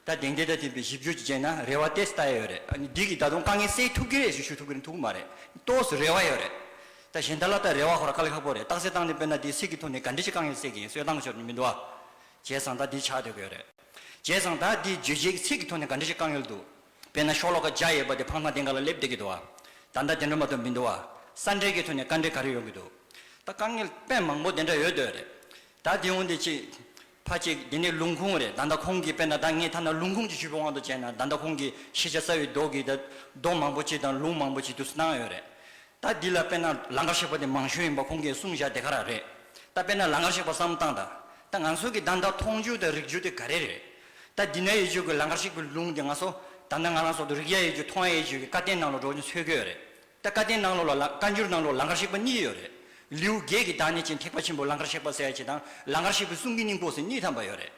ད་དེང་དེ་ད་དེ་བའི་ཞིབ་འཇུག་ཅིག་བྱས་ན་རེ་བ་ཏོག་ཙམ་ལྟ་ཡ་ཡོད་རེད། ཨ་ནི་འདི་གིས་ད་དུང་དཀའ་ངལ་སེལ་ཐུབ་ཀྱི་རེད་ཞེས་ཞུ་ཐུབ་ཀྱི་རེད་ཐུབ་ཀྱི་མ་རེད། ཏོག་ཙམ་རེ་བ་ཡོད་རེད། ད་གཞན་དག་ལ་ད་རེ་བ་ཁོ་ར་དཀའ་ལས་ཁག་པོ་རེད། རྟགས་གསལ་བཏང་ནས་དཔེར་ན་དེ་ཚིག་གི་ཐོག་ནས་ག་འདྲ་ཞིག་དཀའ་ངལ་སེལ་གྱི་ཡིན། གསོལ་སྟངས་ཤོར་ནི་མི་འདུག་ཨ། བྱས་ཙང་ད་འདི་ཆགས་བསྡད་ཀྱི་ཡོད་རེད། བྱས་ཙང་ད་འདི་བརྗོད་བྱེད་ཀྱི་ཚིག་གི་ཐོག་ནས་ག་འདྲ་ཞིག་དཀའ་ངལ་འདུག་དཔེར་ན་ཤོ་ལོ་ཀ་བརྒྱ་ཡོད་པ་དེ་འཕང་ཐང་སྟེང་ག་ལ་སླེབས་བསྡད་ཀྱི་འདུག་བ། ད་ལྟ་དེ་འདྲ་མ་གཏོགས་མི་འདུག་བ། ས་འབྲས་ཀྱི་ཐོག་ནས་བཀའ་འདྲི་ག་རེ་ཡོང་གི་འདུག་ད་དཀའ་ངལ་དཔེ་མང་པོ་དེ་འདྲ་ཡོད་འདོད་རེད། ད་དེ་འོང་དེ་ཅི། ཕ་གཅིག་དེ་ནས་ལུང་ཁུངས་རེད། ད་ལྟ་ཁོང་གིས་དཔེར་ན་ད་ངས་ཐ་ན་ལུང་ཁུངས་ཅིག་ཞུས་པའི་དབང་དུ་བྱས་ན། ད་ལྟ་ཁོང་གིས་ཤེས་བྱ་རྩ་བའི་མདོ་གི་ད་མདོ་མང་པོ་ཅིག་དང་ལུང་མང་པོ་ཅིག་དུ་གནང་ཡོད་རེད། ད་འདི་ལ་དཔེར་ན་ལང་ཀར་གཤེགས་པ་དེ་མང་ཤོས་ཡིན་པ་ཁོང་གིས་གསུངས་བཞག་དེ་ག་རང་རེད། ད་དཔེར་ན་ལང་ཀར་གཤེགས་པ་བསམ་བློ་བཏང་དང་། ད་ང་ཚོ་གི་ད་ལྟ་མཐོང་རྒྱུ་དང་རིག་རྒྱུ་དེ་ག་རེ་རེད། ད་འདི་ན་ཡོད་རྒྱུ་གི་ལང་ཀར་གཤེགས་པའི་ལུང་དེ་ང་ཚོ་ད་ལྟ་ང་རང་ཚོ་དང་རིག་ཡ་ཡོད་རྒྱུ་མཐོང་ཡ་ཡོད་རྒྱུ་གི་བཀའ་བསྟན་ནང་ལ་འགྲོ་རྒྱུ་འཚོལ་གི་ཡོད་རེད། ད་བཀའ་བསྟན་ནང་ལོགས་ལ་ལ་བཀའ་འགྱུར་ནང་ལོགས་ལང་ཀར་གཤེགས་པ་གཉིས་ཡོད་རེད། ལེའུ་བརྒྱད་ཀྱི་བདག་ཉིད་ཅན་ཐེག་པ་ཆེན་པོའི་ལང་ཀར་གཤེགས་པ་ཟེར་ཡ་ཅིག་དང་། ལང་ཀར་གཤེགས་པའི་གསུང་གི་སྙིང་པོ་ཟེར་གཉིས་ཐམ་པ་ཡོད་རེད།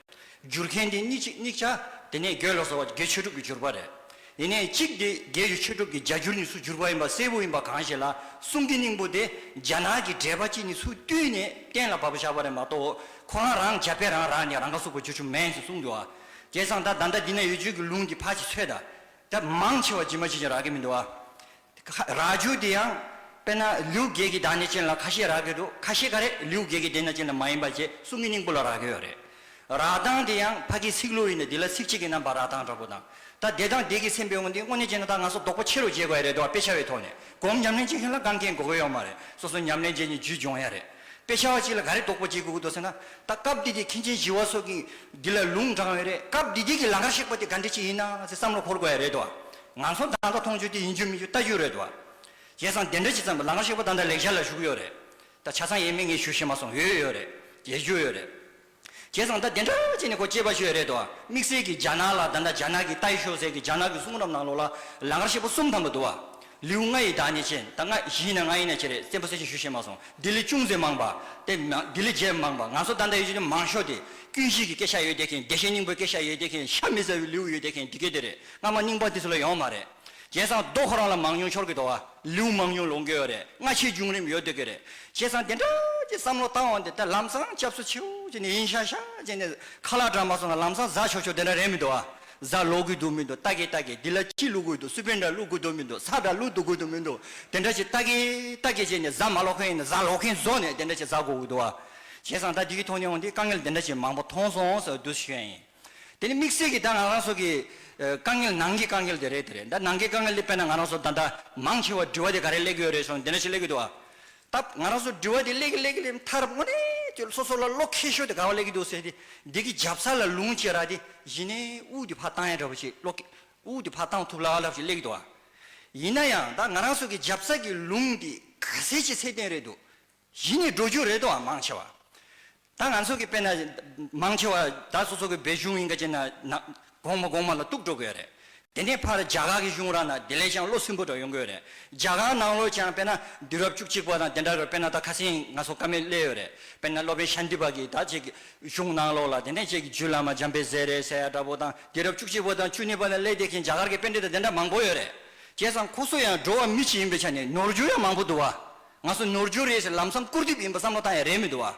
བསྒྱུར་མཁན་དེ་གཉིས་ཆ་གཉིས་ཆ་དེ་ནས་རྒྱལ་ལ་སོགས་པ་རྒྱལ་ཆོས་དྲུག་གི་བསྒྱུར་པ་རེད། ཡིན་ནའི་གཅིག་དེ་རྒྱལ་གྱི་ཆོས་དྲུག་གི་བརྒྱ་འགྱུར་ནས་ཚུར་བསྒྱུར་པ་ཡིན་པ་གསལ་པོ་ཡིན་པ་གང་ཞིག་ལ། གསུང་གི་སྙིང་པོ་དེ་རྒྱ་ནག་གི་འགྲེལ་པ་གཅིག་ནས་ཚུར་བཏུས་ནས་གཏན་ལ་ཕབ་བཞག་པ་རེད་མ་གཏོགས། ཁོ་རང་རང་རྒྱ་དཔེ་རང་རག་ནས་རང་ཁ་གསོ་བ་བསྒྱུར་རྒྱུ་མེད་ཟེར་གསུངས་འདུག་ཨ། བྱས་ཙང་ད་ད་ལྟ་འདི་ན་ཡོད་རྒྱུ་གི་ལུང་འདི་ཕར་ཅིག་འཚོལ་དང་། ད་མང་ཆེ་བ་ཇི་མ་ཇི་བཞིན་རག་གི་མི་འདུག་ཨ། ཁ་རག་རྒྱུ་དེ་ཡང་དཔེར་ན་ལེའུ་བརྒྱད་ཀྱི་བདག་ཉིད་ཅན་ལ་ཁ་ཤས་རག་གི་འདུག་ཁ་ཤས་ག་རེ་ལེའུ་བརྒྱད་ཀྱི་བདག་ཉིད་ཅན་ལ་མ་ཡིན་པ་བྱས་གསུང་གི་སྙིང་པོ་ལ་རག་གི་ཡོད་རེད། རག་སྟངས་དེ་ཡང་ཕ་གི་ཚིག་ལོ་ཡིན་ན་འདི་ལ་ཚིག་གཅིག་གི་རྣམ་པ་རག་སྟངས་འདྲ་པོ་དང་། ད་དེ་དང་དེ་གི་སེམས་པའི་དབང་དུ་དངོས་གནས་བྱས་ན་ད་ང་ཚོ་དོགས་པ་ཆེ་རུ་བྱེད་དགོས་ཡ་རེད་འདུག་དཔེ་ཆ་བའི་ཐོག་ནས་སྒོམ་ཉམས་ལེན་བྱེད་མཁན་ལ་འགལ་རྐྱེན་གོ་གི་ཡོད་མ་རེད། སོ་སོ་ཉམས་ལེན་བྱེད་ནས་རྒྱུས་སྦྱོང་ཡ་རེད། དཔེ་ཆ་བ་གཅིག་ལ་ག་རེ་དོགས་པ་བྱེད་དགོས་ཀྱི་འདུག་ཟེར་ན། ད་སྐབས་འདི་དེ་མཁན་ཆེན་ཞི་བ་འཚོ་གིས་འདི་ལ་ལུང་དྲངས་ཡོད་རེད། སྐབས་འདི་དེ་གི་ལང་ཀར་གཤེགས་པ་དེ་ག་འདྲ་ཅིག་ཡིན་ན་ཟེར་བསམ་བློ་འཁོར་དགོས་ཡ་རེད་དོ། ང་ཚོ་ད་ལྟ་མཐོང་རྒྱུ་དེ་ཡིན་རྒྱུ་མིན་རྒྱུ་ལྟ་རྒྱུ་རེད་དོ། བྱས་ཙང་དེ་འདྲ་ཅིག་ཙམ་པ་ལང་ཀར་གཤེགས་པ་ད་ལྟ་ལེགས་སྦྱར་ལ་བཞུགས་ཡོད་རེད། ད་ཆ་ཚང་ཡས་མས་ངས་ཞུ་ཤེས་མ་སོང་། ཡོད་ཡོད་རེད། རྒྱས་རྒྱུ་ཡོད་རེད། བྱས་ཙང་ད་དེ་འདྲ་བྱས་ནས་ཁོ་དཔྱད་པ་ཞུ་ཡ་རེད་དོ། དམིགས་བསལ་གྱི་རྒྱ་ནག་ལ་ད་ལྟ་རྒྱ་ནག་གི་ཏའི་ཤོ་ཟེར་གྱི་རྒྱ་ནག་གི་གསུང་རབ་ནང་ལོགས་ལ་ལང་ཀར་གཤེགས་པ་གསུམ་ཐམ་པ་འདུག་བ། ལེའུ་ལྔ་ཡི་བདག་ཉིད་ཅན། ད་ལྔ་བཞི་ཡིན་ན་ལྔ་ཡིན་ན་བྱེད་རེད། བཙན་པོ་གསལ་བྱེད་ཞུ་ཤེས་མ་སོང་། ལྡི་ལི་ཅུང་ཟད་མང་བ། དེ་མ་ལྡི་ལི་བརྒྱད་མང་བ། ང་ཚོ་ད་ལྟ་ཡོད་ཀྱི་མང་ཤོས་དེ་ཀུན་གཞི་གི་སྐད་ཆ་ཡོད་བསྡད་མཁན། བདེ་གཤེགས་སྙིང་པོའི་སྐད་ཆ་ཡོད་བསྡད་མཁན། ཤ་མི་ཟ་བའི་ལེའུ་ཡོད་བསྡད་མཁན་འདི་སྐད་དེ་རེད། སྔ་མ་རྙིང་པ་དེ་ཚོ་ལ་ཡོང་མ་རེད། བྱས་ཙང་མདོ་ཁོ་རང་ལ་མང་ཉུང་འཆོར་གི་འདུག་བ། ལེའུ་མང་ཉུང་ལོང་གི་ཡོད་རེད། སྔ་ཕྱི་བྱུང་རིམ་ཡོད་བསྡད་ཀྱི་རེད། བྱས་ཙང་དེ་འདྲ་ཅིག་བསམ་བློ་བཏང་འོང་དེ་ད་ལམ་སང་སྐྱབས་སུ་མཆིའོ་བྱས་ནས་ཡིན་ཤག་ཤག་བྱས་ནས་ཁ་ལག་འདྲ་མ་སོང་ན་ལམ་སང་ཟ་ཆོག་ཆོག་དེ་འདྲ་རེད་མི་འདུག་བ། ཟ་ལོག་གི་འདུག་མི་འདུག་ལྟ་གི་ལྟ་གི། འདི་ལ་ཅི་བླུག་དགོས་འདུག་སུ་པན་འདྲ་བླུག་དགོས་འདུག་མི་འདུག་ཚྭ་འདྲ་བླུག་འདུག་དགོས་འདུག་མི་འདུག་དེ་འདྲ་ཅིག་ལྟ་གི་ལྟ་གི་བྱས་ནས་ཟ་མ་ལོག་མཁན་ཡིན་ན་ཟ་ལོག་མཁན་བཟོ་ནས་དེ་འདྲ་ཅིག་ཟ་དགོས་ཀྱི་འདུག་བ། བྱས་ཙང་ད་འདི་གི་ཐོག་ནས་འོང་དེ་དཀའ་ངལ་དེ་འདྲ་ཅིག་མང་པོ་མཐོང་སོང་ཟེར་འདུག་ཞུ་ཡ་ཡིན། དེ་ནི་དམིགས་བསལ་གྱི་ད་ང་རང་ཚོ་གི་ཨ་དཀའ་ངལ་ནང་གི་དཀའ་ངལ་དེ་རེད། དེ་རེད། ད་ནང་གི་དཀའ་ངལ་དེ་དཔེར་ན་ང་རང་ཚོ་ད་ལྟ་མང་ཆེ་བ་དྲི་བ་དེ་ག་རེ་སླེབས་ཀྱི་ཡོད་རེད་ཟེར་ན་དེ་འདྲ་ཞིག་སླེབས་ཀྱི་འདུག་ཨ། ད་ང་རང་ཚོ་དྲི་བ་དེ་སླེབས་ཀྱི་སླེབས་ཀྱི་སླེབས་མཐར་དངོས་གནས་དེ་སོ་སོ་ལ་བློ་ཁེལ་ཤོས་དེ་ག་བ་སླེབས་ཀྱི་འདུག་ཟེར་ཏེ། འདི་གི་རྒྱབ་ས་ལ་ལུང་བཅད་ར་དེ་གཞི་ནས་དབུགས་དེ་ཕར་བཏང་ཡ་འདྲ་པོ་ཞིག་བློ་ཁེ་དབུགས་དེ་ཕར་བཏང་ཐུབ་ལ་ལབ་ཞིག་སླེབས་ཀྱི་འདུག་ཨ། ཡིན་ན་ཡང་ད་ང་རང་ཚོ་གི་རྒྱབ་ས་གི་ལུང་དེ་ག་ཚད་ཅིག་ཚད་ལྡན་རེད་འདུག་གཞི་ནས་འགྲོ་རྒྱུ་རེད་དོ། མང་ཆེ་བ། ད་ང་ཚོ་གི་དཔེར་ན་མང་ཆེ་བ་ད་སོ་སོ་གི་བོད་གཞུང་ཡིན་ག་ཅེ་ན་ན་གོང་མ་གོང་མ་ལ་གཏུག་འགྲོ་དགོས་རེད། དེ་ནས་ཕར་རྒྱ་གར་གྱི་གཞུང་རང་ན་དེ་ལས་ཀྱང་བློ་སིམ་པོ་འདྲ་ཡོང་གི་ཡོད་རེད། རྒྱ་གར་ནང་ལོགས་ཀྱང་དཔེར་ན་དུས་རབས་བཅུ་གཅིག་པ་དང་དེ་འདྲ་གི་དཔེར་ན་ད་ཁ་སང་ང་ཚོ་བཀའ་མོལ་སླེབས་ཡོད་རེད། དཔེར་ན་སློབ་དཔོན་ཤཱནྟི་པ་གིས་ད་ཅིག་གཞུང་ནང་ལོགས་ལ་དེ་ནས་ཅིག་རྒྱུད་བླ་མ་འཇམ་དཔལ་ཟས་རེད་ཟེར་ཡ་འདྲ་པོ་དང་དུས་རབས་བཅུ་གཅིག་པ་དང་བཅུ་གཉིས་པ་ནས་སླེབས་བསྡད་མཁན་རྒྱ་གར་གྱི་པཎྜི་ཏ་དེ་འདྲ་མང་པོ་ཡོད་རེད། བྱས་ཙང་ཁོ་ཚོ་ཡང་འགྲོ་བ་མི་གཅིག་ཡིན་པའི་ཆ་ནས་ནོར་འཁྲུལ་ཡང་མང་པོ་འདུག་བ། ང་ཚོ་ནོར་འཁྲུལ་རེད་ཟེར་ལམ་སང་བཀུར་སྟིབས་ཡིན་པ་བསམ་བློ་བཏང་ཡ་རེད་མི་འདུག་བ།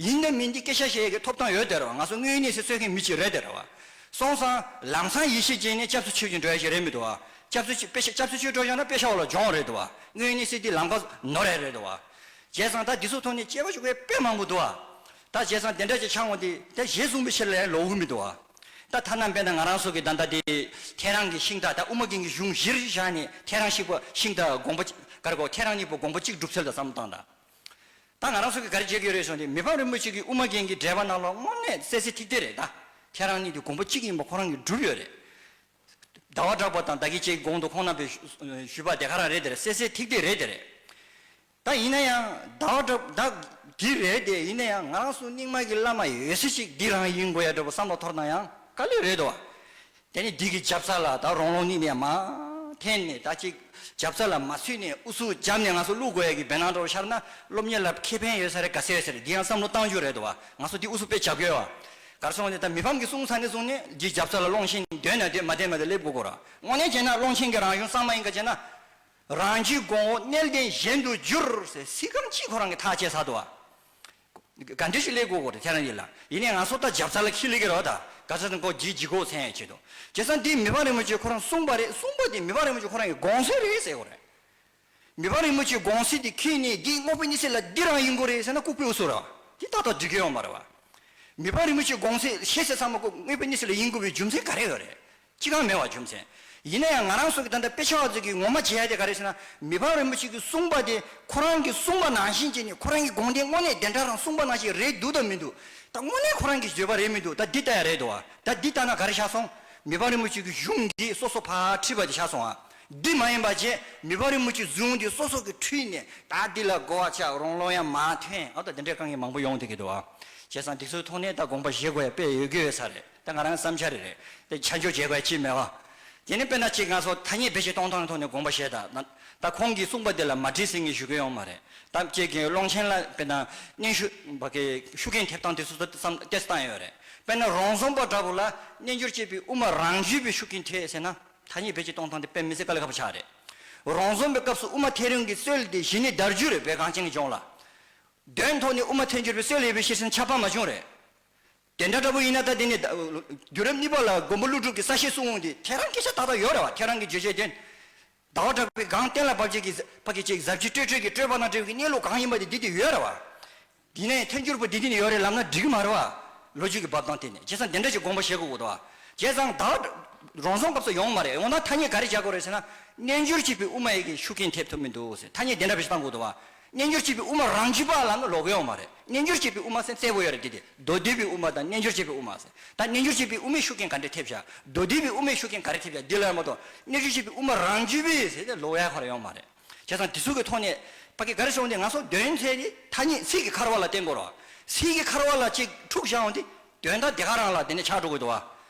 ཡིན་དང་མིན་འདི་སྐད་ཆ་བཤད་ཡས་ཀྱི་ཐོབ་ཐང་ཡོད་དེ་རེད་བ། ང་ཚོ་དངོས་གནས་སེ་གསོད་མཁན་མི་གཅིག་རེད་དེ་རེད་བ། སོང་ཙང་ལམ་སང་ཡིད་ཆེས་བྱས་ནས་སྐྱབས་སུ་མཆི་བྱས་འགྲོ་ཡ་ཞིག་རེད་མི་འདུག་བ། སྐྱབས་སུ་མཆི་དཔེ་ཆ་སྐྱབས་སུ་མཆི་འགྲོ་བཞག་ན་དཔེ་ཆ་འོག་ལ་སྦྱོང་རེད་འདུག་བ། དངོས་གནས་སེ་འདི་ལམ་ཁ་ནོར་ཡ་རེད་འདུག་བ། བྱས་ཙང་ད་འདི་ཚོ་ཐོག་ནས་དཔྱད་པ་ཞུ་མཁན་དཔེ་མང་པོ་འདུག་བ། ད་བྱས་ཙང་དེ་འདྲ་ཅིག་ཆགས་འོང་དེ་ད་ཞེ་གསུངས་པའི་ཕྱིར་ལ་ཡང་ལོག་གི་མི་འདུག་བ། ད་ཐ་ན་དཔེར་ན་ང་རང་ཚོ་གི་ད་ལྟ་དེ་ཐལ་རང་གི་ཤིང་རྟ་ད་དབུ་མ་རྒྱན་གྱི་གཞུང་གཞིར་བཞག་ནས་ཐལ་རང་ཤིང་པོ་ཤིང་རྟ་དགོངས་པ་ག་རེ་གོ་ཐལ་རང་གཉིས་པོ་དགོངས་པ་གཅིག་སྒྲུབ་ཚུལ་ལ་བསམ་བློ་བཏང་དང་། ད་ང་རང་ཚོ་གིས་ག་རེ་བྱེད་ཀྱི་ཡོད་རེད་ཟེར་ན་མི་ཕམ་རིན་པོ་ཆེ་གིས་དབུ་མ་རྒྱན་གྱི་འགྲེལ་པ་ནང་ལོགས་དངོས་གནས་གསལ་གསལ་ཐིག་ཐིག་རེད། ད་ཐལ་རང་གཉིས་དེ་དགོངས་པ་གཅིག་ཡིན་པ་ཁོ་རང་གིས་སྒྲུབ་ཡོད་རེད། ཟླ་བ་གྲགས་པ་དང་ད་གིན་ཅིག་གོང་དུ་ཁོང་རྣམ་པས་ཞུས་པ་དེ་ག་རང་རེད་དེ་རེད། གསལ་གསལ་ཐིག་ཐིག་རེད་དེ་རེད། ད་ཡིན་ན་ཡང་ཟླ་བ་གྲགས་ད་འདི་རེད་དེ་ཡིན་ན་ཡང་ང་རང་ཚོ་རྙིང་མ་གི་བླ་མ་ཡོད་ས་ཅིག་འདི་རང་ཡིན་དགོས་ཡ་འདྲ་པོ་བསམ་བློ་འཐོར་ན་ཡང་དཀའ་ལས་རེད་དོ། དེ་ནི་འདི་གི་རྒྱབ་རྩ་ལ་ད་རོང་ལུང་གཉིས་ནས་མར་འཐེན་ནས་ད་ཅིག་རྒྱབ་རྩ་ལ་མ་ཚུད་ནས་ཨུ་ཚུགས་བརྒྱབ་ནས་ང་ཚོ་བླུག་དགོས་ཡ་གི་བེ་ནང་འགྲོ་ཤར་ན་སློབ་གཉེར་ལ་ཁེ་ཕན་ཡོད་ས་རེད་ག་ཟེར་ཟེར་འདི་ཡང་བསམ་བློ་བཏང་རྒྱུ་རེད་དོ་བ། ང་ཚོ་འདི་ཨུ་ཚུགས་དཔེ་རྒྱབ་དགོས་བ། གར་སོང་ནས་ད་མི་ཕམ་གི་གསུང་ཚར་ནས་བཟུང་ནས་འདི་རྒྱབ་རྩ་ལ་སློང་ཤེས་འདོན་ན་འདོད་མ་འདོད་མ་འདོད་སླེབས་དགོས་དགོས་ར། དངོས་གནས་བྱས་ན་སློང་ཆེན་གྱི་རང་གཞུང་གཙང་མ་ཡིན་ག་བྱས་ན། རང་རྒྱུད་གོང་འོག་གནས་བརྟན་གཞན་དུ་འགྱུར་ཟེར་ཚིག་རྐང་གཅིག་ཁོ་རང་གིས་ཐག་བཅད་ཚར་འདུག་བ། ག་འདྲ་ཞིག་སླེབས་དགོས་དགོས་རེད་ཐལ་རང་ཡིན་ལ། ཡིན་ནའི་ང་ཚོ་ད་རྒྱབ་རྩ་ལ་ཁྱི་ལི་གི་རོ་ད་ག་ཚོད་ནང་ཀོ་ཇི་ཇི་གོ་མཚན་ཡང་བྱེད་དོ། བྱས་ཙང་འདི་མི་ཕམ་རིན་པོ་ཆེ་ཁོ་རང་གསུངས་པ་རེད། གསུངས་པ་འདི་མི་ཕམ་རིན་པོ་ཆེ་ཁོ་རང་གི་དགོངས་གསལ་རེད་ཟེར་དགོས་རེད། མི་ཕམ་རིན་པོ་ཆེའི་དགོངས་གསལ་འདི་ཁྱེད་ནས་འདི་དངོས་པོ་གཉིས་སེ་ལ་འདི་རང་ཡིན་དགོས་རེད་ཟེར་ན་ལྐུགས་པའི་ཨུ་ཚུགས་ར། འདི་ཏག་ཏག་འགྲིག་གི་ཡོད་མ་རེད་བ། མི་ཕམ་རིན་པོ་ཆེའི་དགོངས་གསལ་ཤེས་ཚད་ཚང་མ་ཁོ་དངོས་པོ་གཉིས་སེ་ལ་ཡིན་དགོས་པའི་རྒྱུ་མཚན་ག་རེ་ཡོད་རེད། ཅི་གང་མེད་པ་རྒྱུ་མཚན། ཡིན་ན་ཡང་ང་རང་ཚོ་གི་ད་ལྟ་དཔེ་ཆ་བ་ཚོ་གི་ངོ་མ་བྱེད་ཡ་དེ་ག་རེ་ཟེར་ན་མི་ཕམ་རིན་པོ་ཆེ་གི་གསུངས་པ་དེ་ཁོ་རང་གི་གསུངས་པ་ནང་བཞིན་བྱས་ནས་ཁོ་རང་གི་དགོངས་དོན་དངོས་གནས་དེ་འདྲ་རང་གསུངས་པ་ནང་བཞིན་རེད་འདུག་དང་མི་འདུག་ད་དངོས་གནས་ཁོ་རང་གི་བརྗོད་པ་རེད་མི་འདུག་ད་འདི་ལྟ་ཡ་རེད་འདུག་བ། ད་འདི་ལྟ་ན་ག་རེ་ཆགས་སོང་། མི་ཕམ་རིན་པོ་ཆེ་གི་གཞུང་འདི་སོ་སོ་ཕར་ཁྲིད་པ་དེ་ཆགས་སོང་ཨ། འདི་མ་ཡིན་པ་བྱས་མི་ཕམ་རིན་པོ་ཆེའི་གཞུང་འདི་སོ་སོ་གི་ཁྲིད་ནས་ད་འདི་ལ་གོ་བ་ཆགས་རོང་ལོང་ཡང་མ་ཐོན་ཨ། ད་འདི་འདྲའི་དཀའ་ངལ་མང་པོ་ཡོང་བསྡད་ཀྱི་འདུག་ཨ། བྱས་ཙང་འདི་ཚོའི་ཐོག་ནས་ད་དགོངས་པ་བཞེས་དགོས་ཡ་དཔེ་ཡོད་ཀྱི་ཡོད་ས་རེད། ད་ང་རང་བསམ་འཆར་རེ་རེད། དེ་ཆ་འཇོག་བྱེད་དགོས་ཡ་ཅིག་མེད་བ། དེ་ནས་དཔེར་ན་ཅིག་ང་ཚོ་ཐ་སྙད་བེད་སྤྱོད་གཏོང་སྟངས་ཐོག་ནས་དགོངས་པ་བཞེས་དང་། ད་ཁོང་གིས་གསུངས་པ་དེ་ལ་མ་འགྲིག་ཟེར་ངས་ཞུ་གི་ཡོད་མ་རེད། ད་ཅིག་གི་སློང་ཆེན་ལ་དཔེར་ན་སྙན་ཞུ་བ་གི་ཤུགས་རྐྱེན་ཐེབས་སྟངས་དེ་ཚོ་ད་བསམ་ཏེ་བཏང་ཡོད་རེད། དཔེར་ན་རོང་ཟོམ་པ་འདྲ་པོ་ལ་རྣལ་འབྱོར་སྤྱོད་པའི་དབུ་མ་རང་རྒྱུད་པའི་ཤུགས་རྐྱེན་ཐེབས་ཟེར་ན་ཐ་སྙད་བེད་སྤྱོད་གཏོང་སྟངས་དེ་དཔེ་མི་སྲིད་དཀའ་ལས་ཁག་པོ་ཆགས་རེད། རོང་ཟོམ་པའི་སྐབས་སུ་དབུ་མ་ཐལ་རང་གི་སྲོལ་དེ་གཞི་ནས་དར་རྒྱུ་རེད། བོད་གངས་ཅན་གྱི་ལྗོངས་ལ། དོན་ཐོག་ནས་དབུ་མ་ཐལ་འགྱུར་བའི་སྲོལ་ཡོད་པའི་ཕྱིར་ཟེར་ན་ཁྱབ་པ་མ་བྱུང་རེད། དེ་འདྲ་འདྲ་པོ་ཡིན་ན་ད་དེ་ནི་དུས་རབས་གཉིས་པ་ལ་མགོན་པོ་ཀླུ་སྒྲུབ་ཀྱིས་གསལ་བཤད་གསུངས་འོང་དུས་དེ་རང་སྐད་ཆ་ཏག་ཏག་ཡོད་རེད་བ། ཐལ་རང་གི་བརྗོད་བྱའི་དོན། ཟླ་བ་གྲགས་པའི་གང་གཏན་ལ་ཕབ་བྱེད་ཀྱི་ཕ་གི་ཅིག་ཟབ་ཅིག་སྤྲོས་བྲལ་གྱི་སྤྲོས་པ་དང་བྲལ་བའི་གནས་ལུགས་གང་ཡིན་པ་དེ་འདི་དེ་ཡོད་རེད་བ། དེ་ནས་ཐལ་འགྱུར་པོ་འདི་འདི་ནི་ཡོད་རེད་ལབ་ན་འགྲིག་གི་མ་རེད་བ། ལོ་རྒྱུས་ཀྱི་འབབ་སྟངས་དེ་ནས་བྱས་ཙང་དེ་འདྲ་ཞིག་དགོངས་པ་བཞེས་དགོས་ཀྱི་འདུག་བ། བྱས་ཙང་ད་རོང་ཟོམ་སྐབས་སུ་ཡོང་མ་རེད། ཡོང་ན་ཐ་སྙད་ག་རེ་བྱ་དགོས་རེད་ཟེར་ན་རྣལ་འབྱོར་སྤྱོད་པའི་དབུ་མ་ཡི་གི་ཤུགས་རྐྱེན་ཐེབས་ཐུབ་མི་འདུག་ཟེར་ཐ་སྙད་དེ་འདྲ་བེད་སྤྱོད་གཏོང་དགོས་འདུག་བ། རྣལ་འབྱོར་སྤྱོད་པའི་དབུ་མ་རང་རྒྱུད་པ་ལབ་ན་ལོག་གི་ཡོད་མ་རེད། རྣལ་འབྱོར་སྤྱོད་པའི་དབུ་མ་ཟེར་གསལ་པོ་ཡོད་རེད། དེ་དེ་མདོ་སྡེ་པའི་དབུ་མ་དང་རྣལ་འབྱོར་སྤྱོད་པའི་དབུ་མ་ཟེར། ད་རྣལ་འབྱོར་སྤྱོད་པའི་དབུ་མའི་ཤུགས་རྐྱེན་ག་འདྲ་ཐེབས་བྱ། མདོ་སྡེ་པའི་དབུ་མའི་ཤུགས་རྐྱེན་ག་རེ་ཐེབས་བྱ་འདི་ལ་མ་གཏོགས་རྣལ་འབྱོར་སྤྱོད་པའི་དབུ་མ་རང་རྒྱུད་པས་ཟེར་ཏེ་ལོག་ཡ་ཁོ་ར་ཡོད་མ་རེད། བྱས་ཙང་དེ་ཚོ་གི་ཐོག་ནས་ཕ་གི་ག་རེ་བྱུང་སྟེ་ང་ཚོ་དོན་ཚན་དེ་ཐ་སྙད་ཚིག་གི་འཁར་བ་ལ་བརྟེན་དགོས་རེད་བ། ཚིག་གི་འཁར་བ་ལ་ཅིག་འཁྲུག་བཞག་འོང་དུས་དོན་དག་དེ་ག་རང་ལ་དེ་ནས་ཆགས་འགྲོ་གི་འདུག་བ།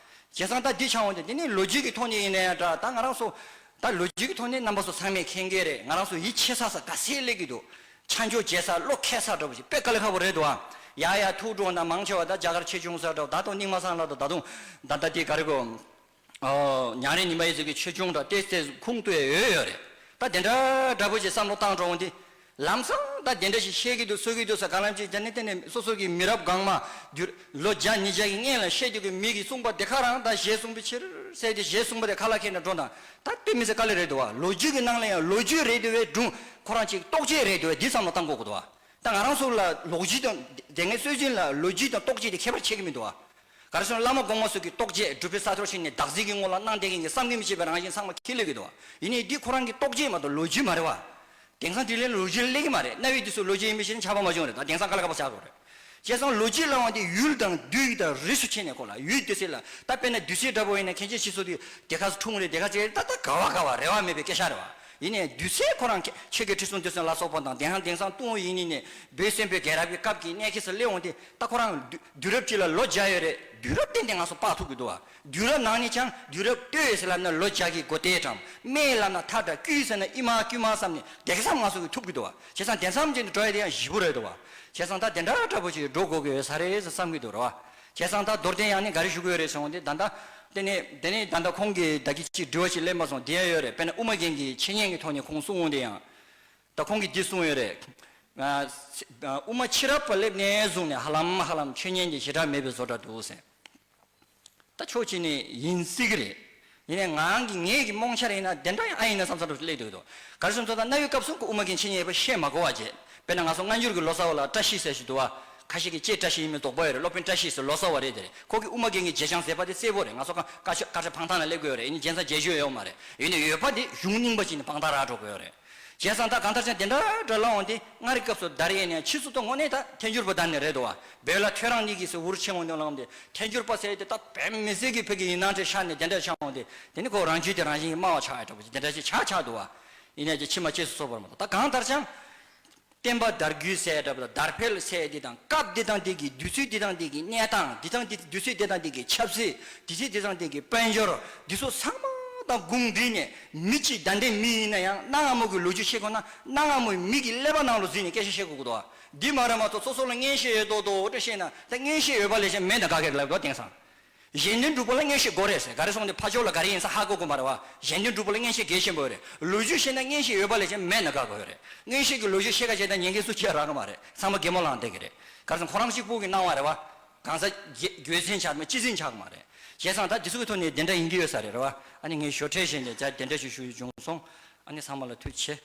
བྱས་ཙང་ད་འདི་ཆགས་འོང་དུས་དེ་ནས་ལོ་རྒྱུས་ཀྱི་ཐོག་ནས་ཡིན་ན་ཡང་འདྲ། ད་ང་རང་ཚོ་ད་ལོ་རྒྱུས་ཀྱི་ཐོག་ནས་རྣམ་པ་ཚོ་ཚང་མས་མཁྱེན་གྱི་རེད། ང་རང་ཚོ་ཡིད་ཆེས་ས་ས་ག་ཚད་སླེབས་ཀྱི་འདུག་ཆ་འཇོག་བྱེད་ས་བློ་འཁེལ་ས་འདྲ་པོ་ཞིག་དཔེ་དཀའ་ལས་ཁག་པོ་རེད་འདུག་ཨ། ཡ་ཡ་ཐུགས་སྤྲོ་ན་མང་ཆེ་བ་ད་རྒྱ་གར་ཆེ་ཆུང་ས་འདྲ་པོ་ད་དུང་རྙིང་མ་སང་ལ་དང་ད་དུང་ད་ལྟ་དེ་ག་རེ་གོ་ཉང་རེ་ཉི་མ་ཡི་ཚོ་གི་ཆེ་ཆུང་འདྲ་ཏེས་ཏེས་ཁུངས་གཏུགས་ཡ་ཡོད་ཡོད་རེད། ད་དེ་འདྲ་འདྲ་པོ་ཞིག་བསམ་བློ་བཏང་འགྲོ་འོང་དུས་ལམ་སང་ད་དེ་འདྲ་ཞིག་བཤད་ཀྱི་འདུག་གསུང་གི་འདུག་ས་ག་ལམ་ཅིག་ད་ནི་དེ་ནས་སོ་སོ་གི་མི་རབས་གང་མ་བསྒྱུར་ལོ་བརྒྱ་ཉིས་བརྒྱ་གི་སྔན་ལ་བཤད་རྒྱུ་གི་མི་གིས་གསུངས་པ་དེ་ག་རང་ད་ཞེས་གསུངས་པའི་ཕྱིར་ཟེར་ཏེ་ཞེས་གསུངས་པ་དེ་ཁ་ལ་འཁྱེར་ནས་འགྲོ་དང་ད་ལྟོས་མི་ཚེ་དཀའ་ལས་རེད་འདུག་བ། ལོ་རྒྱུས་ཀྱི་ནང་ལ་ཡང་ལོ་རྒྱུས་རེད་འདུག་བས་སྒྲུང་ཁོ་རང་ཅིག་རྟོག་བཅས་རེད་འདུག་བས་འདི་བསམ་བློ་བཏང་དགོས་ཀྱི་འདུག་བ། ད་ང་རང་ཚོ་ལ་ལོ་རྒྱུས་དང་དེ་སྔའི་སྲོལ་རྒྱུན་ལ་ལོ་རྒྱུས་དང་རྟོག་བཅས་དེ་ཁྱད་པར་ཕྱེ་གི་མི་འདུག་བ། ག་རེ་ཟེར་ན་བླ་མ་གོང་མ་ཚོ་གིས་རྟོག་བཅས་སྒྲུབ་པའི་ས་ཐོར་ཕྱིན་ནས་བདག་འཛིན་གྱི་ངོ་ལ་སྣང་བསྡད་མཁན་གྱི་བསམ་གྱིས་མི་ཁྱབ་པའི་རང་བཞིན་ཚང་མ་ཁས་ལེན་གྱི་འདུག་བ། ཡིན་ནའི་འདི་ཁོ་རང་གི་རྟོག་བཅས་མ་གཏོགས་ལོ་རྒྱུས་མ་རེད་བ། དེང་སང་དེ་ལས་ལོ་རྒྱུས་སླེབས་ཀྱི་མ་རེད། གནའ་བོའི་དུས་སུ་ལོ་རྒྱུས་ཡིན་པའི་ཕྱིར་ཆགས་པ་མ་བྱུང་རེད། ད་དེང་སང་དཀའ་ལས་ཁག་པོ་ཆགས་འགྲོ་རེད། བྱས་ཙང་ལོ་རྒྱུས་ལབ་ཡོང་དུས་ཡུལ་དང་དུས་དང་རིས་སུ་ཕྱེ་ནས་ཁོ་ལ་ཡུལ་དུས་ཚོད་ལ་ད་དཔེར་ན་དུས་ཚོད་འདྲ་པོ་ཡིན་ན་མཁན་ཆེན་ཞིག་གསོ་དུས་དེ་ག་ཚོད་འཁྲུངས་རེད། དེ་ག་ཚོད་རེད། ད་ད་ག་བ་ག་བ་རེ་བ་མེད་པའི་སྐད་ཆ་རེད་བ། ཡིན་ནའི་དུས་ཚོད་ཁོ་རང་ཁྱེད་ཀྱི་ཁྲི་སྲོང་ལྡེ་བཙན་ལ་སོགས་པ་དང་དེང་སང་དེང་སང་ཏུང་ཧོང་ཡིན་ནི་ནས་བོད་སྲིན་པོའི་རྒྱལ་རབས་ཀྱི་སྐབས་ཀྱི་གནས་ཁེ་སར་སླེབས་འོང་དེ་ད་ཁོ་རང་དུས་དུས་རབས་གཅིག་ལ་ལོ་བརྒྱ་ཡོད་རེད། དུས་རབས་ཏན་ཏན་ང་ཚོ་དཔག་ཐུབ་ཀྱི་འདུག་བ། དུས་རབས་ནང་ནས་ཀྱང་དུས་རབས་སྟོད་ཟེར་ལབ་ན་ལོ་བརྒྱ་གི་སྒོ་སྟེ་གྲམ་སྨད་ལབ་ན་ཐག་འདྲ་དཀྱུས་ཟེར་ན་ཨི་མ་དཀྱུས་མ་བསམ་ནས་དེ་ག་ཙམ་ང་ཚོ་གི་ཐུབ་ཀྱི་འདུག་བ། བྱས་ཙང་དེང་སང་ཅན་དུ་འགྲོ་ཡ་དེ་ཡང་ཞི་བོ་རེད་འདུག་བ། བྱས་ཙང་ད་དེ་འདྲ་འདྲ་པོ་ཅིག་འགྲོ་དགོས་ཀྱི་ཡོད་ས་རེད་ཟེར་བསམ་གྱི་འདུག་རེད་བ། བྱས་ཙང་ད་མདོར་བསྟན་ཡང་ནི་ག་རེ་ཞུ་གི་ཡོད་རེད་ཟེར་འོང་དེ་ད་ལྟ་དེ་ནས་དེ་ནས་ད་ལྟ་ཁོང་གིས་ད་གི་ཅིག་དྲི་བ་ཅིག་སླེབས་མ་སོང་དེ་ཡང་ཡོད་རེད། དཔེར་ན་དབུ་མ་རྒན་གྱི་འཆད་ཉན་གྱི་ཐོག་ནས་ཁོང་གསུང་འོང་དེ་ཡང་ད་ཁོང་གིས་འདི་གསུང་ཡོད་རེད། ཨ་དབུ་མ་ཕྱི་རབས་པ་སླེབས་ནས་བཟུང་ནས་ཧ་ལམ་ཧ་ལམ་འཆད་ཉན་གྱི་བྱེ་བྲག་མེད་པའི་བཟོ་འདྲ་འདུག་ཟེར། ད་ཕྱོགས་གཅིག་ནས་ཡིན་སྲིད་ཀྱི་རེད། ཡིན་ནའི་ངའང་གི་ངེད་ཀྱི་རྨོངས་འཆར་ཡིན་ན་དེ་འདྲ་ཡང་ཨ་ཡིན་ན་བསམ་བསམ་འདྲ་སླེབས་འདུག་དོ། ག་རེ་ཟེར་ན་ད་ལྟ་གནའ་བོའི་སྐབས་སུ་ཁོ་དབུ་མ་རྒན་འཆད་ཉན་ཡོད་པ་བཤད་མ་དགོས་པ་བྱས། དཔེར་ན་ང་ཚོ་སྔ་འགྱུར་གྱི་ལོ་ཙཱ་བ་ལ་བཀྲ་ཤིས་ཟེར་ཞིག་འདུག་བ། ཁ་ཤས་ཀྱིས་ལྕེ་བཀྲ་ཤིས་ཡིན་མིན་དོགས་པ་ཡོད་རེད། སློབ་དཔོན་བཀྲ་ཤིས་ཟེར་ལོ་ཙཱ་བ་རེད་དེ་རེད། ཁོ་གི་དབུ་མ་རྒན་གྱི་བརྗེད་བྱང་ཟེར་བ་དེ་གསལ་པོ་རེད། ང་ཚོ་ཀ་ཀ་ཁ་ཁ་ཕང་ཐང་ལ་སླེབས་དགོས་ཡོད་རེད། ཡིན་ནའི་རྒྱན་ས་བརྗེད་རྒྱུ་ཡོད་མ་རེད། ཡིན་ནའི་ཡོད་པ་དེ་གཞུང་རྙིང་པ་ཅིག་ནས་ཕང་ཐང་རག་འགྲོ་དགོས་ཡོད་རེད། བྱས་ཙང་ད་གང་ལྟར་ཀྱང་དེ་འདྲ་འདྲ་ལབ་འོང་དེ་སྔར་གྱི་སྐབས་སུ་དར་ཡས་ནས་ཕྱིས་སུ་ད་དངོས་གནས་ད་ཐལ་འགྱུར་བ་དར་ནས་རེད་དོ། བོད་ལ་ཐོས་རང་གཉིས་ཀྱིས་སུ་འུར་ཆེན་འོང་དེ་ལངས་ཏེ་ཐལ་འགྱུར་བ་ཟེར་དེ་ད་བོད་མི་སེར་གྱི་ཕ་གི་ཡིན་ནང་འདྲ་ཤར་ནས་དེ་འདྲ་ཆགས་འོང་དེ་དེ་ནི་ཁོ་རང་རྒྱུད་དེ་རང་བཞིན་གྱིས་དམའ་བ་ཆགས་ཡ་འདྲ་པོ་ཅིག་དེ་འདྲ་ཞིག་ཆགས་ཆགས་འདུག་བ། ཡིན་ནས་ཀྱི་ཕྱི་མ་གཅེས་སུ་གསོག་པར་མ་གཏོགས་ད་གང་ལྟར་ཀྱང་། བསྟན་པ་དར་རྒྱས་ཟེར་འདྲ་པོ་དང་དར་འཕེལ་ཟེར་འདི་དང་སྐབས་འདི་དང་འདི་གི་དུས་ཚོད་འདི་དང་འདི་གི་གནས་སྟངས་འདི་དང་འདི་དུས་ཚོད་འདི་དང་འདི་གི་ཆབ་སྲིད་དུས་ཚོད་འདི་དང་འདི་གི་དཔལ་འབྱོར་འདི་ཚོ་ཚང་མ་དང་དགོངས་འདྲིས་ནས་མི་གཅིག་ད་ལྟའི་མི་ཡིན་ན་ཡང་གནའ་སྔ་མོ་གི་ལོ་རྒྱུས་ཤེས་དགོས་ན་གནའ་སྔ་མོའི་མི་གི་ཀླད་པ་ནང་ལ་འཛུལ་ནས་སྐད་ཆ་བཤད་དགོས་ཀྱི་འདུག་འདི་མ་རེད་མ་གཏོགས་སོ་སོ་ལ་མངོན་ཤེས་ཡོད་མདོག་མདོག་འདྲ་བཤད་ན་ད་མངོན་ཤེས་ཡོད་པ་ལས་ཀྱང་མེད་ན་དགའ་གི་རེད་ལབ་འདུག་དེང་སང་། གཞན་དོན་སྒྲུབ་པ་ལ་མངོན་ཤེས་དགོས་རེད་ཟེར། ག་རེ་སོང་དེ་ཕ་ཕྱོགས་ལ་ག་རེ་ཡིན་ས་ཧ་གོ་དགོས་མ་རེད་བ། གཞན་དོན་སྒྲུབ་པ་ལ་མངོན་ཤེས་གལ་ཆེན་པོ་རེད། ལོ་རྒྱུས་ཤེས་ན་མངོན་ཤེས་ཡོད་པ་ལས་ཀྱང་མེད་ན་དགའ་དགོས་རེད། མངོན་ཤེས་ཀྱི་ལོ་རྒྱུས་ཤེས་ཀ་བྱས་ན་ཉན་མཁན་སུ་ཅིག་རག་གི་མ་རེད། ཚང་མ་གད་མོ་ལངས་བསྡད་ཀྱི་རེད། ག་རེ་སོང་ཁོ་རང་གཅིག་པུ་གི་སྣང་བ་རེད་བ། གང་ཟག་རྒྱལ་རྒྱལ་མཚན་ཆགས་མ་སྤྱི་མཚན་ཆགས་གི་མ་རེད། བྱས་ཙང་ད་དེ་ཚོ་གི་ཐོག་ནས་དེ་འདྲ་ཡིན་གྱི་ཡོད་ས་རེད་རེད་བ། ཨ་ནི་ངས་ཞོར་འཕྲོས་བྱས་ནས་ད་དེ་འདྲ་ཞིག་ཞུ་རྒྱུ་བྱུང་སོང་། ཨ་ནི་ཚང་མ་ལ་ཐུགས་རྗེ་ཆེ།